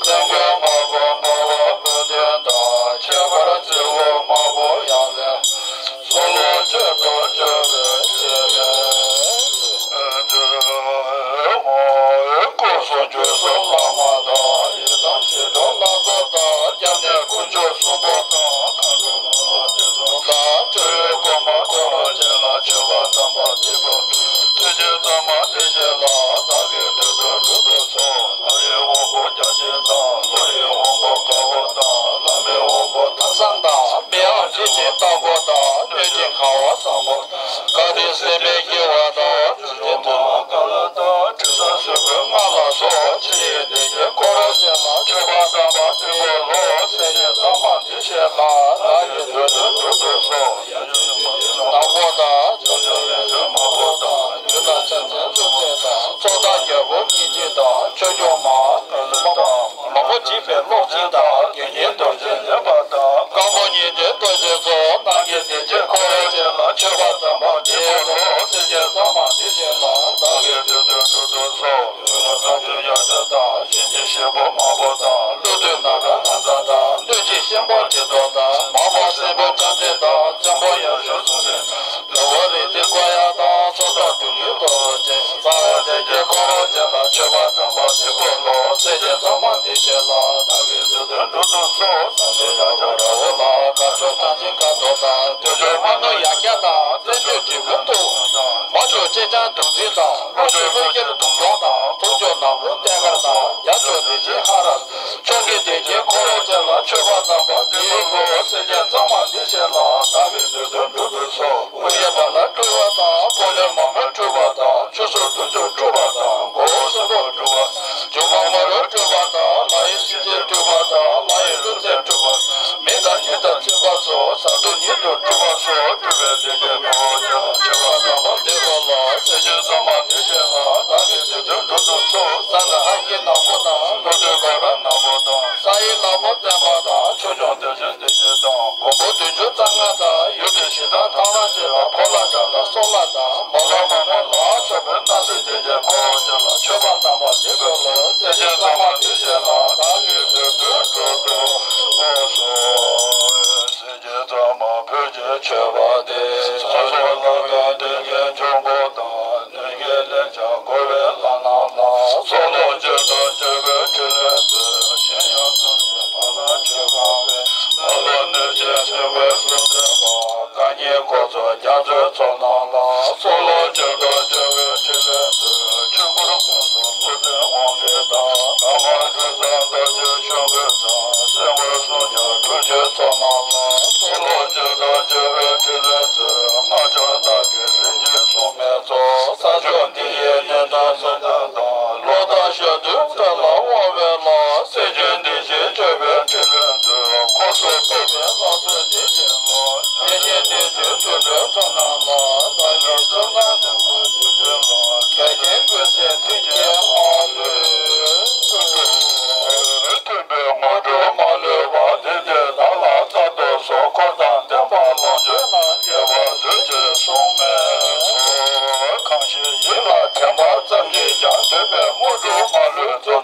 བཙན་མགོན་དམར་པོ་འབར་བ་དཔལ་ལྡན་དང་། ཁྱད་པར་བརྩེ་བ་དམར་པོ་ཡབ་ཡུམ། ཚོགས་ལ་སྤྱོད་དང་སྤྱོད་པའི་ཕྲིན་ལས་མཛད། སྐུ་གསུང་ཐུགས་སུ་བླ་མ་དང་། ཡི་དམ་ཞི་ཁྲོ་ལྷ་ཚོགས་དང་། སྐྱབས་གནས་དཀོན་མཆོག་གསུམ་པོ་དང་། མཁའ་འགྲོ་མ་ལ་དེ་སོགས་དང་། སྤྱོད་ཡུལ་གོང་མ་འཁོར་བ་ཅན་ལ་མཆོད་པ་དམ་པ་འདི་ཕུལ། སེམས་ཅན་ཚང་མ་བདེ་གཤེགས་ལ། བདག་གིས་འདོད་དོན་སྒྲུབ་ཏུ་གསོལ། ལྷ་ཡི་དབང་པོ་བརྒྱ་བྱིན་དང་། ཀླུ་ཡི་དབང་པོ་དཀར་པོ་དང་། ལྷ་མིའི་དབང་པོ་ཐར་བསམ་དང་། མི་ཡང་འཇིག་རྟེན་ལྟ་བུ་དང་། གནོད་སྦྱིན་ཁ་བ་བཟང་པོ་དང་། དགའ་བདེ་སེམས་དཔའི་སྐྱེ་བ་དང་། བྱང་ཆུབ་མ་ཀ་ལ་དང་། དྲི་ཟ་སོལ་བུའི་རྔ་ལ་སོགས། ཕྱི་ཡི་བདེ་སྐྱིད་འཁོར་ལོ་ཅན་ལ། མཆོད་པ་དམ་པ་འདི་ཕུལ་ལོ། སེམས་ཅན་ཚང་མ་བདེ་གཤེགས་ལ། བདག་གིས་འདོད་དོན་སྒྲུབ་ཏུ་གསོལ། ཡ་ཆེན་དམག་དཔོན་དང་། བྱང་ཆུབ་ཡོན་ཏན་དམག་དཔོན་དང་། རྒྱུ་དང་ཕྱག་ཆེན་ཀླུ་བཙན་དང་། ཚོགས་བདག་རྒྱལ་པོ་སྙིང་རྗེ་དང་། ཆོས་སྐྱོང་མ། མང་པོ་འཇིགས་པའི་གློག་འཆིང་དང་། དགེ་བསྙེན་རྡོ་རྗེ་ལེགས་པ་དང་། སྐམ་པོ་ཉི་ཟླའི་རྡོ་རྗེ་སོགས། རྣམ་རྒྱལ་བདེ་སྐྱིད་འཁོར་ལོ་ཅན་ལ། མཆོད་པ་དམ་པ་འདི་ཕུལ་ལོ། སེམས་ཅན་ཚང་མ་བདེ་གཤེགས་ལ། བདག་གིས་འདོད་དོན་སྒྲུབ་ཏུ་གསོལ། ལྷུན་ལ་ཁ་ཆུ་ཡ་ཤ་དང་། གཤིན་རྗེ་གཤེད་པོ་དམར་པོ་དང་། ཀླུ་བདུད་ནག་ཁྲ་ལྷ་ཚ་དང་། གནོད་སྦྱིན་གཤིན་པོ་གྲི་ཐོགས་དང་། མ་པ་སྲིན་པོ་ལྕགས་ཚན་དང་། བཙན་པོ་ཡ་ཤུ་གསུམ་ལྡན་དང་། འགྲོ་བ་རིགས་དྲུག་ཀོ་ཡ་དང་། སྲོག་བདག་དུད་ཀྱི་ཐོག་ཅན། རྩ་བ་བདེ་སྐྱིད་འཁོར་ལོ་ཅན་ལ། མཆོད་པ་དམ་པ་འདི་ཕུལ་ལོ། སེམས་ཅན་ཚང་མ་བདེ་གཤེགས་ལ། བདག་གིས་འདོད་དོན་སྒྲུབ་ཏུ་གསོལ། ས་གཞི་ཡ་ཤོག་ར་འོ་ལ། ཁ་ཕྱོགས་བྲམ་ཟེ་ཁ་དོག་དང་། དུར་ཁྲོད་མ་ནུ་ཡ་ཀྱ་དང་། བཙན་ཕྱོགས་དྲིལ་བུ་གཏུབས་དང་། མར་ཕྱོགས་ཅེ་སྤྱང་དུང་འཛིན་དང་། ལྷོ་ཕྱོགས་ཀླུ་རྒྱལ་དུང་སྐྱོང་དང་། ཚུར་ཕྱོགས་ནག་པོ་ཏེ་གར་དང་། ཡར་ཕྱོགས་བདེ་ཆེན་ཧ་ར། ཕྱོགས་ཀྱི་བདེ་སྐྱིད་འཁོར་ལོ་ཅན་ལ། མཆོད་པ་དམ་པ་འདི་ཕུལ་ལོ། སེམས་ཅན་ཚང་མ་བདེ་གཤེགས་ལ། བདག་གིས་འདོད་དོན་སྒྲུབ་ཏུ་གསོལ། དབུ་ཡི་དགྲ་ལྷ་སྤྲུལ་པ་དང་། ཕོ་ཉ་མ་མོ་སྤྲུལ་པ་དང་། ཆུ་སྲུང་དུང་ཕྱུར་སྤྲུལ་པ་དང་། མགོ་བོ་སྲིན་པོ་སྤྲུལ་པ། མཇུག་མ་དམར་པོ་སྤྲུལ་པ་དང་། ལྷ་ཡི་གཤིན་རྗེ་སྤྲུལ་པ་དང་། ལྷ་ཡི་ཀླུ་བཙན་སྤྲུལ་པ། མི་དང་གཉན་དང་ཚེ་འཕགས་སོགས། གཟའ་གདོང་ཉིན་དུ་སྤྲུལ་པ་སོགས། སྤྲུལ་པའི་བདེ་སྐྱིད་འཁོར་ལོ་ཅན་ལ། མཆོད་པ་དམ་པ་འདི་ཕུལ་ལོ། སེམས་ཅན་ཚང་མ་བདེ་གཤེགས་ལ། བདག་གིས་འདོད་དོན་སྒྲུབ་ཏུ་གསོལ། ས་དང་ཨ་ཀྱི་ནག་པོ་དང་། ཀླུ་བདུད་ཀ་ར་ནག་པོ་དང་། ས་ཡི་ལྷ་མོ་བརྟན་མ་དང་། ཆོས་སྐྱོང་དེ་བཞིན་བདེ་གཤེགས་དང་། མགོན་པོ་བདུན་ཅུ་རྩ་ལྔ་དང་། ཡུལ་དེ་ཞིང་དང་ཐང་ལ་བཅས་པ། ཕོ་ལྷ་དགྲ་ལྷ་སྲོག་ལྷ་དང་། མོ་ལྷ་མ་མོ་ལ་སོགས་པའི། སྣང་སྲིད་བདེ་སྐྱིད་འཁོར་ལོ་ཅན་ལ། མཆོད་པ་དམ་པ་འདི་ཕུལ་ལོ། སེམས་ཅན་ཚང་མ་བདེ་གཤེགས་ལ། བདག་གིས་འདོད་དོན་སྒྲུབ་ཏུ་གསོལ། སེམས་ཅན་ཚང་མ་བོད་ཀྱི་མཆོད་པ་འདི། ཚོགས་གསོག་ལྷ་དང་གཏེར་ཆེན་ཆོམ་པོ་དང་། གནོད་སྦྱིན་ལན་ཆགས་འཁོར་བའི་ལྷ་རྣམས་ལ། ཚོགས་གསོག་སྤྱོད་དང་སྤྱོད་པའི་ཕྲིན་ལས་མཛོད། གཞན་ཡང་ཚོགས་ཀྱི་ཕ་ལ་ཆོས་གང་བས། ལ་ལ་གནོད་སྦྱིན་སྲིན་པོའི་གསུམ་ལྡན་པ། རྐང་གཉིས་འཁོར་ཚོགས་རྒྱ་མཚོའི་ཚོགས་རྣམས་ལ། ཚོགས་གསོག་སྤྱོད་དང་སྤྱོད་པའི་ཕྲིན་ལས་མཛོད། ཆོས་འཁོར་ཀུན་སོགས་ཀླུ་བཙན་དབང་གིས་དང་། ཀ་མ་ཀུན་བཟང་རྡོ་རྗེ་ཆོས་སྐུ་ཚང་། སེམས་དཔའ་གསུམ་མྱང་སྒྲུབ་ཀྱི་ཚོགས་རྣམས་ལ། ཚོགས་གསོག་སྤྱོད་དང་སྤྱོད་པའི་ཕྲིན་ལས་མཛོད། སྔགས་ཕྱོགས་བདག་གི་རིན་ཆེན་སྲུང་མའི་ཚོགས། ས་ཕྱོགས་འདི་ཡི་ནད་དང་སེམས་ཅན་དང་། ལོ་ཟླ་ཞག་དུས་བྲལ་ལ་དབང་བའི་ལྷ། སེམས་ཅན་བདེ་ཞིང་སྤྱོད་པའི་ཕྲིན་ལས་མཛོད། འཁོར་སྲུང་སྤོབས་པའི་ལྷ་མཛོད་འཇིག་རྟེན་ལ། གནོད་སྦྱིན་གནོད་སྦྱིན་འདུལ་བའི་ཚོགས་རྣམས་ལ། བདག་གིས་སྐྱབས་གནས་ཚེ་དཔག་མེད་ཕྲིན་ལས་ལ། འགལ་རྐྱེན་ཀུན་སེལ་མཐུན་རྐྱེན་མ་ལུས། མཐུན་པའི་དངོས་གྲུབ་མ་ལུས་པ། དེ་འདྲའི་བདག་ལ་སྩལ་དུ་གསོལ། འཁོར་དང་ལྡན་པ་ལོངས་སྤྱོད་རྣམས། དགྱེས་པར་མཛོད་ཅིག་སྲུང་མའི་ཚོགས། གང་ཞིག་ཡིད་ལ་དྲན་པ་ཙམ་གྱིས་ཀྱང། འདོད་པའི་དངོས་གྲུབ་མ་ལུས་སྩོལ།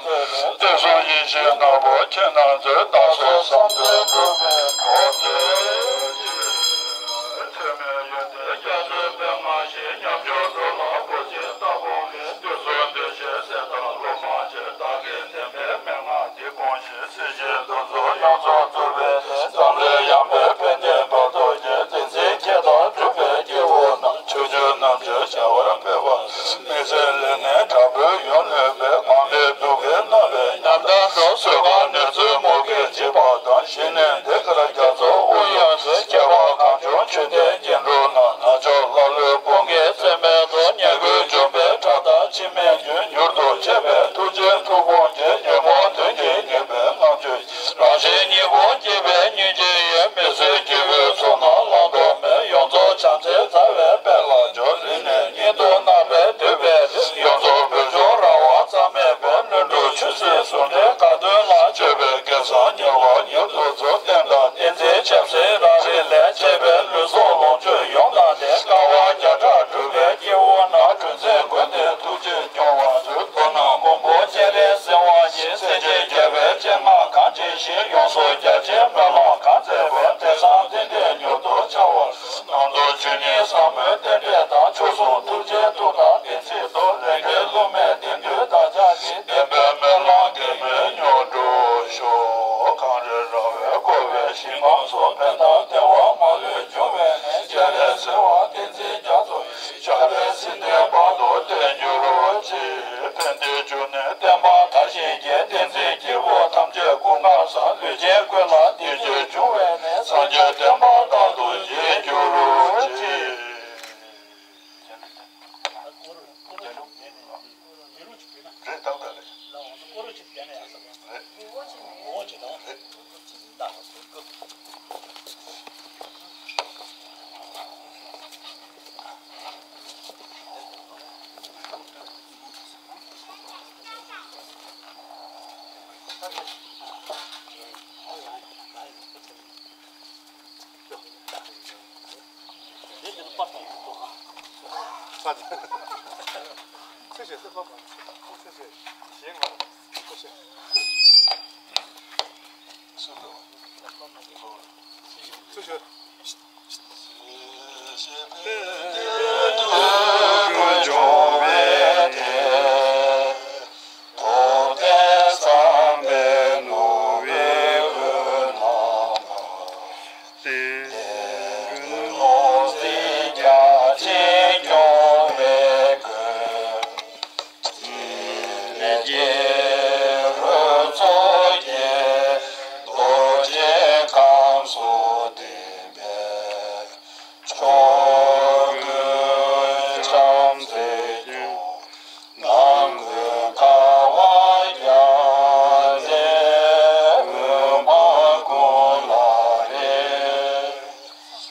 བསྟན་སྲུང་ཡེ་ཤེས་ནག་པོ་ཁྱེད་རྣམས་མཛོད། བདག་སོགས་བསམ་དོན་འགྲུབ་པའི་གྲོགས་མཛོད་ཅིག། ཚད་མེད་ཡོན་ཏན་རྒྱ་མཚོའི་མན་ངག་བཞིན། ཉམས་མྱོང་འགྲོ་ལ་སྐུར་བྱེད་ལྟ་བུ་མེད། བདུད་ཚོགས་འདུལ་ཕྱིར་སྲེད་དང་སློབ་མ་ཆེ། བདག་གིས་བསྟན་པའི་མན་ངག་འདི་དགོངས་ཤིག། སྲིད་ཞིའི་གདུག་རྩུབ་ཡོངས་སུ་འཁྲུགས་པའི་ཚེ། འཛམ་གླིང་ཡངས་པའི་ཕན་བདེའི་བར་དུ་བརྒྱན། བསྟན་འཛིན་ཁྱེད་དང་སྒྲུབ་ རྣམ་དཔྱོད་བྱ་བར་འབད་པ། མི་ཚེ་ལས་ངན་དྲག་པོས་ཡོང་ནུས་པའི། གང་ལས་སྡུག་བསྔལ་རྣམ་པའི་ཉམས་ལྡན་དང་། གསོད་ཁང་ནད་མཚོན་མུ་གེས་འཇིབ་པ་དང་། ཤི་ནས་འདི་ཁར་རྒྱ་མཚོ་དབུ་ཡོན་ཟིན། སྐྱེ་བ་གང་བྱུང་ཆུ་ཟླའི་སྐྱིལ་ཀྲུང་ན། ནག་ཕྱོགས་ཀླ་ཀློའི་དཔུང་གིས་བཙེམས་པའི་ཚེ། ཉེས་ཀུན་འཇོམས་པའི་ཕྲག་དང་འཆི་མེད་རྒྱུན། མྱུར་དུ་གཤེགས་པའི་ཐུགས་རྗེའི་མཐུ་དཔུང་གིས། ཉོན་མོངས་གདོན་གྱིས་ཉེན་པའི་ངང་ཚུལ། རང་གཞན་གཉིས་པོ་སྐྱེད་པའི་སྙིང་རྗེ་ཡིས། མི་བཟོད་སྐྱེ་བོའི་ཚོགས་རྣམས་བླང་དོར་མེད། ཡོངས་རྫོགས་བྱམས་བརྩེའི་རྩ་བའི་དཔལ་ལ་སྦྱོར། རིང་ནས་སྙིང་སྟོབས་རྣམ་པར་འདུས་པའི་རིགས། ཡོངས་རྫོགས་བོད་ལྗོངས་རང་དབང་རྩ་མེད་པའི། ལྷུན་གྲུབ་ཆོས་སྲིད་ཟུང་འབྲེལ་དགའ་སྟོན་ལ། སྤྱོད་པའི་སྐལ་བཟང་ཉེ་བར་མྱུར་དུ་སྩོལ། བསྟན་དང་བསྟན་འཛིན་ཆབ་སྲིད་རང་རིགས་ལས། བཅས་པའི་ལུས་སྲོག་ལོངས་སྤྱོད་ཡོངས་བདག་སྟེ། དཀའ་བ་བརྒྱ་ཕྲག་སྒྲུབ་པའི་སྐྱེ་བོ་རྣམས། དྲིན་ཅན་མགོན་དེས་ཐུགས་རྗེས་སྐྱོང་བར་མཛོད། མདོར་ན་མགོན་པོ་སྤྱན་རས་གཟིགས་དབང་ཡིས། སྲས་བཅས་རྒྱལ་བའི་སྤྱན་སྔར་གང་མཇལ་ཞིང་། ཡོངས་སུ་རྒྱ་ཆེའི་སྨོན་ལམ་གང་བསྩལ་བའི། དེང་སང་རྟེན་འབྲེལ་མྱུར་དུ་འཆར་བར་ཤོག། ནང་དུ་ཆོས་ཉིད་ཟབ་མོའི་རྟེན་འབྲེལ་དང་། མཆོག་ཟུང་ཐུགས་རྗེའི་མཐུ་དང་བསྟན་སྲིད་མཐུ། ལས་འབྲས་བསླུ་མེད་བདེན་མཐུའི་བདག་ཅག་གི། བདེན་པའི་སྨོན་ལམ་གེགས་མེད་མྱུར་འགྲུབ་ཤོག། གངས་རི་ར་བས་བསྐོར་བའི་ཞིང་ཁམས་སུ། ཕན་དང་བདེ་བ་མ་ལུས་འབྱུང་བའི་གནས། སྤྱན་རས་གཟིགས་དབང་བསྟན་འཛིན་རྒྱ་མཚོ་ཡི། ཕྱག་ལས་སྲིད་མཐའི་བར་དུ་བརྟན་གྱུར་ཅིག། ཕན་བདེའི་འབྱུང་གནས་བསྟན་པ་དར་ཞིང་རྒྱས། བསྟན་འཛིན་སྐྱེས་བུ་ཐམས་ཅད་སྐུ་ཁམས་བཟང་། ལུས་ཅན་ཀུན་ལ་བདེ་སྐྱིད་འབྱུང་བའི་གནས། སངས་རྒྱས་བསྟན་པ་རྟག་ཏུ་རྒྱས་གྱུར་ཅིག། རེད། ཏག་ཏག་རེད། རེད། ཕྱོགས་ཀུན་བྱམས་བརྩེས་སྐྱོང་། ནང་ཁུལ་དཀའ་བ་བརྒྱ་སྟེ། འོད་དཔག་ཀུན་ལ་རེག་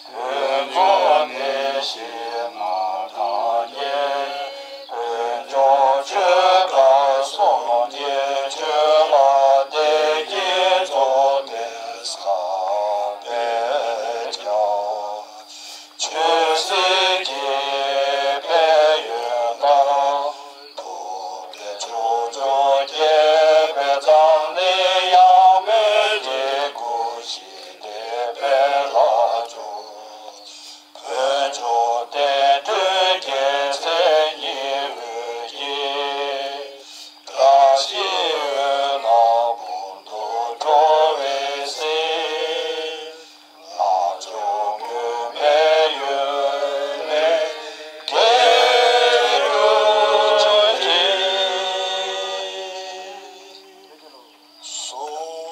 ཀུན་རྫོགས་བདེ་གཤེགས་རྣམས་དང་མཉེས། དཀོན་མཆོག་ཆོས་དགའ་གསུམ་གྱི་ཆོས་ལ་བདེ་སྐྱིད་རྫོགས་པའི་ས་སྤེལ་ཀྱང་། ཆོས་སྲིད་ཀྱི་ཕན་ཡོན་དང་། ཐུབ་པའི་ཕྱོགས་བཅུ་རྒྱས་པའི་མཛངས་བླུན་ཡང་མེད་རེ་སྐུལ་ཞི་བདེ་འཕེལ་ལ་སྦྱོར། ཕུན་ཚོགས་བསྟན་འགྲོའི་རྒྱལ་མཚན་ཉི་འོད་ཀྱིས། བཀྲ་ཤིས་འོད་ལྔ་འབུམ་དུ་འཕྲོ་བའི་གསེང་། ལྷ་མཆོག་མགོན་མེད་ཡུལ་ལས་རྒྱལ་གྱུར་ཅིག། གསོལ། གསོལ། གསོལ།